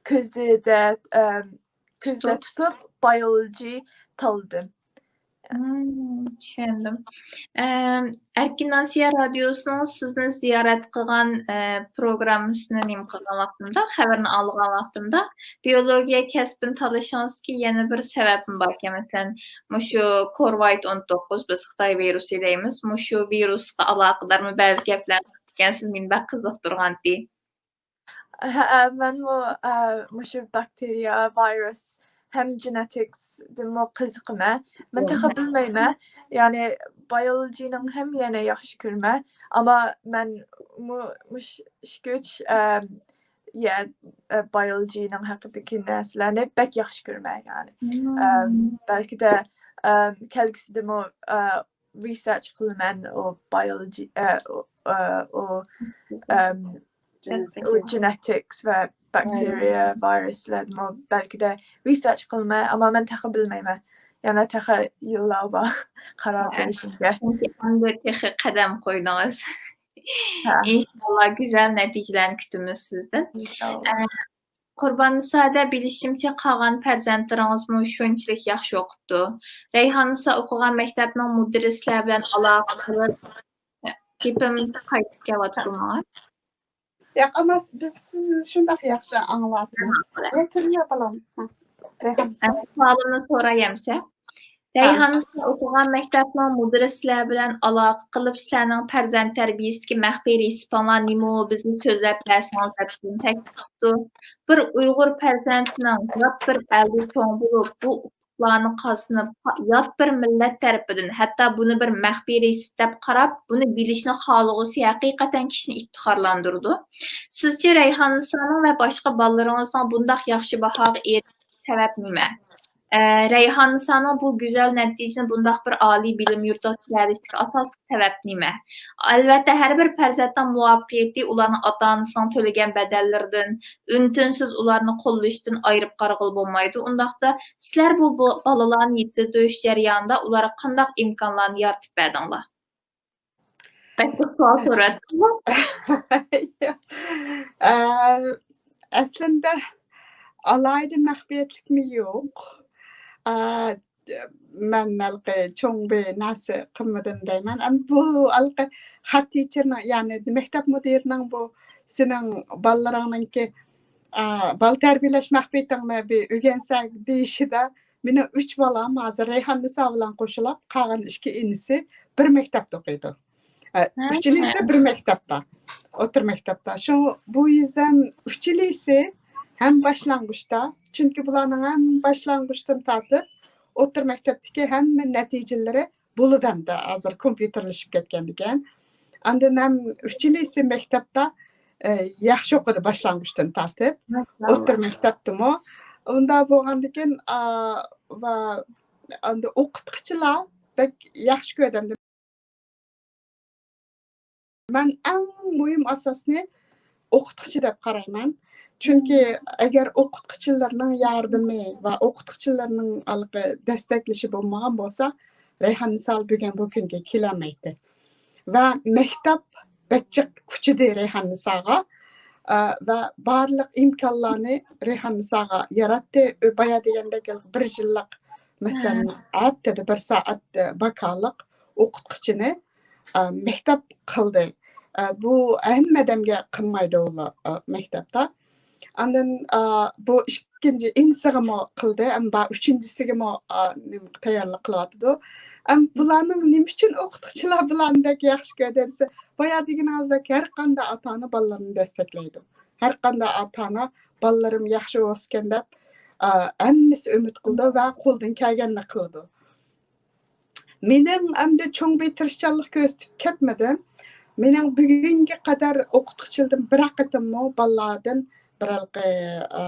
كۆزىدە، ئە، كۆزدە تۇتۇپ بايولوگى تاللىدىم. مم، چۈشەندىم. ئەم، ئەركىن ئاسىيا رادىيوسىنىڭ سىزنى زىيارەت قىلغان، ئە، پروگراممىسىنى نېمە قىلغان ۋاقتىمدا، خەۋىرىنى ئالغان ۋاقتىمدا، بىئولوگىيە كەسپىنى تاللىشىڭىزدىكى يەنە بىر سەۋەبمۇ باركەن. مەسىلەن، مۇشۇ كوروايت ئون توققۇز، بىز خىتاي ۋىرۇسى دەيمىز، مۇشۇ ۋىرۇسقا ئالاقىدارمۇ بەزى گەپلەرنى قىلىپتىكەنسىز، مېنى بەك قىزىقتۇرغانتى. ھە، مەنمۇ، ئە، مۇشۇ باكتېرىيە، ۋىرۇس ھەم جېنېتىكسدىنمۇ قىزىقىمەن. مەن تېخى بىلمەيمەن. يەنى بايولوگىنىڭ ھەم يەنە ياخشى كۆرىمەن. ئەمما مەن مۇ-، مۇش-، ئىككى ئۈچ، ئەم، يە، ئە، بايولوگىنىڭ ھەققىدىكى نەرسىلەرنى بەك ياخشى كۆرىمەن، يەنى. ئەم، بەلكىدە، ئەم، كەلگۈسىدىمۇ، ئە، رىسېرچ قىلىمەن، ئۇ بايولوگى، ئە، ئۇ، ئە، ئۇ، ئەم، ئۇ جېنېتىكس ۋە باكتېرىيە، ۋىرۇسلارنىمۇ بەلكىدە رىسېرچ قىلىمەن، ئەمما مەن تېخى بىلمەيمەن. يەنە تېخى يىللار بار قارار بېرىشىمگە. چۈنكى ئەمدى تېخى قەدەم قويدىڭىز. ھە. ئىنشاللا گۈزەل نەتىجىلەرنى كۈتىمىز سىزدىن. ئىنشاللا. ئە، قۇرباننىسادا بىلىشىمچە قالغان پەرزەنتلىرىڭىزمۇ شۇنچىلىك ياخشى ئوقۇپتۇ. رەيھاننىسا ئوقۇغان مەكتەپنىڭ مۇدىرىسلار بىلەن ئالاقە قىلىپ، گېپىم قايتىپ كېلىۋاتىدۇ ماڭا. ياق، ئەمما بىز سىزنى شۇنداق ياخشى ئاڭلاۋاتىمىز. ھە، تۈرمە بالام. ھە، رەيھان. ئە، سوئالىمنى سوراي ئەمسە. ھە. رەيھاننىسا ئوقۇغان مەكتەپنىڭ مۇدىرىسلار بىلەن ئالاقە قىلىپ، سىلەرنىڭ پەرزەنت تەربىيەسىدىكى مەخپىي رېسېپىڭلار نېمە، بىزنى سۆزلەپ بەرسىڭىز دەپ سىزنى تەكلىپ قىپتۇ. بىر ئۇيغۇر پەرزەنتىنىڭ يات بىر ئەلدە چوڭ بولۇپ، بۇ ئۇتۇقلارنى قازىنىپ، يات بىر مىللەت تەرىپىدىن، ھەتتا بۇنى بىر مەخپىي رېسېپ دەپ قاراپ، بۇنى بىلىشنى خالىغۇسى ھەقىقەتەن كىشىنى ئىپتىخارلاندۇرىدۇ. سىزچە رەيھاننىسانىڭ ۋە باشقا بالىلىرىڭىزنىڭ بۇنداق ياخشى باھاغا ئېرىشىش سەۋەب نېمە؟ ئە، رەيھاننىسانىڭ بۇ گۈزەل نەتىجىنى بۇنداق بىر ئالىي بىلىم يۇرتىغا كىرەلىشىگە ئاساسلىق سەۋەب نېمە؟ ئەلۋەتتە، ھەر بىر پەرزەنتنىڭ مۇۋەپپەقىيىتى ئۇلارنىڭ ئاتا-ئانىسىنىڭ تۆلىگەن بەدەللىرىدىن، ئۈن-تىنسىز ئۇلارنى قوللىشىدىن ئايرىپ قارىغىلى بولمايدۇ. ئۇنداقتا، سىلەر بۇ، بۇ بالىلارنى يېتىلدۈرۈش جەريانىدا ئۇلارغا قانداق ئىمكانلارنى يارىتىپ بەردىڭلار؟ بەك كۆپ سوئال سوراتتىم. ئە، ئەسلىندە ئالاھىدە مەخپىيەتلىكمۇ يوق. ئە، مەن ھېلىقى چوڭ بىر نەرسە قىلمىدىم دەيمەن. ئەمما بۇ ھېلىقى خەت تىچېرنىڭ، يەنى مەكتەپ مۇدىرىنىڭ بۇ سېنىڭ بالىلىرىڭنىڭكى، ئە، بالا تەربىيەلەش مەخپىيىتىڭنى بىر ئۆگەنسەك دېيىشىدە، مېنىڭ ئۈچ بالام ھازىر رەيھاننىسا بىلەن قوشۇلاپ، قالغان ئىككى ئىنىسى بىر مەكتەپتە ئوقۇيدۇ. ئە، ھە، ئۈچىلىسى ھە. بىر مەكتەپتە، ئوتتۇرا مەكتەپتە. شۇ، بۇ يۈزدىن ئۈچىلىسى ھەم باشلانغۇچتا، چۈنكى بۇلارنىڭ ھەم باشلانغۇچتىن تارتىپ ئوتتۇرا مەكتەپتىكى ھەممە نەتىجىلىرى بولىدۇ ئەمدى، ھازىر كومپيۇتېرلىشىپ كەتكەندىكىن. ئاندىن ھەم ئۈچىلىسى مەكتەپتە، ئە، ياخشى ئوقۇدى باشلانغۇچتىن تارتىپ، ماشائاللا. ئوتتۇرا مەكتەپتىمۇ. ئۇنداق بولغاندىكىن، ئا، ۋە ئاندىن ئوقۇتقۇچىلار بەك ياخشى كۆردى. مەن ئەڭ مۇھىم ئاساسنى ئوقۇتقۇچى دەپ قارايمەن. چۈنكى ئەگەر ئوقۇتقۇچىلارنىڭ ياردىمى ۋە ئوقۇتقۇچىلارنىڭ ھېلىقى دەستەكلىشى بولمىغان بولسا، رەيھاننىسا بۈگۈن بۇ كۈنگە كېلەلمەيتتى. ۋە مەكتەپ بەك جىق كۈچىدى رەيھاننىساغا. ئە، ۋە بارلىق ئىمكانلارنى رەيھاننىساغا ياراتتى. ئۆ، بايا دېگەندەك بىر يىللىق، مەسىلەن، ھە. ھەپتىدە بىر سائەت، ئە، باكالىق ئوقۇتقۇچىنى، ئە، مەكتەپ قىلدى. ئە، بۇ ھەممە ئادەمگە قىلمايدۇ ئۇلار، ئە، مەكتەپتە. ئاندىن، ئا، بۇ ئىككىنچى ئىنىسىغىمۇ قىلدى، ئەمما ئۈچىنچىسىگىمۇ، ئا، نېمە، تەييارلىق قىلىۋاتىدۇ. ئەم، بۇلارنىڭ نېمە ئۈچۈن ئوقۇتقۇچىلار بۇلارنى بەك ياخشى كۆردى دېسە، بايا دېگىنىڭىزدەك ھەر قانداق ئاتا-ئانا بالىلىرىنى دەستەكلەيدۇ. ھەر قانداق ئاتا-ئانا بالىلىرىم ياخشى بولسىكەن دەپ، ئا، ھەممىسى ئۈمىد قىلىدۇ ۋە قولىدىن كەلگەننى قىلىدۇ. مېنىڭ ئەمدى چوڭ بىر تىرىشچانلىق كۆرسىتىپ كەتمىدىم. مېنىڭ بۈگۈنگە قەدەر ئوقۇتقۇچىلىرىم بىر قېتىممۇ بالىلاردىن بىر ھېلىقى، ئە،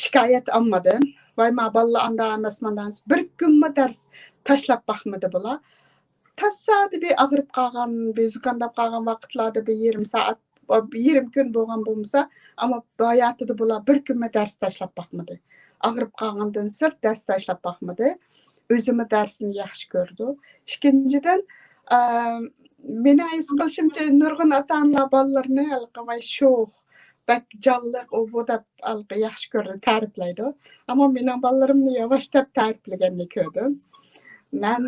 شىكايەت ئالمىدىم. ۋاي، ما بالىلار ئاندا ئەمەس، ماندا ئەمەس. بىر كۈنمۇ دەرس تاشلاپ باقمىدى بۇلار. تاسادىپىي ئاغرىپ قالغان، بىر زۇكامداپ قالغان ۋاقىتلاردا بىر يېرىم سائەت، يېرىم كۈن بولغان بولمىسا، ئەمما ھاياتىدا بۇلار بىر كۈنمۇ دەرس تاشلاپ باقمىدى. ئاغرىپ قالغاندىن سىرت دەرس تاشلاپ باقمىدى. ئۆزىمۇ دەرسنى ياخشى كۆرىدۇ. ئىككىنچىدىن، ئە، مېنىڭ ھېس قىلىشىمچە، نۇرغۇن ئاتا-ئانىلار بالىلىرىنى ھېلىقى ۋاي شوخ، بەك جانلىق، ئۇ بۇ دەپ ھېلىقى ياخشى كۆرىدۇ، تەرىپلەيدۇ. ئەمما مېنىڭ بالىلىرىمنى ياۋاش دەپ تەرىپلىگەننى كۆردۈم. مەن،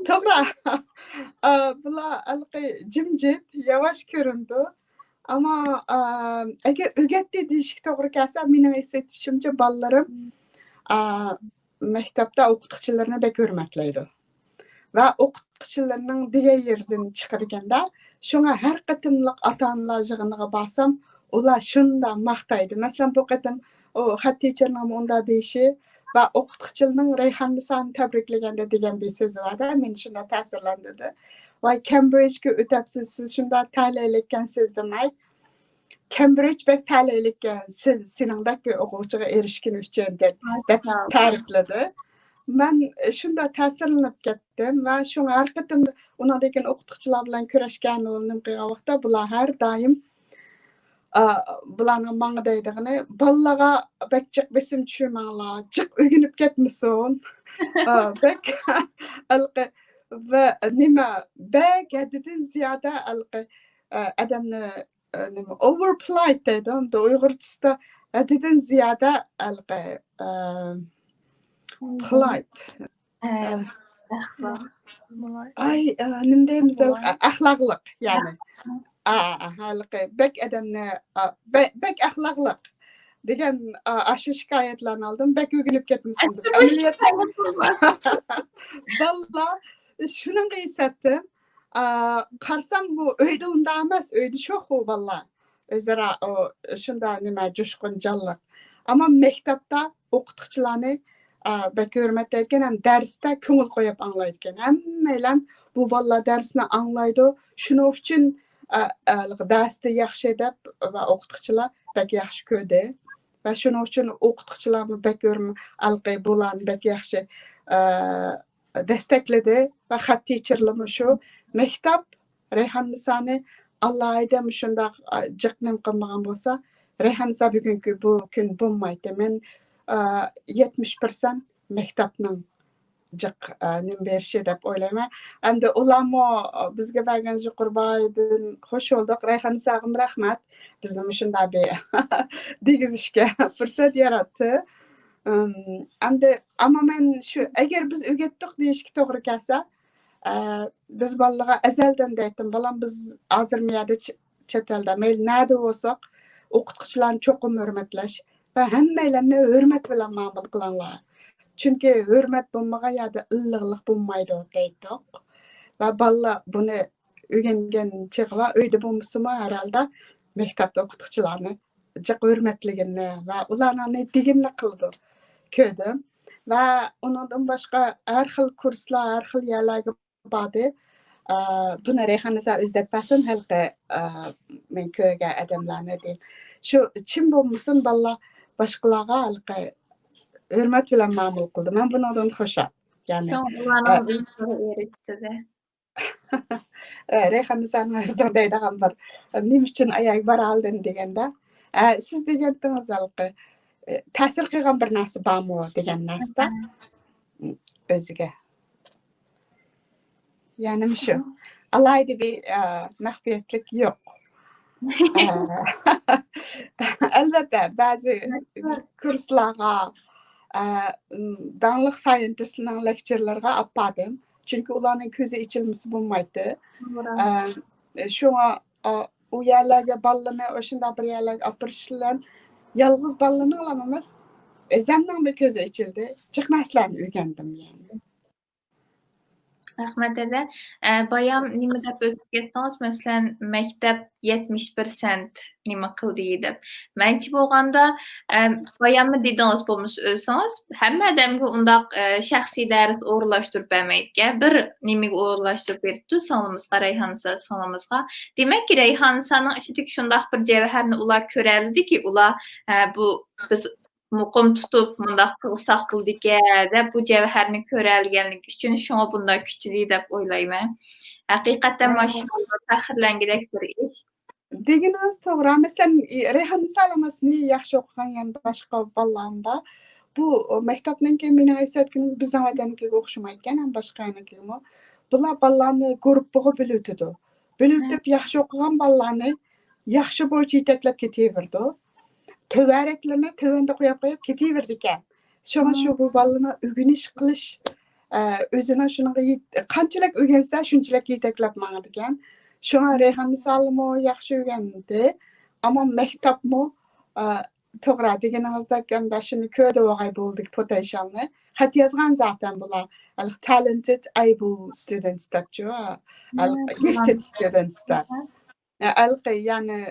توغرا، ئا، بۇلار ھېلىقى جىمجىت، ياۋاش كۆرۈنىدۇ. ئەمما، ئا، ئەگەر ئۆگەتتى دېيىشكە توغرا كەلسە، مېنىڭ ھېس ئېتىشىمچە بالىلىرىم، ئا، مەكتەپتە ئوقۇتقۇچىلىرىنى بەك ھۆرمەتلەيدۇ. ۋە ئوقۇتقۇچىلىرىنىڭ دېگەن يېرىدىن چىقىدىكەندە، شۇڭا ھەر قېتىملىق ئاتا-ئانىلار يىغىنىغا بارسام، ئۇلار شۇنداق ماختايدۇ. مەسىلەن، بۇ قېتىم ئۇ خەت تىچېرنىڭ ئۇنداق دېيىشى ۋە ئوقۇتقۇچىنىڭ رەيھاننىسانى تەبرىكلىگەندە دېگەن بىر سۆزى بار-دە، مېنى شۇنداق تەسىرلەندۈردى. ۋاي، كەمبرىجگە ئۆتەپسىز، سىز شۇنداق تەلەيلىككەنسىز دېمەي، كەمبرىج بەك تەلەيلىككەن، سىز، سېنىڭدەك بىر ئوقۇغۇچىغا ئېرىشكىنى ئۈچۈن دەپ، دەپ تەرىپلىدى. مەن شۇنداق تەسىرلىنىپ كەتتىم ۋە شۇڭا ھەر قېتىم ئۇنىڭدىن كېيىن ئوقۇتقۇچىلار بىلەن كۆرۈشكەن، نېمە قىلغان ۋاقىتتا بۇلار ھەر دائىم، ئا، بۇلارنىڭ ماڭا دەيدىغىنى، بالىلارغا بەك جىق بېسىم چۈشۈرمەڭلار، جىق ئۆگىنىپ كەتمىسۇن. ئا، بەك ھېلىقى ۋە نېمە، بەك ھەددىدىن زىيادە ھېلىقى، ئا، ئادەمنى، ئا، نېمە، ئوۋېر پولايت دەيدۇ، ئۇيغۇرچىسىدا ھەددىدىن زىيادە ھېلىقى، ئا، پولايت. ئە، ئەخلاق. ئاي، ئا، نېمە دەيمىز، ئەخلاقلىق، يەنى. ئا، ئا، ھېلىقى بەك ئادەمنى، ئا، بە-، بەك ئەخلاقلىق دېگەن، ئا، ئاشۇ شىكايەتلەرنى ئالدىم. بەك ئۆگىنىپ كەتمىسۇن دەپ. ئەمەلىيەتتە بالىلار شۇنىڭغا ھېسەتتىم. ئا، قارىسام، بۇ ئۆيدە ئۇنداق ئەمەس، ئۆيدە شوخ ئۇ بالىلار. ئۆزئارا ئۇ شۇنداق نېمە، جۇشقۇن، جانلىق. ئەمما مەكتەپتە ئوقۇتقۇچىلارنى، ئا، بەك ھۆرمەتلەيدىكەن ھەم دەرستە كۆڭۈل قويۇپ ئاڭلايدىكەن. ھەممەيلەن بۇ بالىلار دەرسنى ئاڭلايدۇ. شۇنىڭ ئۈچۈن، ئا، ئا، دەرستە ياخشى دەپ ۋە ئوقۇتقۇچىلار بەك ياخشى كۆردى. ۋە شۇنىڭ ئۈچۈن ئوقۇتقۇچىلارمۇ بەك ھۆرم-، ئەلقى بۇلارنى بەك ياخشى، ئا، دەستەكلىدى ۋە خەت تىچېرلىرىمۇ شۇ مەكتەپ رەيھاننىسانى ئالاھىدە مۇشۇنداق، ئا، جىق نېمە قىلمىغان بولسا، رەيھاننىسا بۈگۈنكى بۇ كۈن بولمايتتى. مەن، ئا، يەتمىش پىرسەنت مەكتەپنىڭ جىق، ئا، نېمە بېرىشى دەپ ئويلايمەن. ئەمدى ئۇلارمۇ بىزگە بەرگەن يۇقىرى باھادىن خوش بولدۇق. رەيھاننىساغىمۇ رەھمەت. بىزنى مۇشۇنداق بىر دېگۈزۈشكە پۇرسەت ياراتتى. ئەمدى، ئەمما مەن شۇ، ئەگەر بىز ئۆگەتتۇق دېيىشكە توغرا كەلسە، ئە، بىز بالىلارغا ئەزەلدىن دەيتتىم، بالام، بىز ھازىر مۇ يەردە چ-، چەت ئەلدە، مەيلى نەدە بولساق، ئوقۇتقۇچىلارنى چوقۇم ھۆرمەتلەش ۋە ھەممەيلەننى ھۆرمەت بىلەن مۇئامىلە قىلىڭلار. چۈنكى ھۆرمەت بولمىغان يەردە ئىللىقلىق بولمايدۇ دەيتتۇق. ۋە بالىلار بۇنى ئۆگەنگەن چېغىلا ئۆيدە بولمىسىمۇ، ھەر ھالدا مەكتەپتە ئوقۇتقۇچىلارنى جىق ھۆرمەتلىگىنى ۋە ئۇلارنىڭ دېگىنىنى قىلىدۇ، كۆردۈم. ۋە ئۇنىڭدىن باشقا ھەر خىل كۇرسلار، ھەر خىل يەرلەرگە باردى. ئا، بۇنى رەيھاننىسا ئۆزى دەپ بەرسۇن، ھېلىقى، ئا، مەن كۆرگەن ئادەملەرنى دېدى. شۇ چىن بولمىسۇن، بالىلار باشقىلارغا ھېلىقى ھۆرمەت بىلەن مۇئامىلە قىلدى. مەن بۇنىڭدىن خۇشال. يەنى، ئۇلارنىڭ ئا، ئۈمىدىگە ئېرىشتى. ئە، رەيھاننىسانىڭ ئۆزىنىڭ دەيدىغان بىر، نېمە ئۈچۈن ئاياغ بارالدىم دېگەندە، ئە، سىز دېگەنتىڭىز ھېلىقى، ئە، تەسىر قىلغان بىر نەرسە بارمۇ دېگەن نەرسىدە، ئۆزىگە. يەنى مۇشۇ. ئالاھىدە بىر، ئە، مەخپىيەتلىك يوق. ئە، ئەلۋەتتە، بەزى كۇرسلارغا، ئە، داڭلىق سايېنتىستلارنىڭ لېكتىرلىرىغا ئاپاردىم. چۈنكى ئۇلارنىڭ كۆزى ئېچىلمىسا بولمايتتى. ئە، شۇڭا، ئە، ئۇ يەرلەرگە بالىلىرىنى ئاشۇنداق بىر يەرلەرگە ئاپىرىش بىلەن يالغۇز بالىلىرىنىڭلا ئەمەس، ئۆزەمنىڭمۇ كۆزى ئېچىلدى. جىق نەرسىلەرنى ئۆگەندىم، يەنى. رەھمەت، ھەدە. ئە، بايام نېمە دەپ ئۆتۈپ كەتتىڭىز؟ مەسىلەن، مەكتەپ يەتمىش پىرسەنت نېمە قىلدى دەپ. مەنچە بولغاندا، ئە، باياممۇ دېدىڭىز بولمىسا ئۆزىڭىز، ھەممە ئادەمگە ئۇنداق، ئە، شەخسىي دەرس ئورۇنلاشتۇرۇپ بەرمەيدىكەن. بىر نېمىگە ئورۇنلاشتۇرۇپ بېرىپتۇ، سىڭلىمىزغا، رەيھاننىسا سىڭلىمىزغا. دېمەككى، رەيھاننىسانىڭ ئىچىدىكى شۇنداق بىر جەۋھەرنى ئۇلار كۆرەلىدىكى، ئۇلار، ھە، بۇ بىز مۇقىم تۇتۇپ، مۇنداق قىلساق بولىدىكەن دەپ، بۇ جەۋھەرنى كۆرەلىگەنلىكى ئۈچۈن شۇڭا بۇنداق كۈچلۈك دەپ ئويلايمەن. ھەقىقەتەن ماشائاللاھ، پەخىرلەنگۈدەك بىر ئىش. دېگىنىڭىز توغرا. مەسىلەن، رەيھاننىسا ئەمەسمۇ ياخشى ئوقۇغان يەنە باشقا بالىلارمۇ بار. بۇ مەكتەپنىڭكى مېنىڭ ئەسلىگىنىم بىزنىڭ ۋەتەندىكىگە ئوخشىمايدىكەن، ھەم باشقا يەرنىڭكىگىمۇ. بۇلار بالىلارنى گۇرۇپپىغا بۆلۈۋېتىدۇ. بۆلۈۋېتىپ، ياخشى ئوقۇغان بالىلارنى ياخشى بويىچە يېتەكلەپ كېتىۋېرىدۇ. تۆۋەرەكلىرىنى تۆۋەندە قويۇپ، قويۇپ كېتىۋېرىدىكەن. شۇڭا شۇ بۇ بالىنىڭ ئۆگىنىش قىلىش، ئە، ئۆزىنىڭ شۇنىڭغا يېت-، قانچىلىك ئۆگەنسە، شۇنچىلىك يېتەكلەپ ماڭىدىكەن. شۇڭا رەيھاننىسالىمۇ ياخشى ئۆگەندى. ئەمما مەكتەپمۇ، ئە، توغرا دېگىنىڭىزدەك، ئەمدى شۇنى كۆردى بولغاي بولدى پوتېنشىئالنى. خەت يازغان زاتەن بۇلار. ھېلىقى talented, able students دەپچۇ. ھېلىقى gifted students دەپ. ھە، ھېلىقى، يەنى،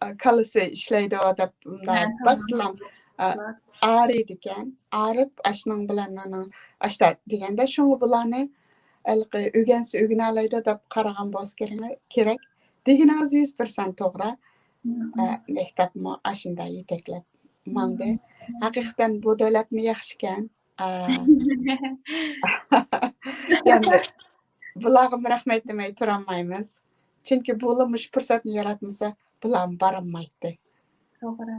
ئە، كاللىسى ئىشلەيدۇ دەپ، مۇنداق باشتىلا ئا-، ئاغرىيدىكەن. ئاغرىپ، ئاشۇنىڭ بىلەن ئانا، ئاشتا دېگەندە، شۇڭا بۇلارنى ھېلىقى ئۆگەنسە ئۆگىنەلەيدۇ دەپ قارىغان بولسا كېرەك، كېرەك. دېگىنىڭىز يۈز پىرسەنت توغرا. ئە، مەكتەپمۇ ئاشۇنداق يېتەكلەپ ماڭدى. ھەقىقەتەن بۇ دۆلەتمۇ ياخشىكەن. ئە، يەنى بۇلارغىمۇ رەھمەت دېمەي تۇرالمايمىز. چۈنكى بۇلار مۇشۇ پۇرسەتنى ياراتمىسا، بۇلارمۇ بارالمايتتى. توغرا.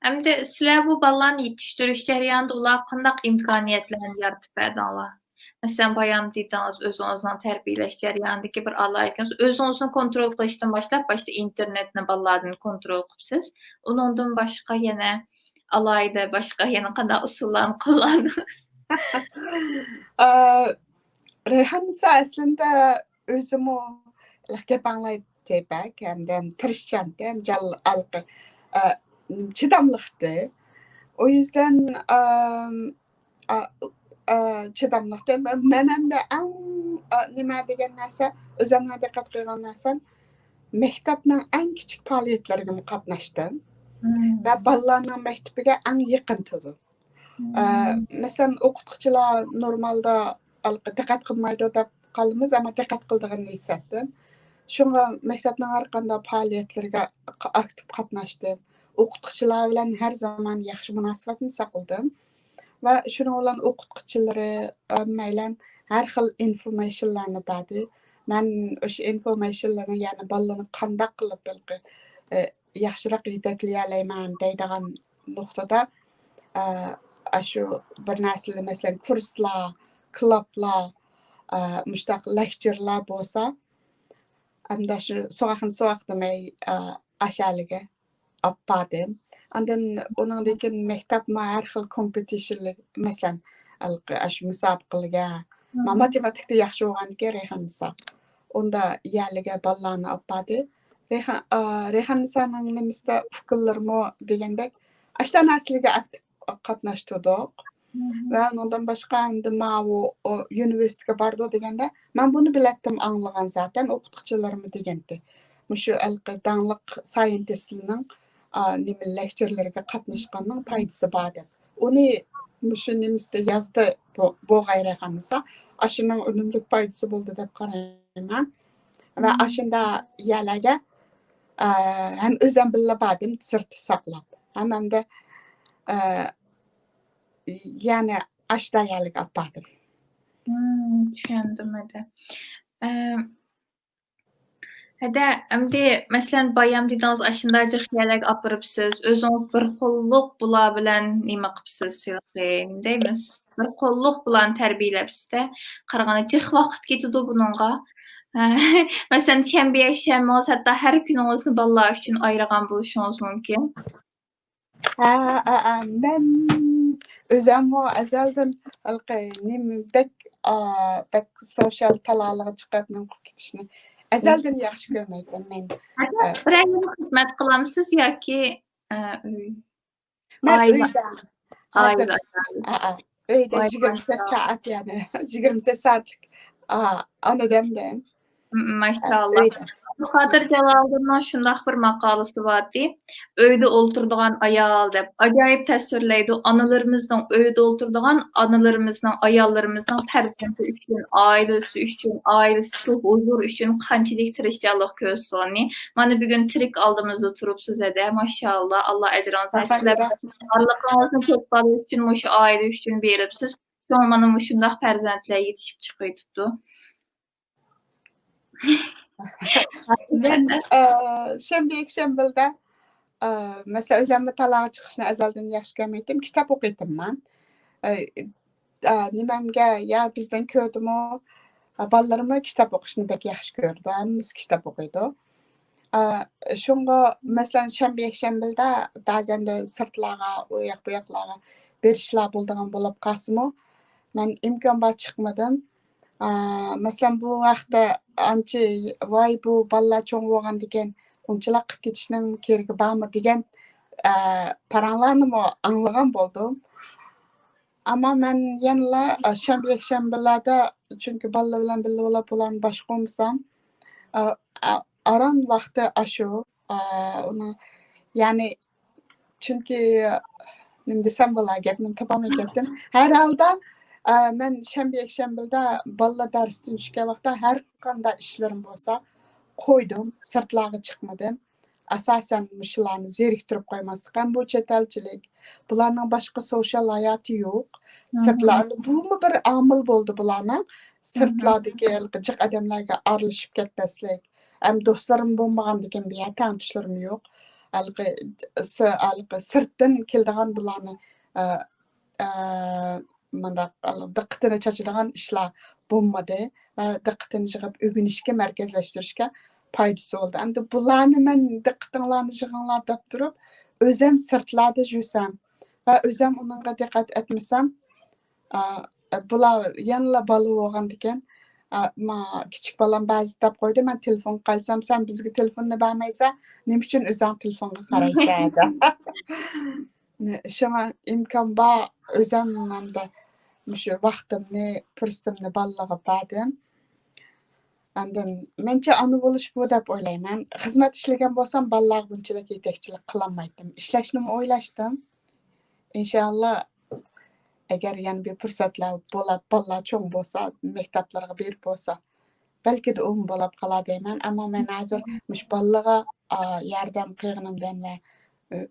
ئەمدى سىلەر بۇ بالىلارنى يېتىشتۈرۈش جەريانىدا ئۇلارغا قانداق ئىمكانىيەتلەرنى يارىتىپ بەردىڭلار؟ مەسىلەن، بايام دېدىڭىز، ئۆزىڭىزنىڭ تەربىيەلەش جەريانىدىكى بىر ئالاھىدىلىكىڭىز، ئۆزىڭىزنى كونترول قىلىشتىن باشلاپ، باشتا ئىنتېرنېتنى بالىلاردىن كونترول قىپسىز. ئۇنىڭدىن باشقا يەنە ئالاھىدە باشقا يەنە قانداق ئۇسۇللارنى قوللاندىڭىز؟ ئا، رەيھاننىسا ئەسلىندە ئۆزىمۇ گەپ ئاڭلايتتى بەك، ھەمدە تىرىشچانتى، ھەم جان-، ھېلىقى، ئا، چىداملىقتى. ئۇ يۈزدىن، ئام، ئا، ئا، چىداملىقتى. مەن ئەمدى ئەڭ، ئا، نېمە دېگەن نەرسە، ئۆزۈمنىڭ دىققەت قىلغان نەرسەم، مەكتەپنىڭ ئەڭ كىچىك پائالىيەتلىرىگىمۇ قاتناشتىم. ۋە بالىلارنىڭ مەكتىپىگە ئەڭ يېقىن تۇردۇم. ئە، مەسىلەن، ئوقۇتقۇچىلار نورمالدا ھېلىقى دىققەت قىلمايدۇ دەپ قالىمىز، ئەمما دىققەت قىلىدىغىنىنى ھېس ئەتتىم. شۇڭا مەكتەپنىڭ ھەر قانداق پائالىيەتلىرىگە ق-، ئاكتىپ قاتناشتىم. ئوقۇتقۇچىلار بىلەن ھەر زامان ياخشى مۇناسىۋەتنى ساقلىدىم. ۋە شۇنىڭ بىلەن ئوقۇتقۇچىلىرى، ھەممەيلەن ھەر خىل ئىنفورمېيشنلارنى بەردى. مەن ئاشۇ ئىنفورمېيشنلارنى، يەنى بالىلارنى قانداق قىلىپ ھېلىقى، ئە، ياخشىراق يېتەكلىيەلەيمەن دەيدىغان نۇقتىدا، ئە، ئاشۇ بىر نەرسىلەر، مەسىلەن، كۇرسلار، كلابلار، ئە، مۇشۇنداق لېكچىرلار بولسا، ئەمدى شۇ سوغۇقنى سوغۇق دېمەي، ئە، ئاشۇ يەرلىگە ئاپاردىم. ئاندىن ئۇنىڭدىن كېيىن مەكتەپمۇ ھەر خىل كومپېتىشنلىق، مەسىلەن، ھېلىقى ئاشۇ مۇسابىقىلىرگە، ما-، ماتېماتىكىدا ياخشى بولغانىكەن رەيھاننىسا. ئۇندا يەرلىگە بالىلارنى ئاپاردى. رەيھان-، ئا، رەيھاننىسانىڭ نېمىسىدە ئۇكىلىرىمۇ دېگەندەك، ئاشۇنداق نەرسىلەرگە ئاكتىپ قاتناشتۇردۇق. ۋە ئۇنىڭدىن باشقا ئەمدى ماۋۇ، ئۇ، يۇنىۋېرسىتېتقا بارىدۇ دېگەندە، مەن بۇنى بىلەتتىم، ئاڭلىغان زاتەن ئوقۇتقۇچىلىرىممۇ دېگەنتى. مۇشۇ ھېلىقى داڭلىق سايېنتىستلىرنىڭ، ئا، نېمە، لېكچىرلىرىگە قاتناشقاننىڭ پايدىسى بار دەپ. ئۇنى مۇشۇ نېمىسىدە يازدى، بۇ، بۇ غەيرىي قىلمىسا، ئاشۇنىڭ ئۈنۈملۈك پايدىسى بولدى دەپ قارايمەن. ۋە ئاشۇنداق يەرلەرگە، ئە، ھەم ئۆزۈم بىللە باردىم، سىرتتا ساقلاپ. ھەم ئەمدى، ئە، يەنە ئاشۇنداق يەرلەرگە ئاپاردىم. چۈشەندىم، ھەدە. ئە، ھەدە، ئەمدى، مەسىلەن، بايام دېدىڭىز، ئاشۇنداق جىق يەرلەرگە ئاپىرىپسىز. ئۆزىڭىز بىر قوللۇق بۇلار بىلەن نېمە قىپسىز، ھېلىقى، نېمە دەيمىز؟ بىر قوللۇق بۇلارنى تەربىيەلەپسىز-دە. قارىغاندا جىق ۋاقىت كېتىدۇ بۇنىڭغا. مەسىلەن، شەنبە، يەكشەنبىڭىز ھەتتا ھەر كۈنىڭىزنى بالىلار ئۈچۈن ئايرىغان بولۇشىڭىز مۇمكىن. ھە، ھە، ھە، مەن ئۆزۈممۇ ئەزەلدىن ھېلىقى نېمە بەك، ئا، بەك سوشال تالاغا چىقىپ نېمە قىلىپ كېتىشنى ئەزەلدىن ياخشى كۆرمەيتتىم مەن. ھەتتا ئە، بىرەر يەردە خىزمەت قىلامسىز ياكى، ئە، ئۆي؟ مەن ئۆيدە. ھازىر، ئائىلە. ئا، ئا. ئۆيدە ۋاي، يىگىرمە تۆت ماشائاللا. سائەت، يەنى يىگىرمە تۆت سائەتلىك، ئا، ئانا دەمدىن. م-، ماشائاللا. ئۆيدە. ئابدۇقادىر جالالىدىننىڭ شۇنداق بىر ماقالىسى بارتى، «ئۆيدە ئولتۇرىدىغان ئايال» دەپ. ئاجايىپ تەسۋىرلەيدۇ ئانىلىرىمىزنىڭ، ئۆيدە ئولتۇرىدىغان ئانىلىرىمىزنىڭ، ئاياللىرىمىزنىڭ پەرزەنتى ئۈچۈن، ئائىلىسى ئۈچۈن، ئائىلىسىدىكى ھۇزۇر ئۈچۈن قانچىلىك تىرىشچانلىق كۆرسىتىدىغىنىنى. مانا بۈگۈن تىرىك ئالدىمىزدا تۇرۇپسىز ھەدە، ماشائاللا، ئاللا ئەجرىڭىزنى بەرسۇن. سىلەر بارلىقىڭىزنى كۆپ بالا ئۈچۈن، مۇشۇ ئائىلە ئۈچۈن بېرىپسىز. شۇڭا مانا مۇشۇنداق پەرزەنتلەر يېتىشىپ چىقىۋېتىپتۇ. مەن، ئە، شەنبە، يەكشەنبىلەردە، ئە، مەسىلەن، ئۆزۈممۇ تالاغا چىقىشنى ئەزەلدىن ياخشى كۆرمەيتتىم. كىتاب ئوقۇيتتىم مەن. ئە، ئە، نېمەمگە، يا بىزدىن كۆردىمۇ، ئە، بالىلىرىممۇ كىتاب ئوقۇشنى بەك ياخشى كۆرىدۇ. ھەممىسى كىتاب ئوقۇيدۇ. ئە، شۇڭا، مەسىلەن، شەنبە، يەكشەنبىلەردە بەزەندە سىرتلارغا، ئۇ ياق، بۇ ياقلارغا بېرىشلار بولىدىغان بولۇپ قالسىمۇ، مەن ئىمكان بار چىقمىدىم. ئا، مەسىلەن، بۇ ھەقتە ئانچە، ۋاي، بۇ بالىلار چوڭ بولغاندىكىن ئۇنچىلىك قىلىپ كېتىشنىڭ كېرىكى بارمۇ دېگەن، ئا، پاراڭلارنىمۇ ئاڭلىغان بولدۇم. ئەمما مەن يەنىلا، ئا، شەنبە، يەكشەنبىلەردە، چۈنكى بالىلار بىلەن بىللە بولۇپ، بۇلارنى باشقۇرمىسام، ئا، ئا، ئاران ۋاقتى ئاشۇ. ئا، ئۇنى، يەنى، چۈنكى نېمە دېسەم بولا، گەپنى تاپالماي كەتتىم. ھەر ھالدا، ئە، مەن شەنبە، يەكشەنبىلەردە بالىلار دەرستىن چۈشكەن ۋاقىتتا ھەر قانداق ئىشلىرىم بولسا قويدۇم، سىرتلارغا چىقمىدىم. ئاساسەن مۇشۇلارنى زېرىكتۈرۈپ قويماسلىق ھەم بۇ چەت ئەلچىلىك، بۇلارنىڭ باشقا سوشال ھاياتى يوق. سىرتلار، بۇمۇ بىر ئامىل بولدى بۇلارنىڭ. سىرتلاردىكى ھېلىقى جىق ئادەملەرگە ئارىلىشىپ كەتمەسلىك. ھەم دوستلىرىم بولمىغاندىكىن بۇ يەردە تەڭتۇشلىرىم يوق. ھېلىقى س-، ھېلىقى سىرتتىن كېلىدىغان بۇلارنى، ئە، ئە، مۇنداق دىققىتىنى چاچىدىغان ئىشلار بولمىدى. ئە، دىققىتىنى يىغىپ ئۆگىنىشكە، مەركەزلەشتۈرۈشكە پايدىسى بولدى. ئەمدى بۇلارنى مەن دىققىتىڭلارنى يىغىڭلار دەپ تۇرۇپ، ئۆزەم سىرتلاردا يۈرسەم ۋە ئۆزەم ئۇنىڭغا دىققەت ئەتمىسەم، ئا، بۇلار يەنىلا بالا بولغاندىكىن، ئا، ما، كىچىك بالام بەزىدە دەپ قويدى، مەن تېلېفونغا قارىسام، سەن بىزگە تېلېفوننى بەرمەيسەن، نېمە ئۈچۈن ئۆزۈڭ تېلېفونغا قارايسەن؟ دەپ. شۇڭا ئىمكان بار، ئۆزەم ھەمدە مۇشۇ ۋاقتىمنى، پۇرسىتىمنى بالىلارغا بەردىم. ئاندىن مەنچە ئانا بولۇش بۇ دەپ ئويلايمەن. خىزمەت ئىشلىگەن بولسام، بالىلارغا بۇنچىلىك يېتەكچىلىك قىلالمايتتىم. ئىشلەشنىمۇ ئويلاشتىم. ئىنشائاللا، ئەگەر يەنە بىر پۇرسەتلەر بولاپ، بالىلار چوڭ بولسا، مەكتەپلەرگە بېرىپ بولسا، بەلكىدە ئۇمۇ بولاپ قالار دەيمەن. ئەمما مەن ھازىر مۇشۇ بالىلارغا، ئا، ياردەم قىلغىنىمدىن ۋە، ئۆ،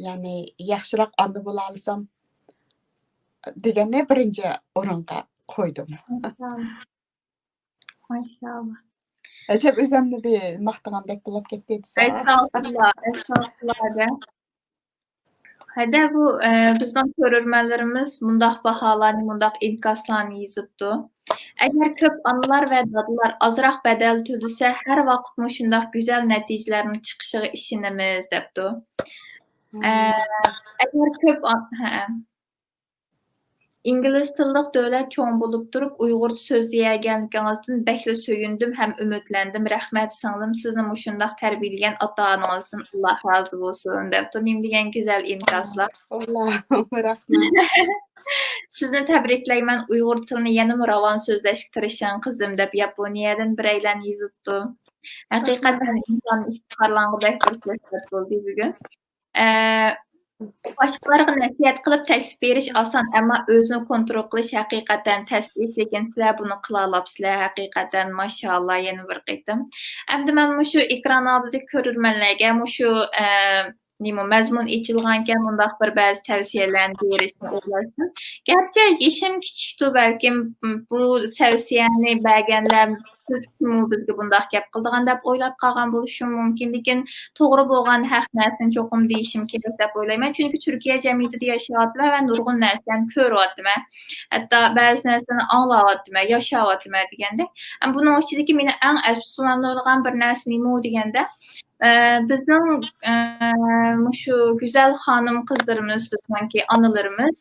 يەنى ياخشىراق ئانا بولالىسام دېگەننى بىرىنچى ئورۇنغا قويدۇم. ماشائاللا. ئەجەب ئۆزەمنى بىر ماختىغاندەك بولۇپ كەتتى دېسە. ئەستەغپۇرۇللا، ئەستەغپۇرۇللا ھەدە. ھەدە بۇ، ئە، بىزنىڭ كۆرۈرمەنلىرىمىز مۇنداق باھالارنى، مۇنداق ئىنكاسلارنى يېزىپتۇ. ئەگەر كۆپ ئانىلار ۋە دادىلار ئازراق بەدەل تۆلىسە، ھەر ۋاقىت مۇشۇنداق گۈزەل نەتىجىلەرنىڭ چىقىشىغا ئىشىنىمىز، دەپتۇ. ئە، ئەگەر كۆپ ئان-، ھە. ئىنگلىز تىللىق دۆلەت چوڭ بولۇپ تۇرۇپ، ئۇيغۇرچە سۆزلىيەلىگەنلىكىڭىزدىن بەكلا سۆيۈندۈم ھەم ئۈمىدلەندىم. رەھمەت، سىڭلىم، سىزنى مۇشۇنداق تەربىيەلىگەن ئاتا-ئانىڭىزدىن ئاللا رازى بولسۇن، دەپتۇ. نېمە دېگەن گۈزەل ئىنكاسلار. ئاللا، رەھمەت. سىزنى تەبرىكلەيمەن، ئۇيغۇر تىلىنى يەنىمۇ راۋان سۆزلەشكە تىرىشىڭ، قىزىم، دەپ ياپونىيەدىن بىرەيلەن يېزىپتۇ. ھەقىقەتەن ئىنسان ئىپتىخارلانغۇدەك بىر پۇرسەت بولدى بۈگۈن. ئە، باشقىلارغا نەسىھەت قىلىپ تەكلىپ بېرىش ئاسان، ئەمما ئۆزىنى كونترول قىلىش ھەقىقەتەن تەس ئىش، لېكىن سىلەر بۇنى قىلالاپسىلەر، ھەقىقەتەن ماشائاللا يەنە بىر قېتىم. ئەمدى مەن مۇشۇ ئېكران ئالدىدىكى كۆرۈرمەنلەرگە مۇشۇ، ئە، نېمە، مەزمۇن ئېچىلغانكەن، مۇنداق بىر بەزى تەۋسىيەلەرنى بېرىشنى ئويلاشتىم. گەرچە يېشىم كىچىكتۇ، بەلكىم بۇ تەۋسىيەنى بەرگەنلەر بىز كىمۇ بىزگە بۇنداق گەپ قىلىدىغان دەپ ئويلاپ قالغان بولۇشۇم مۇمكىن، لېكىن توغرا بولغان ھەق نەرسىنى چوقۇم دېيىشىم كېرەك دەپ ئويلايمەن. چۈنكى تۈركىيە جەمئىيىتىدە ياشاۋاتىمەن ۋە نۇرغۇن نەرسىلەرنى كۆرۈۋاتىمەن. ھەتتا بەزى نەرسىلەرنى ئاڭلاۋاتىمەن، ياشاۋاتىمەن دېگەندەك. ئەمما بۇنىڭ ئىچىدىكى مېنى ئەڭ ئەپسۇسلاندۇرىدىغان بىر نەرسە نېمە دېگەندە، ئە، بىزنىڭ، ئە، مۇشۇ گۈزەل خانىم قىزلىرىمىز، بىزنىڭكى ئانىلىرىمىز،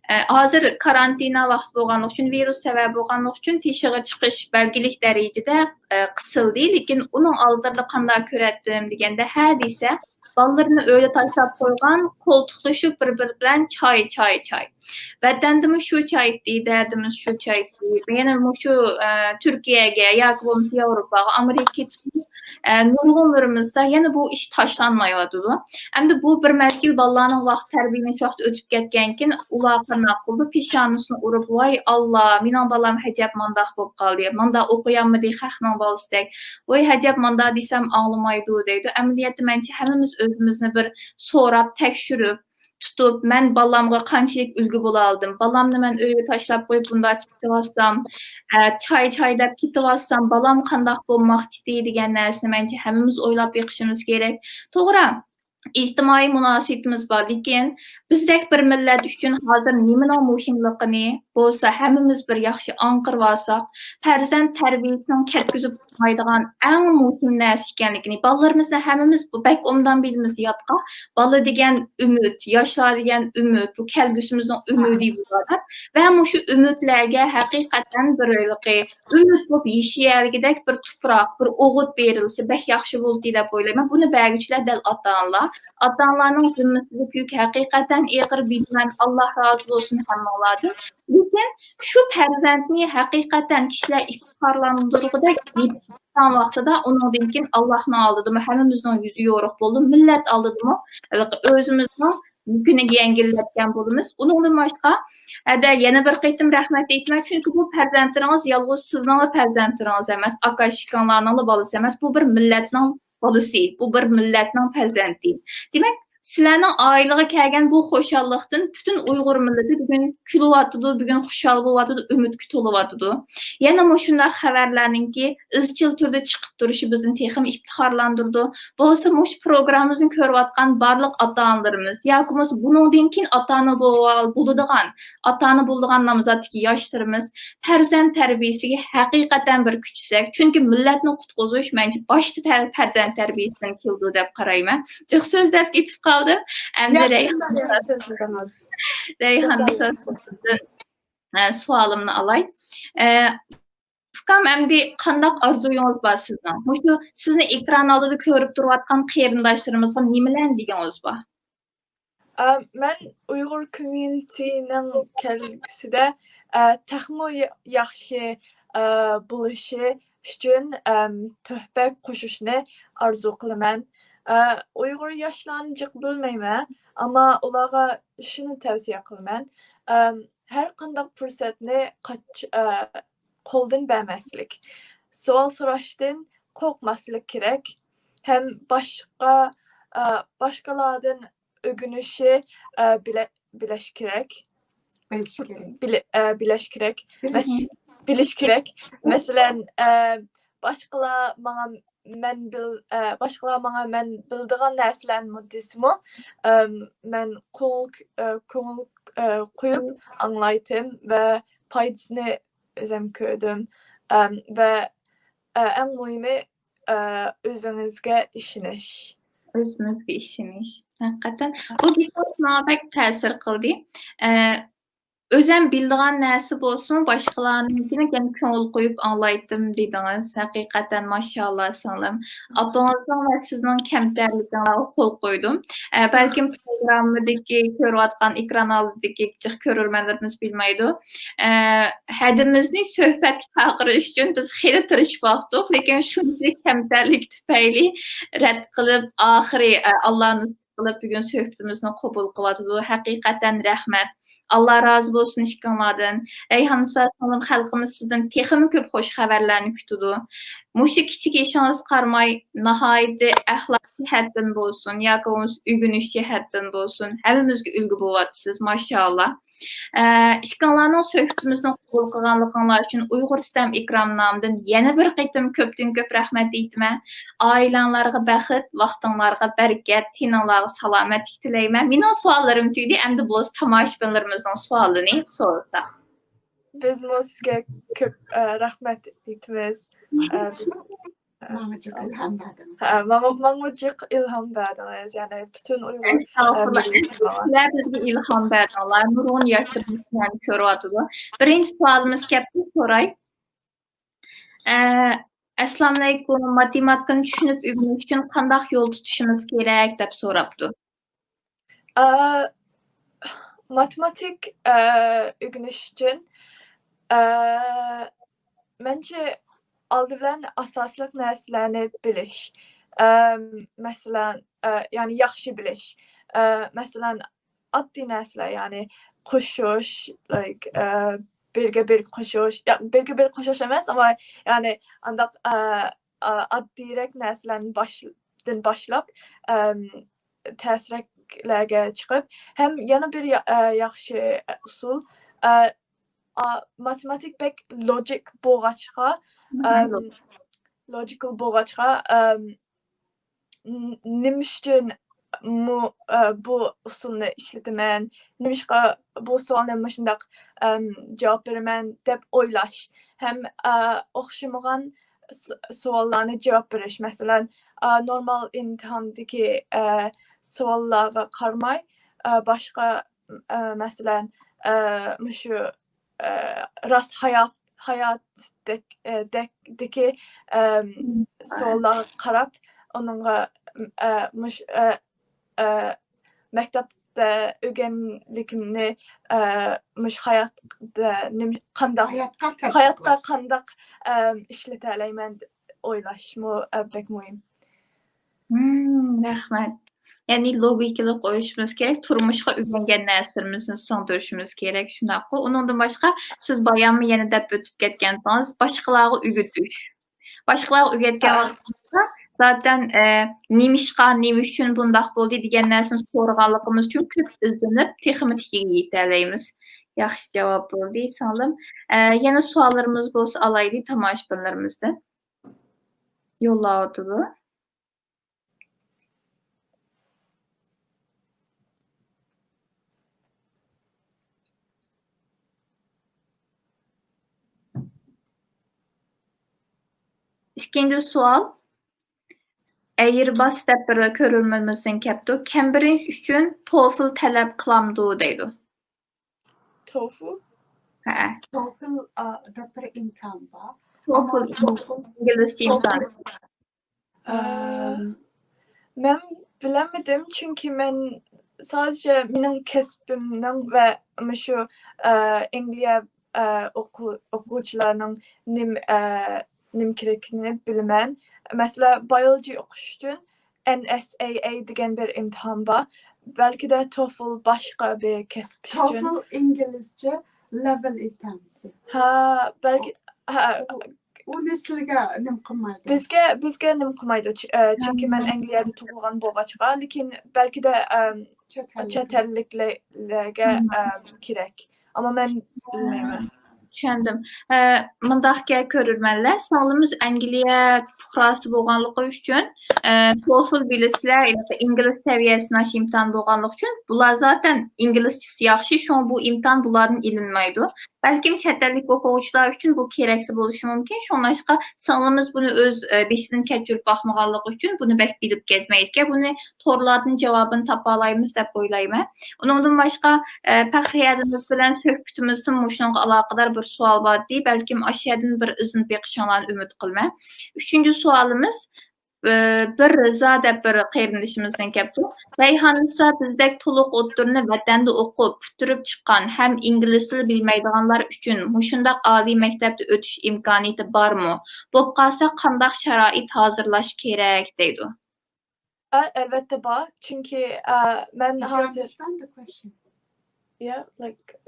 ئە، ھازىر كارانتىنا ۋاقتى بولغانلىقى ئۈچۈن، ۋىرۇس سەۋەبى بولغانلىقى ئۈچۈن تېشىغا چىقىش بەلگىلىك دەرىجىدە، ئە، قىسىلدى. لېكىن ئۇنىڭ ئالدىدا قانداق كۆرەتتىم دېگەندە، ھە دېسە، بالىلىرىنى ئۆيدە تاشلاپ قويغان، قولتۇقلىشىپ بىر-بىرى بىلەن چاي، چاي، چاي. ۋەتەندىمۇ شۇ چاي ئىچتى، دەدىمىز شۇ چاي ئىچتى. يەنە مۇشۇ، ئە، تۈركىيەگە ياكى بولمىسا ياۋروپاغا، ئامېرىكىغا كېتىپ، ئە، نۇرغۇنلىرىمىزدا يەنە بۇ ئىش تاشلانمايۋاتىدۇ. ئەمدى بۇ بىر مەزگىل بالىلارنىڭ ۋاقىت تەربىيەلىنىش ۋاقتى ئۆتۈپ كەتكەنكىن، ئۇلار قانداق قىلىدۇ؟ پېشانىسىنى ئۇرۇپ، ۋاي ئاللا، مېنىڭ بالام ئەجەب مانداق بولۇپ قالدى، ماندا ئوقۇيالمىدى خەقنىڭ بالىسىدەك. ۋاي ئەجەب ماندا دېسەم ئاڭلىمايدۇ دەيدۇ. ئەمەلىيەتتە مەنچە ھەممىمىز ئۆزىمىزنى بىر سوراپ، تەكشۈرۈپ، تۇتۇپ، مەن بالامغا قانچىلىك ئۈلگە بولالىدىم؟ بالامنى مەن ئۆيگە تاشلاپ قويۇپ، بۇنداق كېتىۋاتسام، ئە، چاي، چاي دەپ كېتىۋاتسام، بالام قانداق بولماقچىدى دېگەن نەرسىنى مەنچە ھەممىمىز ئويلاپ بېقىشىمىز كېرەك. توغرا، ئىجتىمائىي مۇناسىۋىتىمىز بار، لېكىن بىزدەك بىر مىللەت ئۈچۈن ھازىر نېمىنىڭ مۇھىملىقىنى بولسا ھەممىمىز بىر ياخشى ئاڭقىرىۋالساق، پەرزەنت تەربىيەسىنىڭ كەتكۈزۈپ بولمايدىغان ئەڭ مۇھىم نەرسە ئىكەنلىكىنى، بالىلىرىمىزنى ھەممىمىز بەك ئوبدان بىلىمىز يادقا، بالا دېگەن ئۈمىد، ياشلار دېگەن ئۈمىد، بۇ كەلگۈسىمىزنىڭ ئۈمىدى بۇلار دەپ. ۋە مۇشۇ ئۈمىدلەرگە ھەقىقەتەن بىر ھېلىقى ئۈمىد بولۇپ يېشىيەلىگۈدەك بىر تۇپراق، بىر ئوغۇت بېرىلسە بەك ياخشى بولدى دەپ ئويلايمەن. بۇنى بەرگۈچىلەر دەل ئاتا-ئانىلار. ئاتا-ئانىلارنىڭ زىممىسىدىكى يۈك ھەقىقەتەن ئېغىر، بىلىمەن، ئاللا رازى بولسۇن ھەممىڭلاردىن. لېكىن شۇ پەرزەنتنى ھەقىقەتەن كىشىلەر ئىپتىخارلاندۇرغۇدەك يېتىشتۈرگەن ۋاقتىدا، ئۇنىڭدىن كېيىن ئاللاھنىڭ ئالدىدىمۇ ھەممىمىزنىڭ يۈزى يورۇق بولىدۇ، مىللەت ئالدىدىمۇ ھېلىقى ئۆزىمىزنىڭ يۈكىنى يەڭگىللەتكەن بولىمىز. ئۇنىڭدىن باشقا، ھەدە يەنە بىر قېتىم رەھمەت ئېيتىمەن، چۈنكى بۇ پەرزەنتلىرىڭىز يالغۇز سىزنىڭلا پەرزەنتلىرىڭىز ئەمەس، ئاكا-ئىكاڭلارنىڭلا بالىسى ئەمەس، بۇ بىر مىللەتنىڭ بالىسى، بۇ بىر مىللەتنىڭ پەرزەنتى. دېمەك، سىلەرنىڭ ئائىلىگە كەلگەن بۇ خۇشاللىقتىن پۈتۈن ئۇيغۇر مىللىتى بۈگۈن كۈلۈۋاتىدۇ، بۈگۈن خۇشال بولۇۋاتىدۇ، ئۈمىدكە تولۇۋاتىدۇ. يەنە مۇشۇنداق خەۋەرلەرنىڭكى ئىزچىل تۈردە چىقىپ تۇرۇشى بىزنى تېخىمۇ ئىپتىخارلاندۇرىدۇ. بولسا مۇشۇ پروگراممىمىزنى كۆرۈۋاتقان بارلىق ئاتا-ئانىلىرىمىز ياكى بولمىسا بۇنىڭدىن كېيىن ئاتا-ئانا بولۇۋال-، بولىدىغان، ئاتا-ئانا بولىدىغان نامزاتتىكى ياشلىرىمىز پەرزەنت تەربىيەسىگە ھەقىقەتەن بىر كۈچىسەك، چۈنكى مىللەتنى قۇتقۇزۇش، مەنچە، باشتا تەر-، پەرزەنت تەربىيەسىدىن كېلىدۇ دەپ قارايمەن. جىق سۆزلەپ كېتىپ قالدىم. ئەمدى ياخشى، رەيھان، ياخشى سۆزلىدىڭىز. رەيھان ئۇستازدىن، ئە، سوئالىمنى ئالاي. ئە، ئۇكام، ئەمدى قانداق ئارزۇيىڭىز بار سىزنىڭ؟ مۇشۇ سىزنى ئېكران ئالدىدا كۆرۈپ تۇرۇۋاتقان قېرىنداشلىرىمىزغا نېمىلەرنى دېگۈڭىز بار؟ ئە، مەن ئۇيغۇر كوميۇنىتىنىڭ كەلگۈسىدە، ئە، تېخىمۇ يا-، ياخشى، ئە، بولۇشى ئۈچۈن، ئەم، تۆھپە قوشۇشنى ئارزۇ قىلىمەن. ئە، ئۇيغۇر ياشلارنى جىق بىلمەيمەن، ئەمما ئۇلارغا شۇنى تەۋسىيە قىلىمەن. ئەم، ھەر قانداق پۇرسەتنى قاچ-، ئە، قولدىن بەرمەسلىك. سوئال سوراشتىن قورقماسلىق كېرەك. ھەم باشقا، ئە، باشقىلاردىن ئۆگىنىشى، ئە، بىلە-، بىلەش كېرەك. بىلىش كېرەك. بىلە-، ئە، بىلەش كېرەك. بىلىش. مەس-، بىلىش كېرەك. مەسىلەن، ئە، باشقىلار ماڭا مەن بىل-، ئە، باشقىلار ماڭا مەن بىلىدىغان نەرسىلەرنىمۇ دېسىمۇ، ئەم، مەن كۆڭۈل، ئە، كۆڭۈل، ئە، قويۇپ ئاڭلايتتىم ۋە پايدىسىنى ئۆزۈم كۆردۈم. ئەم، ۋە، ئە، ئەڭ مۇھىمى، ئە، ئۆزىڭىزگە ئىشىنىش. ئۆزىمىزگە ئىشىنىش. ھەقىقەتەن. بۇ گېپىڭىز ماڭا بەك تەسىر قىلدى. ئە، ئۆزەم بىلىدىغان نەرسە بولسىمۇ، باشقىلارنىڭكىنى يەنە كۆڭۈل قويۇپ ئاڭلايتتىم دېدىڭىز. ھەقىقەتەن ماشائاللا سىڭلىم. ئاپىڭىزنىڭ ۋە سىزنىڭ كەمتەرلىكىڭلارغا قول قويدۇم. ئە، بەلكىم پروگراممىدىكى، كۆرۈۋاتقان ئېكران ئالدىدىكى جىق كۆرۈرمەنلىرىمىز بىلمەيدۇ. ئە، ھەدىمىزنى سۆھبەتكە چاقىرىش ئۈچۈن بىز خېلى تىرىشىپ باقتۇق، لېكىن شۇنچىلىك كەمتەرلىك تۈپەيلى رەت قىلىپ، ئاخىرى، ئە، ئاللا نېسىپ قىلىپ بۈگۈن سۆھبىتىمىزنى قوبۇل قىلىۋاتىدۇ. ھەقىقەتەن رەھمەت. ئاللا رازى بولسۇن ئىككىڭلاردىن. رەيھان ئۇستاز سىڭلىم، خەلقىمىز سىزدىن تېخىمۇ كۆپ خۇش خەۋەرلەرنى كۈتىدۇ. مۇشۇ كىچىك يېشىڭىزغا قارىماي، ناھايىتى ئەخلاق جەھەتتىن بولسۇن، ياكى بولمىسا ئۆگىنىش جەھەتتىن بولسۇن، ھەممىمىزگە ئۈلگە بولۇۋاتىسىز، ماشائاللا. ئە، ئىككىڭلارنىڭ سۆھبىتىمىزنى قوبۇل قىلغانلىقىڭلار ئۈچۈن ئۇيغۇر ستەم ئېكران نامىدىن يەنە بىر قېتىم كۆپتىن كۆپ رەھمەت ئېيتىمەن. ئائىلەڭلارغا بەخت، ۋاقتىڭلارغا بەرىكەت، تېنىڭلارغا سالامەتلىك تىلەيمەن. مېنىڭ سوئاللىرىم تۈگىدى، ئەمدى بولسا تاماشىبىنلىرىمىزنىڭ سوئالىنى سورىساق. بىزمۇ سىزگە كۆپ، ئە، رەھمەت ئېيتىمىز. ئە، بىز، ئە، ماڭا جىق ئىلھام بەردىڭىز. ھە، ماڭا، ماڭا جىق ئىلھام بەردىڭىز. يەنى پۈتۈن ئۇيغۇر، ئە، ئەستەغپۇرۇللا. مىللىتىگە. سىلەر بىزگە ئىلھام بەردىڭلار. نۇرغۇن ياشلىرىمىز سىلەرنى كۆرۈۋاتىدۇ. بىرىنچى سوئالىمىز كەپتۇ، سوراي. ئە، ئەسسالامۇئەلەيكۇم، ماتېماتىكىنى چۈشىنىپ ئۆگىنىش ئۈچۈن قانداق يول تۇتۇشىمىز كېرەك؟ دەپ سوراپتۇ. ئە، ماتېماتىك، ئە، ئۆگىنىش ئۈچۈن، ئە، مەنچە ئالدى بىلەن ئاساسلىق نەرسىلەرنى بىلىش. ئەم، مەسىلەن، ئە، يەنى ياخشى بىلىش. ئە، مەسىلەن، ئاددىي نەرسىلەر، يەنى قوشۇش، like، ئە، بىرگە بىر قوشۇش، يا، بىرگە بىر قوشۇش ئەمەس، ئەمما يەنى ئانداق، ئە، ئە، ئاددىيرەك نەرسىلەرنى باش-، دىن باشلاپ، ئەم، تەسرەكلەرگە چىقىپ، ھەم يەنە بىر يا-، ئە، ياخشى ئۇسۇل، ئە، ئا، ماتېماتىك بەك لوجىك بولغاچقا، مم. ئەم، لوجىكال بولغاچقا، ئەم، ن-، نېمە ئۈچۈن مۇ-، ئە، بۇ ئۇسۇلنى ئىشلىتىمەن، نېمىشقا بۇ سوئالنى مۇشۇنداق، ئەم، جاۋاب بېرىمەن دەپ ئويلاش ھەم، ئە، ئوخشىمىغان س-، سوئاللارنى جاۋاب بېرىش. مەسىلەن، ئە، نورمال ئىمتىھاندىكى، ئە، سوئاللارغا قارىماي، ئە، باشقا، ئە، مەسىلەن، ئە، مۇشۇ، ئە، راست ھايات، ھاياتتەك-، ئە، دەك-، دىكى، ئەم، مم. سوئاللارغا قاراپ، ئۇنىڭغا، ئە، مۇش-، ئە، ئە، مەكتەپتە ئۆگەنگىنىمنى، ئە، مۇشۇ ھاياتتا نېمە، قانداق، ھاياتقا تەتبىقلاش. ھاياتقا قانداق، ئەم، ئىشلىتەلەيمەن دەپ ئويلاشمۇ، ئە، بەك مۇھىم. مم، رەھمەت. يەنى لوگىكىلىق ئويلىشىمىز كېرەك، تۇرمۇشقا ئۆگەنگەن نەرسىلىرىمىزنى سىڭدۈرۈشىمىز كېرەك، شۇنداققۇ؟ ئۇنىڭدىن باشقا، سىز باياممۇ يەنە دەپ ئۆتۈپ كەتكەنتىڭىز، باشقىلارغا ئۆگىتىش. باشقىلارغا ئۆگەتكەن ۋاقتىمىزدا زاتەن، ئە، نېمىشقا، نېمە ئۈچۈن بۇنداق بولدى دېگەن نەرسىنى سورىغانلىقىمىز ئۈچۈن كۆپ ئىزدىنىپ، تېخىمۇ تېگىگە يېتەلەيمىز. ياخشى جاۋاب بولدى، سىڭلىم. ئە، يەنە سوئاللىرىمىز بولسا ئالايلى تاماشىبىنلىرىمىزدىن. يوللاۋاتىدۇ. ئىككىنچى سوئال. ئەيرباس دەپ بىر كۆرۈرمىنىمىزدىن كەپتۇ. كەمبرىج ئۈچۈن توفل تەلەپ قىلامدۇ دەيدۇ. توفل؟ ھە. توفل، ئا، دەپ بىر ئىمتىھان بار. توفل ئەمما توفل ئىنگلىزچە ئىمتىھان. ئەم، مەن بىلەلمىدىم، چۈنكى مەن سادىچە مېنىڭ كەسپىمنىڭ ۋە مۇشۇ، ئە، ئەنگلىيە، ئە، ئوقۇ-، ئوقۇغۇچىلارنىڭ نېمە، ئە، نېمە كېرەكلىكىنى بىلىمەن. مەسىلەن، بايولوگىيە ئوقۇش ئۈچۈن ئېن ئېس ئەي ئەي دېگەن بىر ئىمتىھان بار. بەلكىدە توفل باشقا بىر كەسىپ ئۈچۈن. توفل ئىنگلىزچە لېۋېل ئىمتىھانى. ھە، بەلكى، ھە. ئۇ، ئۇنى سىلىگە نېمە قىلمايدۇ؟ بىزگە، بىزگە نېمە قىلمايدۇ. چۈ-، ئە، چۈنكى مەن ئەنگلىيەدە تۇغۇلغان بولغاچقا، لېكىن بەلكىدە، ئەم، چەت ئەللىك. چەت ئەللىكلەرگە، ئەم، كېرەك. ئەمما مەن بىلمەيمەن. چۈشەندىم. ئە، مۇنداقكەن كۆرۈرمەنلەر، سىڭلىمىز ئەنگلىيە پۇقراسى بولغانلىقى ئۈچۈن، ئە، توفل بىلىسىلەر، ياكى ئىنگلىز سەۋىيەسى ناش ئىمتىھان بولغانلىقى ئۈچۈن، بۇلار زاتەن ئىنگلىزچىسى ياخشى، شۇڭا بۇ ئىمتىھان بۇلاردىن ئېلىنمايدۇ. بەلكىم چەت ئەللىك ئوقۇغۇچىلار ئۈچۈن بۇ كېرەكلىك بولۇشى مۇمكىن. شۇڭلاشقا سىڭلىمىز بۇنى ئۆز، ئە، بېشىدىن كەچۈرۈپ باقمىغانلىقى ئۈچۈن بۇنى بەك بىلىپ كەتمەيدىكەن. بۇنى تورلاردىن جاۋابىنى تاپالايمىز دەپ ئويلايمەن. ئۇنىڭدىن باشقا، ئە، پەخرىيەدىمىز بىلەن سۆھبىتىمىزدىمۇ مۇشۇنىڭغا ئالاقىدار بىر سوئال بار ئىدى. بەلكىم ئاشۇ يەردىن بىر ئىزدىنىپ بېقىشىڭلارنى ئۈمىد قىلىمەن. ئۈچىنچى سوئالىمىز، ئە، بىر رىزا دەپ بىر قېرىندىشىمىزدىن كەپتۇ. رەيھاننىسا بىزدەك تولۇق ئوتتۇرىنى ۋەتەندە ئوقۇپ، پۈتتۈرۈپ چىققان ھەم ئىنگلىز تىلى بىلمەيدىغانلار ئۈچۈن مۇشۇنداق ئالىي مەكتەپتە ئۆتۈش ئىمكانىيىتى بارمۇ؟ بولۇپ قالسا، قانداق شارائىت ھازىرلاش كېرەك؟ دەيدۇ. ئە، ئەلۋەتتە بار. چۈنكى، ئە، مەن Did you ھازىر understand the question? Yeah, like,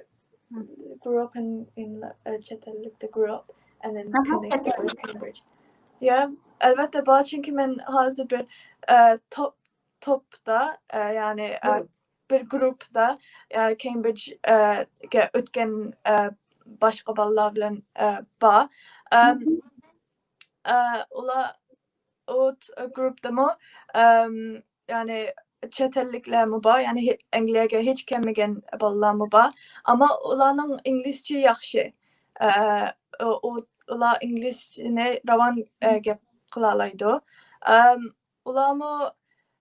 Hmm. grew up in, in, uh, چەت ئەللىكتە grew up and then Uh-huh, connected with Cambridge. Yeah, ئەلۋەتتە بار. چۈنكى مەن ھازىر بىر، ئە، توپ، توپتا، ئە، يەنى، ئە، Group. بىر گۇرۇپپىدا، يەنى كېمبرىج، ئە، گە ئۆتكەن، ئە، باشقا بالىلار بىلەن، ئە، بار. ئەم، Mhm. ئە، ئۇلار، ئۇ ت-، گۇرۇپپىدىمۇ، ئەم، يەنى چەت ئەللىكلەرمۇ بار، يەنى ھې-، ئەنگلىيەگە ھېچ كەلمىگەن بالىلارمۇ بار. ئەمما ئۇلارنىڭ ئىنگلىزچە ياخشى. ئە، ئۇ، ئۇ، ئۇلار ئىنگلىزچىنى راۋان، ئە، گەپ قىلالايدۇ. ئەم، ئۇلارمۇ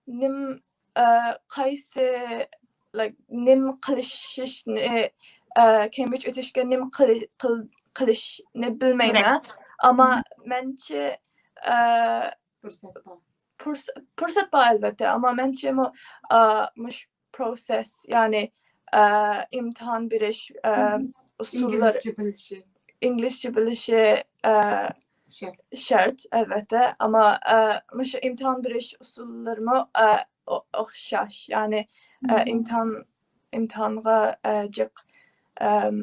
نېم-، ئە، قايسى، like، نېمە قىلىشىشنى، ئە، كېمبرىج ئۆتۈشكە نېمە قىلى-، قىل-، قىلىشنى بىلمەيمەن. كېرەك. ئەمما مم. مەنچە، ئە، پۇرسەت بار. پۇرس-، پۇرسەت بار، ئەلۋەتتە. ئەمما مەنچە مۇ-، ئە، مۇش پروسېس، يەنى، ئە، ئىمتىھان بېرىش، ئە، مم. ئۇسۇللىرى. ئىنگلىزچە بىلىشى. ئىنگلىزچە بىلىشى، ئە، شەرت. شەرت، ئەلۋەتتە. ئەمما، ئە، مۇشۇ ئىمتىھان بېرىش ئۇسۇللىرىمۇ، ئە، ئو-، ئوخشاش. يەنى، ئە، مم. ئىمتىھان، ئىمتىھانغا، ئە، جىق، ئەم،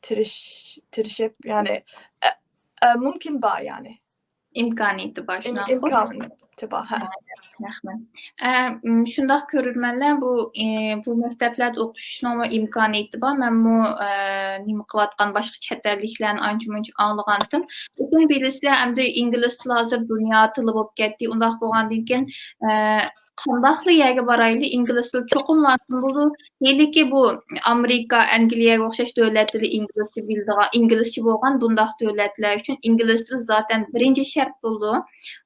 تىرىش-، تىرىشىپ، يەنى، ئە، ئە، مۇمكىن بار، يەنى. ئىمكانىيىتى بار، ئىم-، شۇنداققۇ؟ ئىمكانىيىتى بار، ھە. رەھمەت. ئە، م، شۇنداق كۆرۈرمەنلەر، بۇ، ئى، بۇ مەكتەپلەردە ئوقۇشنىڭمۇ ئىمكانىيىتى بار. مەنمۇ، ئە، نېمە قىلىۋاتقان باشقا چەت ئەللىكلەرنى ئانچە-مۇنچە ئاڭلىغانتىم. لېكىن بىلىسىلەر، ئەمدى ئىنگلىز تىلى ھازىر دۇنيا تىلى بولۇپ كەتتى. ئۇنداق بولغاندىن كېيىن، ئە، قانداقلا يەرگە بارايلى، ئىنگلىز تىلى چوقۇم لازىم بولىدۇ. ھېلىقى بۇ ئامېرىكا، ئەنگلىيەگە ئوخشاش دۆلەتلەردە ئىنگلىزچە بىلىدىغان، ئىنگلىزچە بولغان بۇنداق دۆلەتلەر ئۈچۈن ئىنگلىز تىلى زاتەن بىرىنچى شەرت بولىدۇ.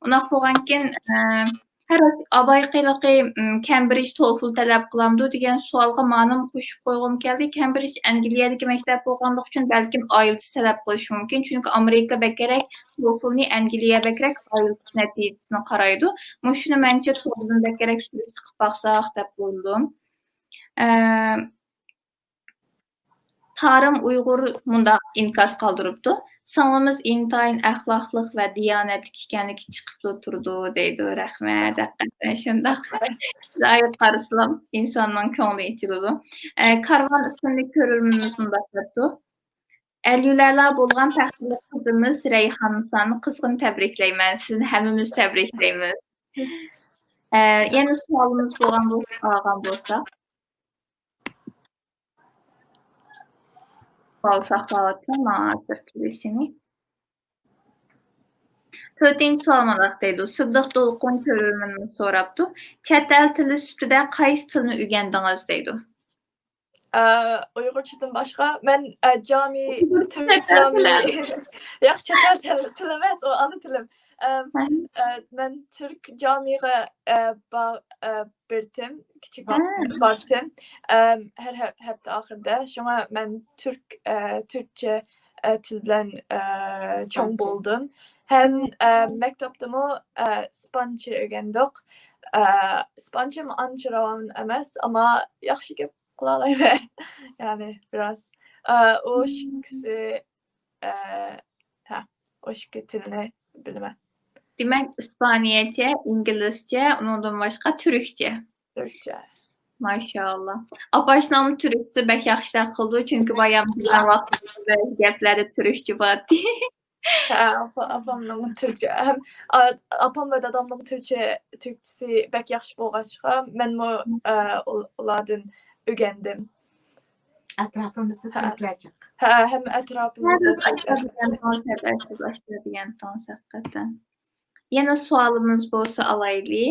ئۇنداق بولغانكىن، ئە، ھەر ئاۋايقى ھېلىقى، م، كەمبرىج توفل تەلەپ قىلامدۇ دېگەن سوئالغا مانىمۇ قوشۇپ قويغۇم كەلدى. كەمبرىج ئەنگلىيەدىكى مەكتەپ بولغانلىقى ئۈچۈن بەلكىم ئايلېتس تەلەپ قىلىشى مۇمكىن. چۈنكى ئامېرىكا بەكرەك توفلنى ئەنگلىيە بەكرەك ئايلېتس نەتىجىسىنى قارايدۇ. مۇشۇنى مەنچە توردىن بەكرەك سۈرۈشتە قىلىپ باقساق دەپ ئويلىدىم. ئە، تارىم ئۇيغۇر مۇنداق ئىنكاس قالدۇرۇپتۇ: «سىڭلىمىز ئىنتايىن ئەخلاقلىق ۋە دىيانەتلىك ئىكەنلىكى چىقىپلا تۇرىدۇ» دەيدۇ. رەھمەت، ھەقىقەتەن شۇنداق. زاھىر قارىسىلا ئىنساننىڭ كۆڭلى ئېچىلىدۇ. ئە، كارۋان ئىسىملىك كۆرۈرمىنىمىز مۇنداق دەپتۇ: «ئەليۇلەلا بولغان پەخىرلىك قىزىمىز رەيھاننىسانى قىزغىن تەبرىكلەيمەن. سىزنى ھەممىمىز تەبرىكلەيمىز.» ئە، يەنە سوئالىمىز بولغان بولسا، ئالغان بولساق. سوئال ساقلاۋاتىمەن، ماڭا ھازىر كېلىشىنى. تۆتىنچى سوئال مۇنداق دەيدۇ، سىددىق دولقۇن كۆرۈرمەنمۇ سوراپتۇ: «چەت ئەل تىلى سۈپىتىدە قايسى تىلنى ئۆگەندىڭىز؟» دەيدۇ. ئە، ئۇيغۇرچىدىن باشقا، مەن، ئە، جامى، ئۇيغۇرچە تۈرك چەت ئەل جامى، تىلى. ياق، چەت ئەل تىل-، تىل ئەمەس، ئۇ ئانا تىلىم. ئەم، ھە. ئە، مەن تۈرك جامىغا، ئە، با-، ئە، بېرىتتىم، كىچىك ھە. ۋاقىتتا بارتىم. ئەم، ھەر ھەپ-، ھەپتە ئاخىرىدا. شۇڭا مەن تۈرك، ئە، تۈركچە، ئە، تىل بىلەن، ئە، چوڭ ئىسپانچە. بولدۇم. ھەم، ئە، مەكتەپتىمۇ، ئە، ئىسپانچە ئۆگەندۇق. ئە، ئىسپانچەم ئانچە راۋان ئەمەس، ئەمما ياخشى گەپ قىلالايمەن. يەنى بىراز. ئە، ئۇ ئىككىسى، ئە، ھە، ئۇ ئىككى تىلنى بىلىمەن. دېمەك، ئىسپانىيەچە، ئىنگلىزچە، ئۇنىڭدىن باشقا تۈركچە. تۈركچە. ماشائاللا. ئاپاشنىڭمۇ تۈركچىسى بەك ياخشى تەق قىلىدۇ، چۈنكى بايام بىزنىڭ ۋاقتىمىزدا بەزى گەپلەردە تۈركچە بارتى. ھە، ئاپا-، ئاپامنىڭمۇ تۈركچە، ھەم، ئا-، ئاپام ۋە دادامنىڭمۇ تۈركچە، تۈركچىسى بەك ياخشى بولغاچقا، مەنمۇ، ئە، ئۇل-، ئۇلاردىن ئۆگەندىم. ئەتراپىمىزدا ھە. تۈركلەر جىق. ھە، ھەم ئەتراپىمىزدا ھە، تۈركلەر جىق. دېگەن تاڭ سەپەت، ھەقىقەتەن. يەنە سوئالىمىز بولسا ئالايلى.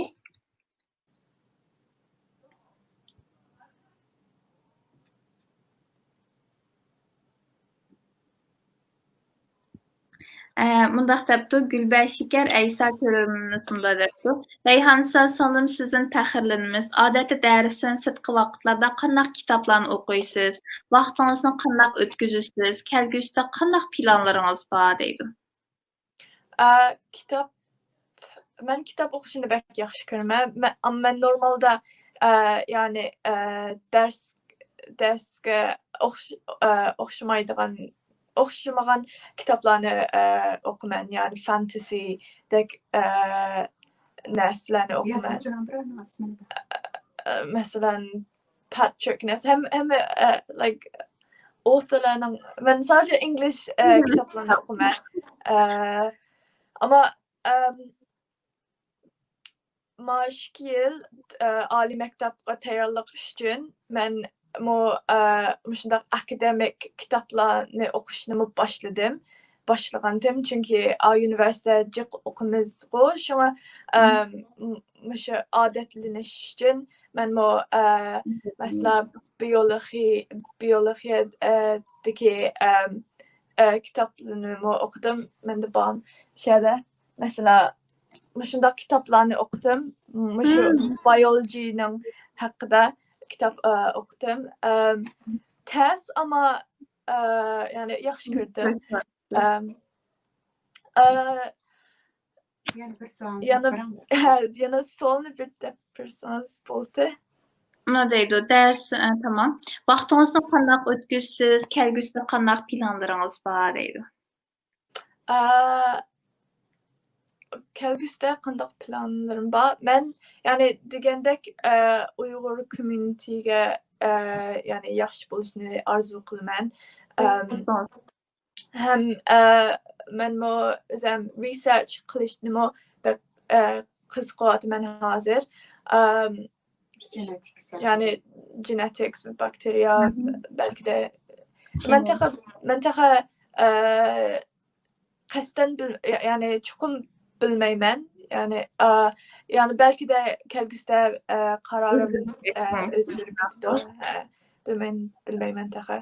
ئە، مۇنداق دەپتۇ، گۈلبەشىكەر ئەيسا كۆرۈرمىنىمىز مۇنداق دەپتۇ: «رەيھاننىسا سىڭلىم، سىزدىن پەخىرلىنىمىز. ئادەتتە دەرستىن سىرتقى ۋاقىتلاردا قانداق كىتابلارنى ئوقۇيسىز؟ ۋاقتىڭىزنى قانداق ئۆتكۈزىسىز؟ كەلگۈسىدە قانداق پىلانلىرىڭىز بار؟» دەيدۇ. ئە، كىتاب، مەن كىتاب ئوقۇشنى بەك ياخشى كۆرىمەن. مەن، ئەمما مەن نورمالدا، ئە، يەنى، ئە، دەرس، دەرسكە ئوخش-، ئە، ئوخشىمايدىغان، ئوخشىمىغان كىتابلارنى، ئە، ئوقۇيمەن. يەنى فانتزىدەك، ئە، نەرسىلەرنى ئوقۇيمەن. يازغۇچىنىڭ بىرەرنىڭ ئىسمى بار. ئە، مەسىلەن، پاترىك نەس-، ھەم-، ھەممە، ئە، like، ئوتلارنىڭ، مەن سادىچە ئىنگلىز، ئە، مم. كىتابلارنى ئوقۇيمەن. ئە، ئەمما، ئەم، ما ئىككى يىل، ئە، ئالىي مەكتەپكە تەييارلىق ئۈچۈن مەنمۇ، ئە، مۇشۇنداق ئاكادېمىك كىتابلارنى ئوقۇشنىمۇ باشلىدىم. باشلىغانتىم، چۈنكى ئا، ئۇنىۋېرسىتېتتا جىق ئوقۇيمىزغۇ، شۇڭا، مم. ئەم، م-، مۇشۇ ئادەتلىنىش ئۈچۈن مەنمۇ، ئە، مم. مەسىلەن، بىيولوگىيە، بىيولوگىيەدىكى، ئەم، ئە، كىتابلىرىنىمۇ ئوقۇدۇم. مەندە بار مۇشۇ يەردە. مەسىلەن، مۇشۇنداق كىتابلارنى ئوقۇدۇم. مۇشۇ مم. بىيولوگىيەنىڭ ھەققىدە كىتاب، ئە، ئوقۇدۇم. ئەم، تەس، ئەمما، ئە، يەنى ياخشى كۆردۈم. ئەم، ئە، يەنە بىر سوئالنى يەنە، بېرىڭ. ھە، يەنە سوئالنى بىر دەپ بەرسىڭىز بولدى. مۇنداق دەيدۇ، دەرس، ئە، تامام. ۋاقتىڭىزنى قانداق ئۆتكۈزىسىز؟ كەلگۈسىدە قانداق پىلانلىرىڭىز بار؟ دەيدۇ. ئە، كەلگۈسىدە قانداق پىلانلىرىم بار؟ مەن، يەنى دېگەندەك، ئە، ئۇيغۇر كوميۇنىتىگە، ئە، يەنى ياخشى بولۇشنى ئارزۇ قىلىمەن. ئەم، ھەم، ئە، مەنمۇ ئۆزۈم رىسېرچ قىلىشنىمۇ بەك، ئە، قىزىقىۋاتىمەن ھازىر. ئەم، genetics، يەنى genetics، باكتېرىيە، مم. بەلكىدە. مەن تېخى، مەن تېخى، ئە، قەستەن بىل-، يا-، يەنى چوقۇم بىلمەيمەن. يەنى، ئە، يەنى بەلكىدە كەلگۈسىدە، ئە، قارارىم، ئە، ئۆزگىرىپ كېتىدۇ. ھە، بىلمەي-، بىلمەيمەن تېخى.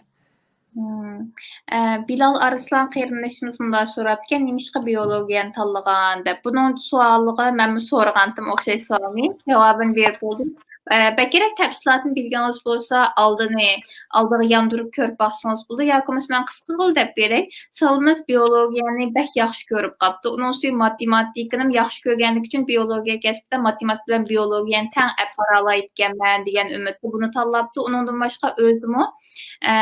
مم. ئە، بىلال ئارسلان قېرىندىشىمىز مۇنداق سوراپتىكەن، «نېمىشقا بىيولوگىيەنى تاللىغان؟» دەپ. بۇنىڭ سوئالىغا مەنمۇ سورىغانتىم ئوخشاش سوئالنى. جاۋابىنى بېرىپ بولدۇم. ئە، بەكرەك تەپسىلاتىنى بىلگىنىڭىز بولسا، ئالدىنى، ئالدىغا ياندۇرۇپ كۆرۈپ باقسىڭىز بولىدۇ. ياكى بولمىسا مەن قىسقا قىلىپ دەپ بېرەي. سىڭلىمىز بىيولوگىيەنى بەك ياخشى كۆرۈپ قاپتۇ. ئۇنىڭ ئۈستىگە ماتېماتىكىنىمۇ ياخشى كۆرگەنلىكى ئۈچۈن بىيولوگىيە كەسپىدە ماتېماتىكا بىلەن بىيولوگىيەنى تەڭ ئەپ بارالايدىكەنمەن دېگەن ئۈمىدتە بۇنى تاللاپتۇ. ئۇنىڭدىن باشقا ئۆزىمۇ، ئە،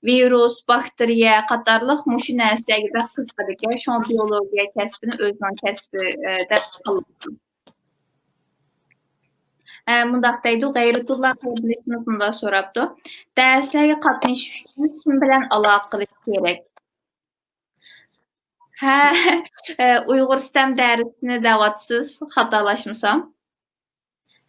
ۋىرۇس، باكتېرىيە قاتارلىق مۇشۇ نەرسىلەرگە بەك قىزىقىدىكەن. شۇڭا بىيولوگىيە كەسپىنى ئۆزىنىڭ كەسپى، ئە، دەپ تاللىدى. ئە، مۇنداق دەيدۇ، غەيرىتۇللا قېرىندىشىمىز مۇنداق سوراپتۇ. دەرسلەرگە قاتنىشىش ئۈچۈن كىم بىلەن ئالاقە قىلىش كېرەك؟ ھە، ئە، ئۇيغۇر ستەم دەرسىنى دەۋاتىسىز، خاتالاشمىسام.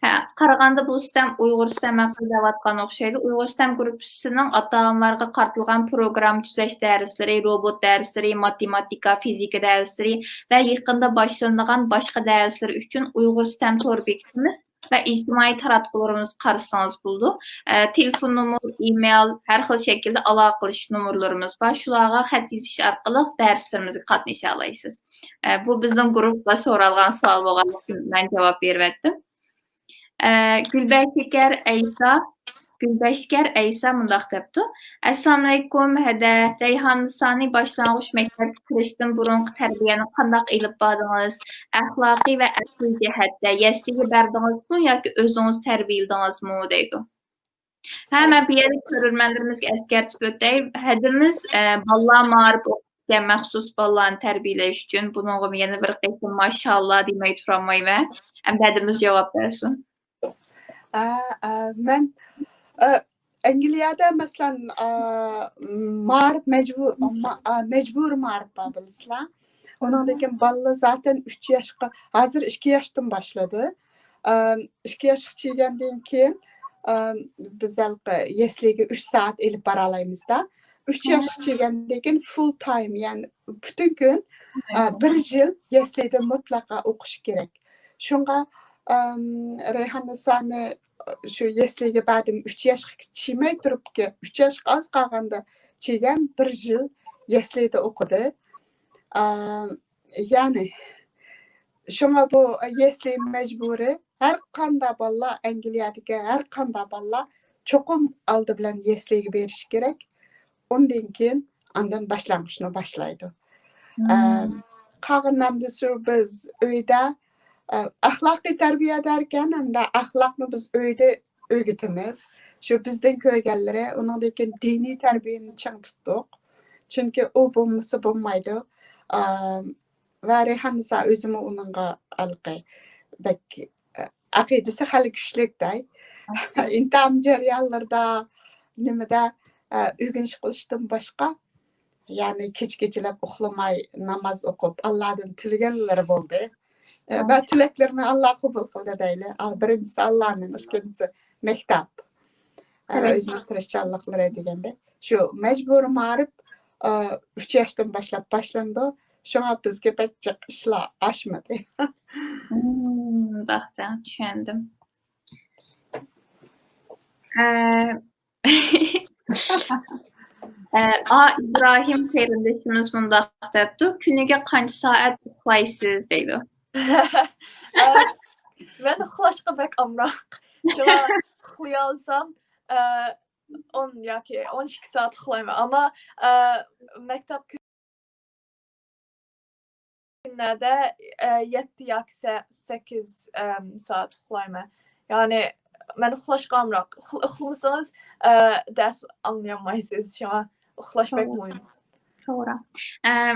ھە، قارىغاندا بۇ ستەم ئۇيغۇر ستەم ھەققىدە دەۋاتقان ئوخشايدۇ. ئۇيغۇر ستەم گۇرۇپپىسىنىڭ ئاتا-ئانىلارغا قارىتىلغان پروگرامما تۈزەش دەرسلىرى، روبوت دەرسلىرى، ماتېماتىكا، فىزىكا دەرسلىرى ۋە يېقىندا باشلىنىدىغان باشقا دەرسلىرى ئۈچۈن ئۇيغۇر ستەم تور بېكىتىمىز ۋە ئىجتىمائىي تاراتقۇلىرىمىزغا قارىسىڭىز بولىدۇ. ئە، تېلېفون نومۇر، ئىمېيل، ھەر خىل شەكىلدە ئالاقە قىلىش نومۇرلىرىمىز بار. شۇلارغا خەت يېزىش ئارقىلىق دەرسلىرىمىزگە قاتنىشالايسىز. ئە، بۇ بىزنىڭ گۇرۇپپىغا سورالغان سوئال بولغانلىقتىن مەن جاۋاب بېرىۋەتتىم. ئە، گۈلبەشكەر ئەيسا، گۈلبەشكەر ئەيسا مۇنداق دەپتۇ: ئەسسالامۇئەلەيكۇم، ھەدە، رەيھاننىسانى باشلانغۇچ مەكتەپكە كىرىشتىن بۇرۇنقى تەربىيەنى قانداق ئېلىپ باردىڭىز؟ ئەخلاقىي ۋە ئەقلىي جەھەتتە يەسلىگە بەردىڭىزمۇ ياكى ئۆزىڭىز تەربىيەلىدىڭىزمۇ؟ دەيدۇ. ھە، مەن بۇ يەردە كۆرۈرمەنلىرىمىزگە ئەسكەرتىپ ئۆتەي. ھەدىمىز، ئە، بالىلار مائارىپ ئوقۇتقان مەخسۇس بالىلارنى تەربىيەلەش ئۈچۈن. بۇنىڭغىمۇ يەنە بىر قېتىم ماشائاللا دېمەي تۇرالمايمەن. ئەمدى ھەدىمىز جاۋاب بەرسۇن. ئە، ئە، مەن، ئە، ئەنگلىيەدە، مەسىلەن، ئە، مائارىپ مەجبۇ-، ما-، ئە، مەجبۇرىي مائارىپ بار، بىلىسىلەر. ئۇنىڭدىن كېيىن بالىلار زاتەن ئۈچ ياشقا، ھازىر ئىككى ياشتىن باشلىدى. ئە، ئىككى ياشقا كىرگەندىن كېيىن، ئە، بىز ھېلىقى يەسلىگە ئۈچ سائەت ئېلىپ بارالايمىز-دا. ئۈچ ياشقا كىرگەندىن كېيىن فۇل تايم، يەنى پۈتۈن كۈن، ئە، بىر يىل يەسلىدە مۇتلەقا ئوقۇش كېرەك. شۇڭا، ئەم، رەيھاننىسانى شۇ يەسلىگە بەردىم. ئۈچ ياشقا چىمەي تۇرۇپ، ئۈچ ياشقا ئاز قالغاندا چىگەن بىر يىل يەسلىدە ئوقۇدى. ئە، يەنى، شۇڭا بۇ يەسلى مەجبۇرىي. ھەر قانداق بالىلار، ئەنگلىيەدىكى ھەر قانداق بالىلار چوقۇم ئالدى بىلەن يەسلىگە بېرىشى كېرەك. ئۇندىن كېيىن ئاندىن باشلانغۇچنى باشلايدۇ. ئە، قالغىنىمدا شۇ بىز ئۆيدە، ئە، ئەخلاقىي تەربىيە دەركەن، ھەمدە ئەخلاقنى بىز ئۆيدە ئۆگىتىمىز. شۇ بىزدىن كۆرگەنلىرى، ئۇنىڭدىن كېيىن دىنىي تەربىيەنى چىڭ تۇتتۇق. چۈنكى ئۇ بولمىسا بولمايدۇ. ئە، ۋە رەيھاننىسا ئۆزىمۇ ئۇنىڭغا ھېلىقى بەك، ئە، ئەقىدىسى خېلى كۈچلۈك دەي. ئىمتىھان جەريانلىرىدا، نېمىدە، ئە، ئۆگىنىش قىلىشتىن باشقا، يەنى كېچە-كېچىلەپ ئۇخلىماي ناماز ئوقۇپ، ئاللادىن تىلىگەنلىرى بولدى. ئە، ۋە تىلەكلىرىنى ئاللا قوبۇل قىلدى دەيلى. ئا، بىرىنچىسى ئاللانىڭ، ئىككىنچىسى مەكتەپ. ئە، ئۆزىنىڭ تىرىشچانلىقلىرى دېگەندەك. شۇ مەجبۇرىي مائارىپ، ئە، ئۈچ ياشتىن باشلاپ باشلىنىدۇ. شۇڭا بىزگە بەك جىق ئىشلار ئاشمىدى. مۇنداق، چۈشەندىم. ئە، ئە، ئا، ئىبراھىم قېرىندىشىمىز مۇنداق دەپتۇ: «كۈنىگە قانچە سائەت ئۇخلايسىز؟» دەيدۇ. ئە، مەن ئۇخلاشقا بەك ئامراق. شۇڭا ئۇخلىيالسام، ئە، ئون ياكى ئون ئىككى سائەت ئۇخلايمەن. ئەمما، ئە، مەكتەپ كۈنلەردە، ئە، يەتتە ياكى سە-، سەككىز، ئەم، سائەت ئۇخلايمەن. يەنى مەن ئۇخلاشقا ئامراق. ئۇخ-، ئۇخلىمىسىڭىز، ئە، دەرس ئاڭلىيالمايسىز. شۇڭا ئۇخلاش بەك مۇھىم. توغرا. ئەم،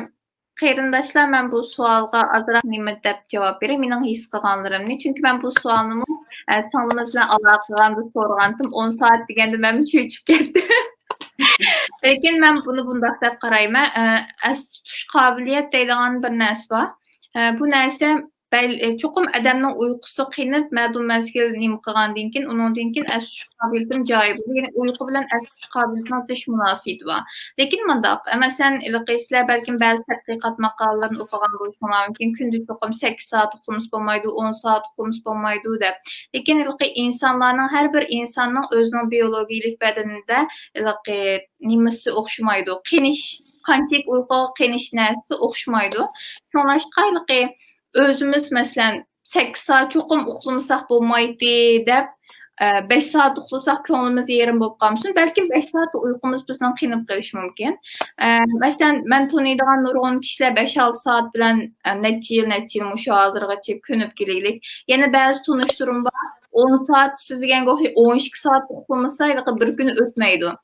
قېرىنداشلار، مەن بۇ سوئالغا ئازراق نېمە دەپ جاۋاب بېرەي، مېنىڭ ھېس قىلغانلىرىمنى. چۈنكى مەن بۇ سوئالنىمۇ، ئە، سىڭلىمىز بىلەن ئالاقە قىلغاندا سورىغانتىم، ئون سائەت دېگەندە مەنمۇ چۆچۈپ كەتتىم. لېكىن مەن بۇنى بۇنداق دەپ قارايمەن، ئە، ئەستە تۇتۇش قابىلىيەت دەيدىغان بىر نەرسە بار. ئە، بۇ نەرسە بەل-، ئە، چوقۇم ئادەمنىڭ ئۇيقۇسى قېنىپ، مەلۇم مەزگىل نېمە قىلغاندىن كېيىن، ئۇنىڭدىن كېيىن ئەستە تۇتۇش قابىلىيىتىنىڭ جايى بولىدۇ. يەنى ئۇيقۇ بىلەن ئەستە تۇتۇش قابىلىيىتىنىڭ زىچ مۇناسىۋىتى بار. لېكىن مۇنداق، ئە، مەسىلەن، ھېلىقى سىلەر بەلكىم بەزى تەتقىقات ماقالىلىرىنى ئوقۇغان بولۇشۇڭلار مۇمكىن، كۈندە چوقۇم سەككىز سائەت ئۇخلىمىسا بولمايدۇ، ئون سائەت ئۇخلىمىسا بولمايدۇ دەپ. لېكىن ھېلىقى ئىنسانلارنىڭ، ھەر بىر ئىنساننىڭ ئۆزىنىڭ بىيولوگىيىلىك بەدىنىدە ھېلىقى نېمىسى ئوخشىمايدۇ، قېنىش، قانچىلىك ئۇيقۇغا قېنىش نەرسىسى ئوخشىمايدۇ. شۇڭلاشقا ھېلىقى ئۆزىمىز، مەسىلەن، سەككىز سائەت چوقۇم ئۇخلىمىساق بولمايتتى دەپ، ئە، بەش سائەت ئۇخلىساق كۆڭلىمىز يېرىم بولۇپ قالمىسۇن، بەلكىم بەش سائەت ئۇيقۇمىز بىزنىڭ قېنىپ قېلىشى مۇمكىن. ئە، مەسىلەن، مەن تونۇيدىغان نۇرغۇن كىشىلەر بەش-ئالتە سائەت بىلەن، ئە، نەچچە يىل، نەچچە يىل مۇشۇ ھازىرغىچە كۆنۈپ كېلىگلىك. يەنە بەزى تونۇشلىرىم بار، ئون سائەت سىز دېگەنگە ئوخشاش ئون ئىككى سائەت ئۇخلىمىسا، ھېلىقى بىر كۈنى ئۆتمەيدۇ.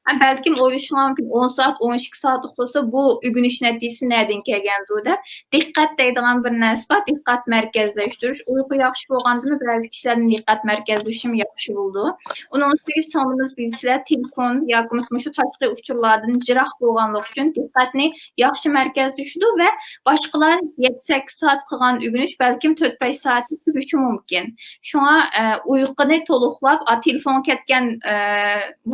ھە، بەلكىم ئويلىشىڭلار مۇمكىن، ئون سائەت، ئون ئىككى سائەت ئۇخلىسا، بۇ ئۆگىنىش نەتىجىسى نەدىن كەلگەندۇ دەپ. دىققەت دەيدىغان بىر نەرسە بار، دىققەت مەركەزلەشتۈرۈش. ئۇيقۇ ياخشى بولغاندىمۇ بەزى كىشىلەرنىڭ دىققەت مەركەزلىشىمۇ ياخشى بولىدۇ. ئۇنىڭ ئۈستىگە سىڭلىمىز بىلىسىلەر، تېلېفون ياكى بولمىسا مۇشۇ تاشقى ئۇچۇرلاردىن يىراق بولغانلىقى ئۈچۈن دىققەتنى ياخشى مەركەزلىشىدۇ ۋە باشقىلار يەتتە سەككىز سائەت قىلغان ئۆگىنىش بەلكىم تۆت بەش سائەتتە تۈگىشى مۇمكىن. شۇڭا، ئە، ئۇيقۇنى تولۇقلاپ، ئا، تېلېفونغا كەتكەن، ئە،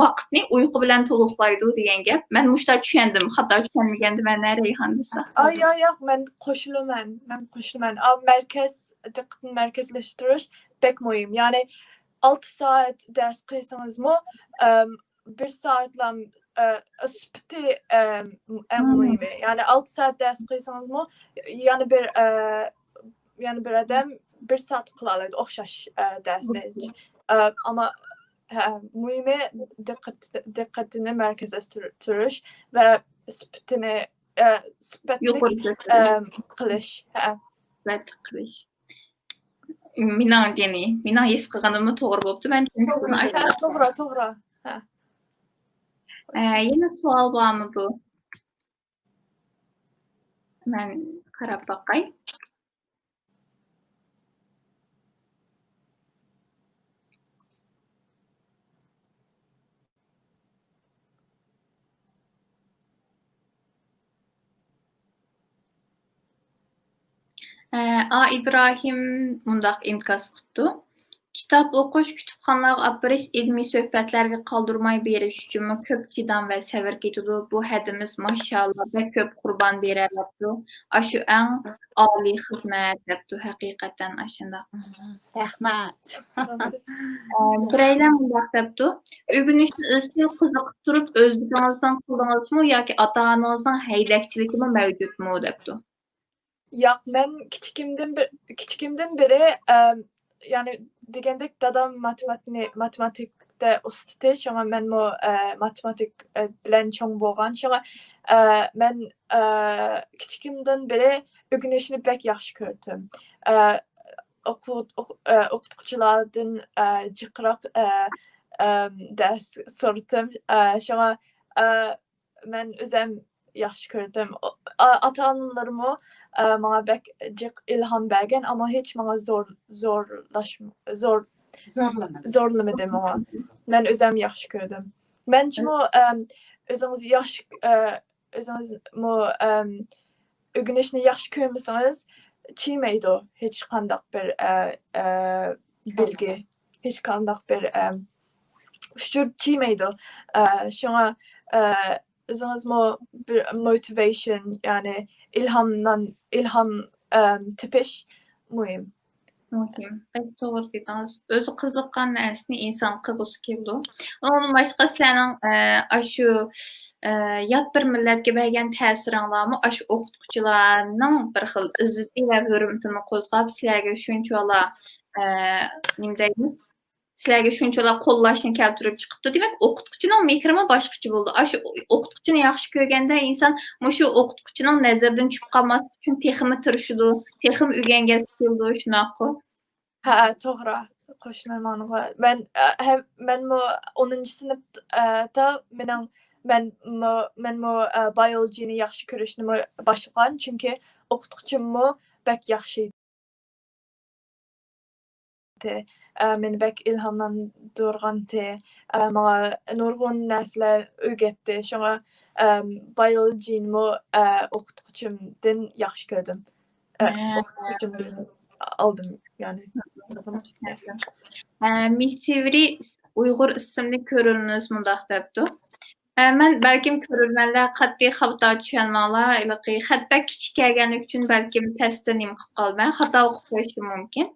ۋاقىتنى ئۇيقۇ بىلەن تولۇقلايدۇ دېگەن گەپ. مەن مۇشۇنداق چۈشەندىم، خاتا چۈشەنمىگەندىمەن، ھە، رەيھان دېسە. ئا، ياق، ياق، مەن قوشۇلىمەن، مەن قوشۇلىمەن. ئا، مەركەز، دىققەتنى مەركەزلەشتۈرۈش بەك مۇھىم. يەنى ئالتە سائەت دەرس قىلسىڭىزمۇ، ئەم، بىر سائەتلا، ئە، سۈپىتى، ئەم، ئەڭ مۇھىمى. يەنى ئالتە سائەت دەرس قىلسىڭىزمۇ، يەنە بىر، ئە، يەنە بىر ئادەم بىر سائەت قىلالايدۇ ئوخشاش، ئە، دەرسنى. ئە، ئەمما، ھە، مۇھىمى دىققەت، دىققىتىنى مەركەزلەشتۈرۈش ۋە سۈپىتىنى، ئە، سۈپەتلىك، يۇقىرى كۆتۈرۈش. ئەم، قىلىش. ھە. سۈپەتلىك قىلىش. مېنىڭ، يەنى، مېنىڭ ھېس قىلغىنىممۇ توغرا بوپتۇ. مەن توغرا، توغرا. ھە. ئە، يەنە سوئال بارمىدۇ؟ مەن قاراپ باقاي. ئە، ئا ئىبراھىم مۇنداق ئىنكاس قىپتۇ. كىتاب ئوقۇش، كۇتۇپخانىلارغا ئاپىرىش، ئىلمىي سۆھبەتلەرگە قالدۇرماي بېرىش ئۈچۈنمۇ كۆپ چىدام ۋە سەۋر كېتىدۇ. بۇ ھەدىمىز، ماشائاللا، بەك كۆپ قۇربان بېرەلەپتۇ. ئاشۇ ئەڭ ئالىي خىزمەت دەپتۇ، ھەقىقەتەن ئاشۇنداق. رەھمەت. ئە، بىرەيلەن مۇنداق دەپتۇ، ئۆگىنىشنى ئىزچىل قىزىقىپ تۇرۇپ ئۆزلۈكىڭىزدىن قىلدىڭىزمۇ ياكى ئاتا-ئانىڭىزنىڭ ھەيدەكچىلىكىمۇ مەۋجۇتمۇ دەپتۇ. ياق، مەن كىچىكىمدىن بىر، كىچىكىمدىن بېرى، ئەم، يەنى دېگەندەك دادام ماتېماتنى-، ماتېماتىكتا ئۇستىتى، شۇڭا مەنمۇ، ئە، ماتېماتىك، ئە، بىلەن چوڭ بولغان. شۇڭا، ئە، مەن، ئە، كىچىكىمدىن بېرى ئۆگىنىشنى بەك ياخشى كۆردۈم. ئە، ئوقۇ-، ئوق-، ئە، ئوقۇتقۇچىلاردىن، ئە، جىقراق، ئە، ئەم، دەرس سورىدىم. ئە، شۇڭا، ئە، مەن ئۆزۈم ياخشى كۆردۈم. ئا-، ئاتا-ئانىلىرىمۇ، ئە، ماڭا بەك جىق ئىلھام بەرگەن، ئەمما ھېچ ماڭا زور، زورلاش-، زور-، زورلىمىدى. زورلىمىدى ماڭا. مەن ئۆزۈم ياخشى كۆردۈم. مەنچىمۇ، ئەم، ئۆزىڭىز ياخشى، ئە، ئۆزىڭىزمۇ، ئەم، ئۆگىنىشنى ياخشى كۆرمىسىڭىز، چىيمەيدۇ ھېچقانداق بىر، ئە، ئە، بىلگە، ھېچقانداق بىر، ئەم، ئۇچۇر چىيمەيدۇ. ئە، شۇڭا، ئە، ئۆزىڭىزمۇ بىر موتىۋېيشن، يەنى ئىلھاملان-، ئىلھام، ئەم، تېپىش مۇھىم. مۇھىم. بەك توغرا دېدىڭىز. ئۆزى قىزىققان نەرسىنى ئىنسان قىلغۇسى كېلىدۇ. ئۇنىڭدىن باشقا سىلەرنىڭ، ئە، ئاشۇ، ئە، يات بىر مىللەتكە بەرگەن تەسىرىڭلارمۇ ئاشۇ ئوقۇتقۇچىلارنىڭ بىر خىل ئىززىتى ۋە ھۆرمىتىنى قوزغاپ، سىلەرگە شۇنچىۋالا، ئە، نېمە دەيمىز؟ سىلەرگە شۇنچىۋالا قوللاشنى كەلتۈرۈپ چىقىپتۇ. دېمەك، ئوقۇتقۇچىنىڭ مېھرىمۇ باشقىچە بولىدۇ. ئاشۇ ئوقۇتقۇچىنى ياخشى كۆرگەندە، ئىنسان مۇشۇ ئوقۇتقۇچىنىڭ نەزىرىدىن چۈشۈپ قالماسلىق ئۈچۈن تېخىمۇ تىرىشىدۇ، تېخىمۇ ئۆگەنگۈسى كېلىدۇ، شۇنداققۇ؟ ھە، توغرا. قوشۇلىمەن ماڭىغا. مەن، ئە، ھەم، مەنمۇ ئونىنچى سىنىپ، ئە، تا مېنىڭ، مەنمۇ، مەنمۇ، ئە، بايولوگىيەنى ياخشى كۆرۈشنىمۇ باشلىغان، چۈنكى ئوقۇتقۇچىممۇ بەك ياخشى ئىدى. ئە، مېنى بەك ئىلھاملاندۇرغانتى. ئە، ماڭا نۇرغۇن نەرسىلەر ئۆگەتتى. شۇڭا، ئەم، بايولوگىيەنىمۇ، ئە، ئوقۇتقۇچىمدىن ياخشى كۆردۈم. ئە، ھە. ئوقۇتقۇچىمدىن ئالدىم، يەنى. ھە، مىس سېۋرى ئۇيغۇر ئىسىملىك كۆرۈرمىنىمىز مۇنداق دەپتۇ. ئە، مەن بەلكىم كۆرۈرمەنلەر قەتئىي خاتا چۈشەنمەڭلار، ھېلىقى خەت بەك كىچىك كەلگەنلىكى ئۈچۈن بەلكىم تەستە نېمە قىلىپ قالىمەن، خاتا ئوقۇپ قويۇشۇم مۇمكىن.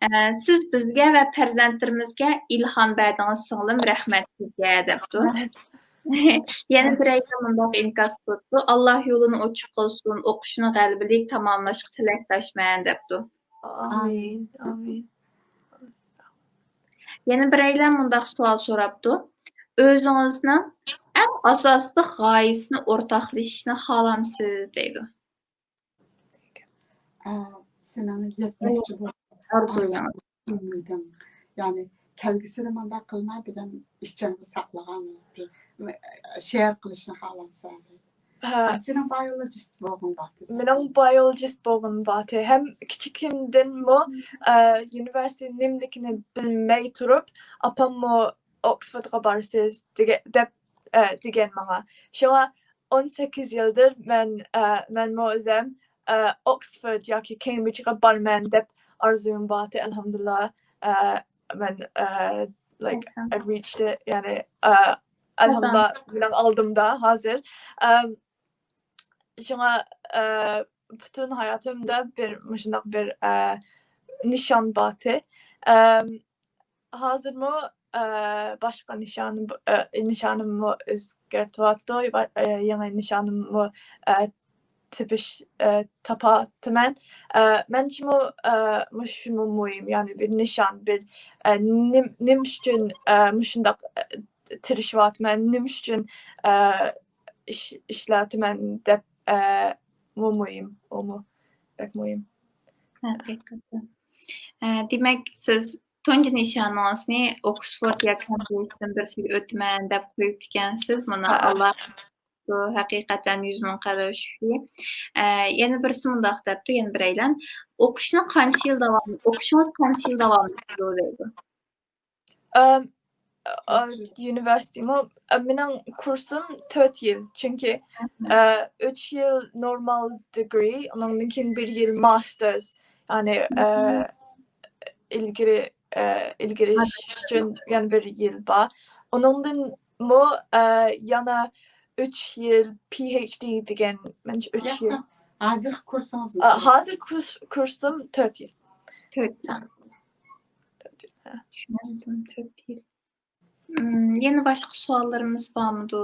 ئە، سىز بىزگە ۋە پەرزەنتلىرىمىزگە ئىلھام بەردىڭىز سىڭلىم، رەھمەت سىزگە دەپتۇ. يەنە بىرەيلەن مۇنداق ئىنكاس قىلىپتۇ، ئاللا يولىنى ئوچۇق قىلسۇن، ئوقۇشىنى غەلىبىلىك تاماملاشقا تىلەكداشمەن دەپتۇ. ئامىن، ئامىن. يەنە بىرەيلەن مۇنداق سوئال سوراپتۇ. ئۆزىڭىزنىڭ ئەڭ ئاساسلىق غايىسىنى ئورتاقلىشىشنى خالامسىز دەيدۇ. ئە، سېنىڭ يەتمەكچى بولغان ئارزۇيۇڭ. ئۈمىدىڭ. يەنى كەلگۈسىدە مۇنداق قىلماي، بىردەم ئىچىڭدە ساقلىغان بىر شېئىر قىلىشنى خالامسەن؟ ھە. سېنىڭ بايولوجىست بولغۇڭ بارتى. مېنىڭ بايولوجىست بولغۇم بارتى. ھەم كىچىكىمدىنمۇ، ئە، ئۇنىۋېرسىتېت نېمىلىكىنى بىلمەي تۇرۇپ، ئاپاممۇ ئوكسفوردغا بارىسىز دېگە-، دەپ، ئە، دېگەن ماڭا. شۇڭا ئون سەككىز يىلدىر مەن، ئە، مەنمۇ ئۆزۈم، ئە، ئوكسفورد ياكى كېمبرىجغا بارىمەن دەپ ئارزۇيۇم بارتى. ئەلھەمدۇلىللا، ئە، مەن، ئە، like, I reached it، يەنى، ئە، ئەلھەمدۇلىللا، مېنىڭ ئالدىمدا ھازىر. ئەم، شۇڭا، ئە، پۈتۈن ھاياتىمدا بىر مۇشۇنداق بىر، ئە، نىشان بارتى. ئەم، ھازىرمۇ، ئە، باشقا نىشانىم، ئە، نىشانىممۇ ئۆزگەرتىۋاتىدۇ. ۋە، ئە، يېڭى نىشانىممۇ، ئە، تېپىش، ئە، تاپاتىمەن. ئە، مەنچىمۇ، ئە، مۇشۇمۇ مۇھىم، يەنى بىر نىشان، بىر، ئە، نېم-، نېمە ئۈچۈن، ئە، مۇشۇنداق، ئە، تىرىشىۋاتىمەن، نېمە ئۈچۈن، ئە، ئىش-، ئىشلەۋاتىمەن دەپ، ئە، مۇ مۇھىم، ئۇمۇ بەك مۇھىم. ھەقىقەتەن. ئە، دېمەك، سىز تۇنجى نىشانىڭىزنى ئوكسفورد ياكى كامبرىجدىن بىرسىگە ئۆتىمەن دەپ قويۇپتىكەنسىز. مانا ھە. ئاللا ھەقىقەتەن يۈز مىڭ قەدەر شۈكرى. ئە، يەنە بىرسى مۇنداق دەپتۇ، يەنە بىرەيلەن. ئوقۇشنى قانچە يىل داۋام، ئوقۇشىڭىز قانچە يىل داۋام ئېتىدۇ دەيدۇ. ئەم، ئە، ئۇنىۋېرسىتېتمۇ، ئە، مېنىڭ كۇرسۇم تۆت يىل. چۈنكى، ئە، ئۈچ يىل نورمال دېگرى، ئۇنىڭدىن كېيىن بىر يىل ماستېرس. يەنى، ئە، ئىلگىرى، ئە، ئىلگىرى ئىش ئۈچۈن يەنە بىر يىل بار. ئۇنىڭدىنمۇ، ئە، يەنە ئۈچ يىل پى ئېيچ دى دېگەن، مەنچە ئۈچ يىل. ياخشى. ھازىرقى كۇرسىڭىز ئا، نېچە؟ ھازىر كۇرس-، كۇرسۇم تۆت يىل. تۆت يىل. تۆت يىل، ھە. چۈشەندىم، تۆت يىل. ئىم، يەنە باشقا سوئاللىرىمىز بارمىدۇ؟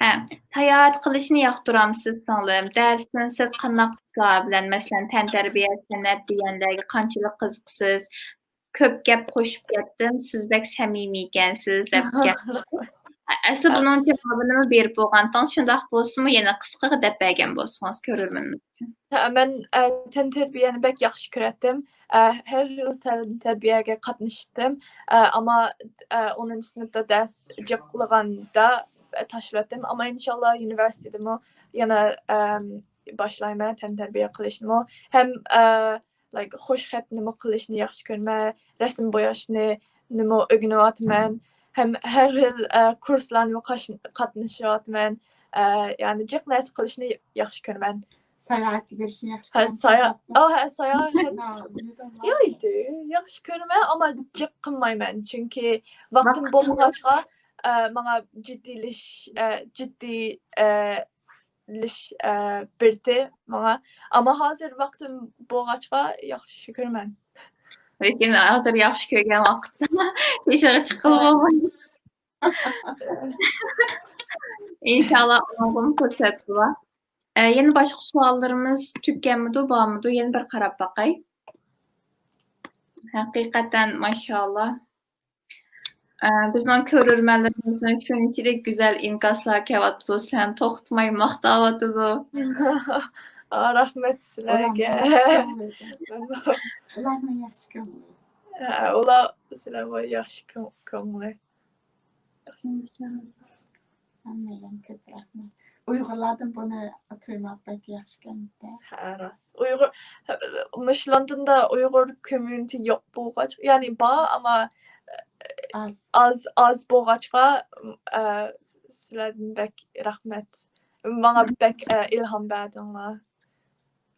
ھە، ساياھەت قىلىشنى ياقتۇرامسىز، سىڭلىم؟ دەرستىن سىرت قانداق ئىشلار بىلەن، مەسىلەن، تەنتەربىيە، سەنئەت دېگەندەرگە قانچىلىك قىزىقىسىز؟ كۆپ گەپ قوشۇپ كەتتىم، سىز بەك سەمىمىي ئىكەنسىز، دەپ گەپ. ئەسلى بۇنىڭ جاۋابىنىمۇ بېرىپ بولغانتىڭىز، شۇنداق بولسىمۇ يەنە قىسقىغا دەپ بەرگەن بولسىڭىز كۆرۈرمەنلەر ئۈچۈن. ھە، مەن، ئە، تەنتەربىيەنى بەك ياخشى كۆرەتتىم. ئە، ھەر خىل تەنتەربىيەگە قاتنىشتىم. ئە، ئەمما، ئە، ئونىنچى سىنىپتا دەرس جىقلىغاندا، ئە، تاشلىۋەتتىم. ئەمما ئىنشاللا ئۇنىۋېرسىتېتتىمۇ يەنە، ئەم، باشلايمەن تەنتەربىيە قىلىشنىمۇ. ھەم، ئە، like، خۇش خەتنىمۇ قىلىشنى ياخشى كۆرىمەن، رەسىم بوياشنىمۇ ئۆگىنىۋاتىمەن. ھەم ھەر خىل، ئە، كۇرسلارنىمۇ قاش-، قاتنىشىۋاتىمەن. ئە، يەنى جىق نەرسە قىلىشنى ياخشى كۆرىمەن. ساياھەتكە بېرىشنى ياخشى ھە، كۆرىمەن. سايا-، ئا، ھە، ساياھەت. ھە، بىلدىم. يايدى، ياخشى كۆرىمەن، ئەمما جىق قىلمايمەن. چۈنكى ۋاقتىم ۋاقىت بولمىغاچقا، ئە، ماڭا جىددىيلىش-، ئە، جىددىي، ئە، لىش-، ئە، بېرىتى ماڭا. ئەمما ھازىر ۋاقتىم بولغاچقا ياخشى كۆرىمەن. لېكىن ھازىر ياخشى كۆرگەن ۋاقىتتا تېشىغا چىققىلى بولمايدۇ. ئىنشاللا ئۇنىڭغىمۇ پۇرسەت بولار. ئە، يەنە باشقا سوئاللىرىمىز تۈگىگەنمىدۇ، بارمىدۇ؟ يەنە بىر قاراپ باقاي. ھەقىقەتەن ماشائاللا. ئە، بىزنىڭ كۆرۈرمەنلىرىمىزنىڭ شۇنچىلىك گۈزەل ئىنكاسلار كېلىۋاتىدۇ، سىلەرنى توختىماي ماختاۋاتىدۇ. ئا، رەھمەت سىلەرگە. ئۇلارنىڭ ياخشى كۆڭلى. ئۇلارنىڭ ياخشى كۆڭلى. ھە، ئۇلار سىلەرمۇ ياخشى كۆڭ-، كۆڭلى. ھەممەيلەن كۆپ رەھمەت. ئۇيغۇرلاردىن بۇنى تۇيماق بەك ياخشىكەن-دە. ھە، راست. ئۇيغۇر، مۇشۇ لوندوندا ئۇيغۇر كوميۇنىتى يوق بولغاچ، يەنى بار، ئەمما ئاز. ئاز، ئاز بولغاچقا، ئە، سىلەردىن بەك رەھمەت. ماڭا بەك، ئە، ئىلھام بەردىڭلار.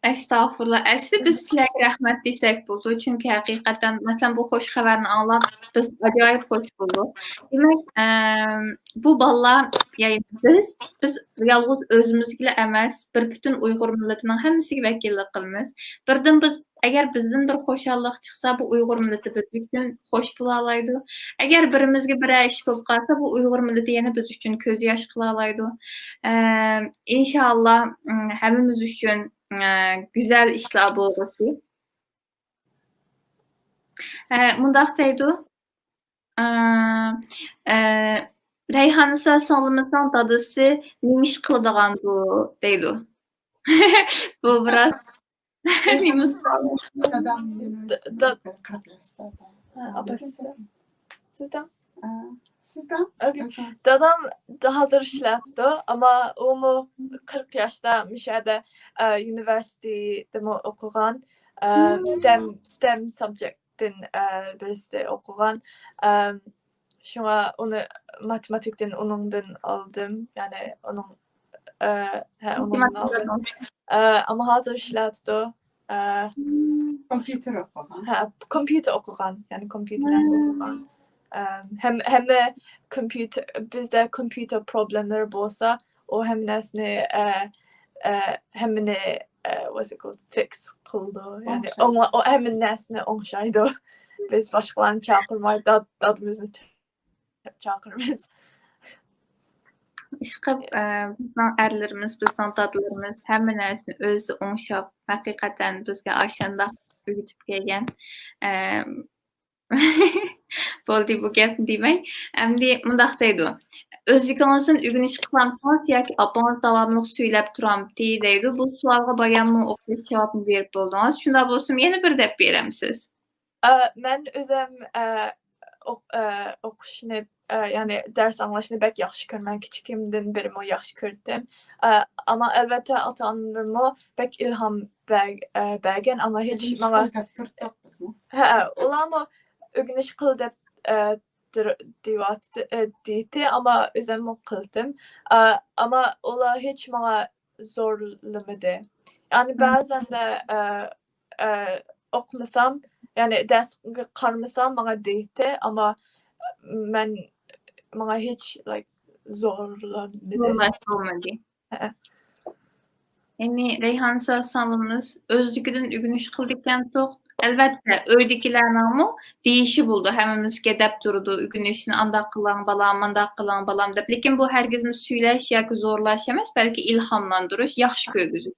ئەستەغپۇرۇللا. ئەسلى بىز سىلەرگە رەھمەت دېسەك بولىدۇ، چۈنكى ھەقىقەتەن، مەسىلەن، بۇ خۇش خەۋەرنى ئاڭلاپ، بىز ئاجايىپ خۇش بولدۇق. دېمەك، ئەم، بۇ بالىلار، يەنى بىز، بىز يالغۇز ئۆزىمىزگىلا ئەمەس، بىر پۈتۈن ئۇيغۇر مىللىتىنىڭ ھەممىسىگە ۋەكىللىك قىلىمىز. بىردىن بىز، ئەگەر بىزدىن بىر خۇشاللىق چىقسا، بۇ ئۇيغۇر مىللىتى بىز ئۈچۈن خۇش بولالايدۇ. ئەگەر بىرىمىزگە بىرەر ئىش بولۇپ قالسا، بۇ ئۇيغۇر مىللىتى يەنە بىز ئۈچۈن كۆز ياش قىلالايدۇ. ئەم، ئىنشاللا، ئىم، ھەممىمىز ئۈچۈن ئە، گۈزەل ئىشلار بولغۇسى. ئە، مۇنداق دەيدۇ، ئە، ئە، رەيھانىسا سىڭلىمىزنىڭ دادىسى نېمە ئىش قىلىدىغاندۇ دەيدۇ. بۇ بىراز نېمە سوئال؟ دادام دا- دا- قىرىق ياشتا. ھە، ئاپا سىزدە. سىزدە؟ ئە، سىزدە؟ ئوكەي. ئەساس. دادام ھازىر ئىشلەۋاتىدۇ، ئەمما ئۇمۇ قىرىق ياشتا مۇشۇ يەردە ئە، يۇنىۋېرسىتېتتىمۇ ئوقۇغان. ئە، ستېم ستېم سابجېكتتىن ئە، بىرسىدە ئوقۇغان. ئە، شۇڭا ئۇنى ماتېماتىكتىن ئۇنىڭدىن ئالدىم، يەنى ئۇنىڭ ئە، ھە، ئۇنىڭدىن ئالدىم. ئە، ئەمما ھازىر ئىشلەۋاتىدۇ. ئە، كومپيۇتېر ئوقۇغان. ھە، كومپيۇتېر ئوقۇغان، يەنى كومپيۇتېر نەرسە ئوقۇغان. ئەم، ھەم ھەممە كومپيۇتېر، بىزدە كومپيۇتېر پروبلېملىرى بولسا، ئۇ ھەممە نەرسىنى ئە، ئە، ھەممىنى ئە، what's it called, فىكس قىلىدۇ. يەنى ئوڭشايدۇ. ئوڭلا ئۇ ھەممە نەرسىنى ئوڭشايدۇ. بىز باشقىلارنى چاقىرماي، داد دادىمىزنى چاقىرىمىز. ئىشقىلىپ ئە، بىزنىڭ ئەرلىرىمىز، بىزنىڭ دادىلىرىمىز ھەممە نەرسىنى ئۆزى ئوڭشاپ، ھەقىقەتەن بىزگە ئاشۇنداق ئۆگىتىپ كەلگەن. ئە، بولدى، بۇ گەپنى دېمەي. ئەمدى مۇنداق دەيدۇ، ئۆزلۈكىڭىزدىن ئۆگىنىش قىلامسىڭىز ياكى ئاپىڭىز داۋاملىق سۈيلەپ تۇرامتى دەيدۇ. بۇ سوئالغا بايانمۇ ئوخشاش جاۋابنى بېرىپ بولدىڭىز. شۇنداق بولسىمۇ يەنە بىر دەپ بېرەمسىز؟ ئە، مەن ئۆزۈم ئە، ئوق- ئە، ئوقۇشنى ئە، يەنى دەرس ئاڭلاشنى بەك ياخشى كۆرىمەن. كىچىكىمدىن بېرىمۇ ياخشى كۆردۈم. ئە، ئەمما ئەلۋەتتە ئاتا-ئانىلىرىمۇ بەك ئىلھام بەر- ئە، بەرگەن، ئەمما ھېچ ئۆگىنىش ماڭا قىل دەپ تۇردۇق بىزمۇ. ھە، ئۇلارمۇ ئۆگىنىش قىل دەپ ئە، دېيىۋاتتى، ئە، دېيتتى، ئەمما ئۆزۈممۇ قىلدىم. ئە، ئەمما ئۇلار ھېچ ماڭا زورلىمىدى. يەنى بەزەندە ئە، ئە، ئوقۇمىسام، يەنى دەرسكە قارىمىسام ماڭا دېيتتى، ئەمما مەن ماڭا ھېچ، like، زورلىمىدى. زورلاش بولمىدى. ھە. يەنى رەيھانىسا سىڭلىمىز ئۆزلۈكىدىن ئۆگىنىش قىلىدىكەنتۇق. ئەلۋەتتە، ئۆيدىكىلەرنىڭمۇ دېيىشى بولىدۇ، ھەممىمىزگە دەپ تۇرىدۇ، ئۆگىنىشنى ئانداق قىلىڭ بالام، مانداق قىلىڭ بالام دەپ. لېكىن بۇ ھەرگىزمۇ سۈيلەش ياكى زورلاش ئەمەس، بەلكى ئىلھاملاندۇرۇش، ياخشى كۆرگۈزۈش.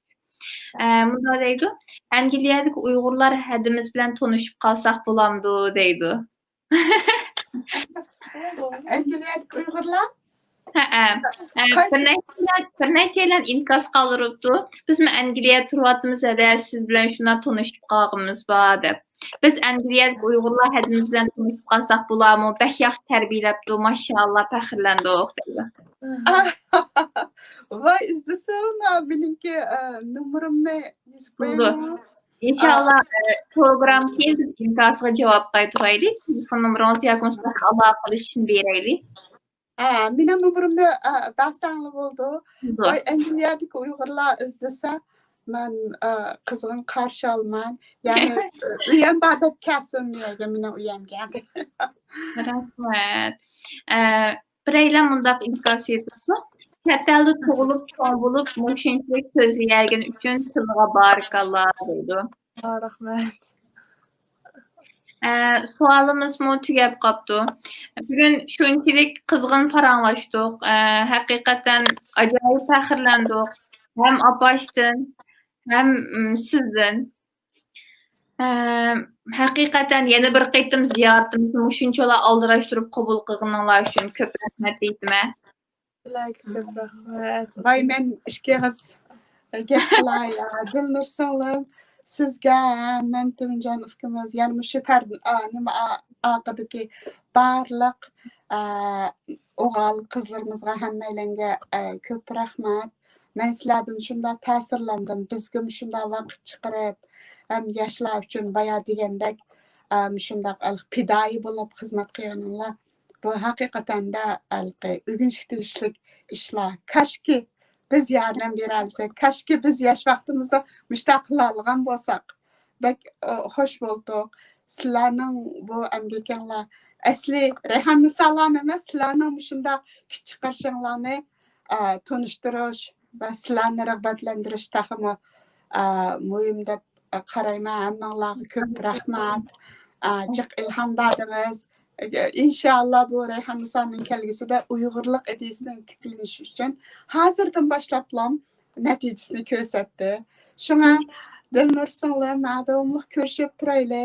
ئە، مۇنداق دەيدۇ، ئەنگلىيەدىكى ئۇيغۇرلار ھەدىمىز بىلەن تونۇشۇپ قالساق بولامدۇ دەيدۇ. ئەنگلىيەدىكى ئۇيغۇرلار؟ ھەئە. ئە، بىر نەچچىلەر، بىر نەچچەيلەن ئىنكاس قالدۇرۇپتۇ. بىزمۇ ئەنگلىيەدە تۇرۇۋاتىمىز ھەدە، سىز بىلەن شۇنداق تونۇشۇپ قالغىنىمىز بار دەپ. بىز ئەنگلىيەدىكى ئۇيغۇرلار ھەدىمىز بىلەن تونۇشۇپ قالساق بولامۇ؟ بەك ياخشى تەربىيەلەپتۇ، ماشائاللا، پەخىرلەندۇق دەيدۇ. ۋاي، ئىزدىسەڭ، مېنىڭكى ئە، نومۇرۇمنى يېزىپ بولىدۇ. قويۇڭ. ئىنشاللا ئە، پروگرامما كېيىن بىز ئىنكاسىغا جاۋاب قايتۇرايلى. تېلېفون نومۇرىڭىزنى ياكى بولمىسا باشقا ئالاقە قىلىشنى بېرەيلى. ئە، مېنىڭ نومۇرۇمنى ئە، بەرسەڭلار بولىدۇ. بولىدۇ. ۋاي، ئەنگلىيەدىكى ئۇيغۇرلار ئىزدىسە، مەن ئە، قىزغىن قارشى ئالىمەن. يەنى ئۆيەم بار دەپ كەلسۇن مېنىڭ ئۆيەمگە. رەھمەت. ئە، بىرەيلەن مۇنداق ئىنكاس يېزىپتۇ. چەت ئەلدە تۇغۇلۇپ، چوڭ بولۇپ، مۇشۇنچىلىك سۆزلىيەلىگىنى ئۈچۈن تىلىغا بارىكاللا دەيدۇ. ئا، رەھمەت. ئە، سوئالىمىزمۇ تۈگەپ قاپتۇ. بۈگۈن شۇنچىلىك قىزغىن پاراڭلاشتۇق. ئە، ھەقىقەتەن ئاجايىپ پەخىرلەندۇق. ھەم ئاپاشتىن، ھەم، ئىم، سىزدىن. ئە، ھەقىقەتەن يەنە بىر قېتىم زىيارىتىمىزنى مۇشۇنچىلا ئالدىراشتۇرۇپ قوبۇل قىلغىنىڭلار ئۈچۈن كۆپ رەھمەت دەيتتىمەن. سىلەرگە كۆپ رەھمەت. ۋاي، مەن ئىككى ئېغىز گەپ قىلاي. دىلنۇر سىڭلىم، سىزگە، مەمتىمجان ئۇكىمىز، يەنە مۇشۇ پەر-، ئا، نېمە، ئا-، ئارقىدىكى بارلىق ئە، ئوغۇل قىزلىرىمىزغا، ھەممەيلەنگە ئە، كۆپ رەھمەت. مەن سىلەردىن شۇنداق تەسىرلەندىم. بىزگىمۇ شۇنداق ۋاقىت چىقىرىپ، ھەم ياشلار ئۈچۈن بايا دېگەندەك ئە، شۇنداق پىدائىي بولۇپ خىزمەت قىلغىنىڭلار، بۇ ھەقىقەتەندە ئۆگىنىشكە تېگىشلىك ئىشلار. كاشكى بىز ياردەم بېرەلىسەك، كاشكى بىز ياش ۋاقتىمىزدا مۇشۇنداق قىلالىغان بولساق، بەك ئە، خوش بولدۇق. سىلەرنىڭ بۇ ئەمگىكىڭلار ئەسلى رەيھاننىسالارنى ئەمەس، سىلەرنىڭ مۇشۇنداق كۈچ چىقىرىشىڭلارنى ئە، تونۇشتۇرۇش ۋە سىلەرنى رىغبەتلەندۈرۈش تېخىمۇ ئە، مۇھىم دەپ ئە، قارايمەن. ھەممىڭلارغا كۆپ رەھمەت. ئە، جىق ئىلھام بەردىڭىز. ئىنشائاللا، بۇ رەيھاننىسانىڭ كەلگۈسىدە ئۇيغۇرلۇق ئىدىيىسىنىڭ تىكلىنىشى ئۈچۈن ھازىردىن باشلاپلا نەتىجىسىنى كۆرسەتتى. شۇڭا دىلنۇر سىڭلىم، داۋاملىق كۆرۈشۈپ تۇرايلى.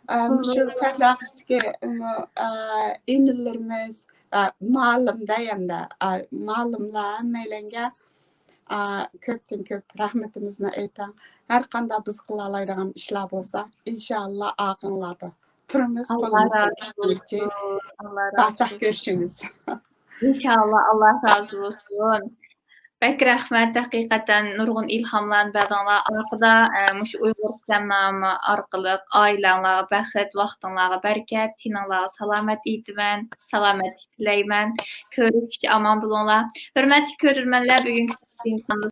ئە، مۇشۇ پەتلاقىستىكى، ئە، ئىنىلىرىمىز، ئە، مۇئەللىمدە ھەمدە، ئە، مۇئەللىملەر ھەممەيلەنگە، ئە، كۆپتىن كۆپ رەھمىتىمىزنى ئېيتىڭ. ھەر قانداق بىز قىلالايدىغان ئىشلار بولسا، ئىنشائاللا ئاغىڭلاردا تۇرىمىز، قولىمىزدىن كېلىشىچە. بارساق كۆرۈشىمىز. ئىنشائاللا، ئاللا رازى بولسۇن. بەك رەھمەت، ھەقىقەتەن نۇرغۇن ئىلھاملارنى بەردىڭلار. ئارقىدا، ئە، مۇشۇ ئۇيغۇر سەمنامە ئارقىلىق ئائىلەڭلارغا بەخت، ۋاقتىڭلارغا بەرىكەت، تېنىڭلارغا سالامەت ئېيتىمەن، سالامەتلىك تىلەيمەن. كۆرۈشكىچە ئامان بولۇڭلار. ھۆرمەتلىك كۆرۈرمەنلەر، بۈگۈنكى سىزنىڭ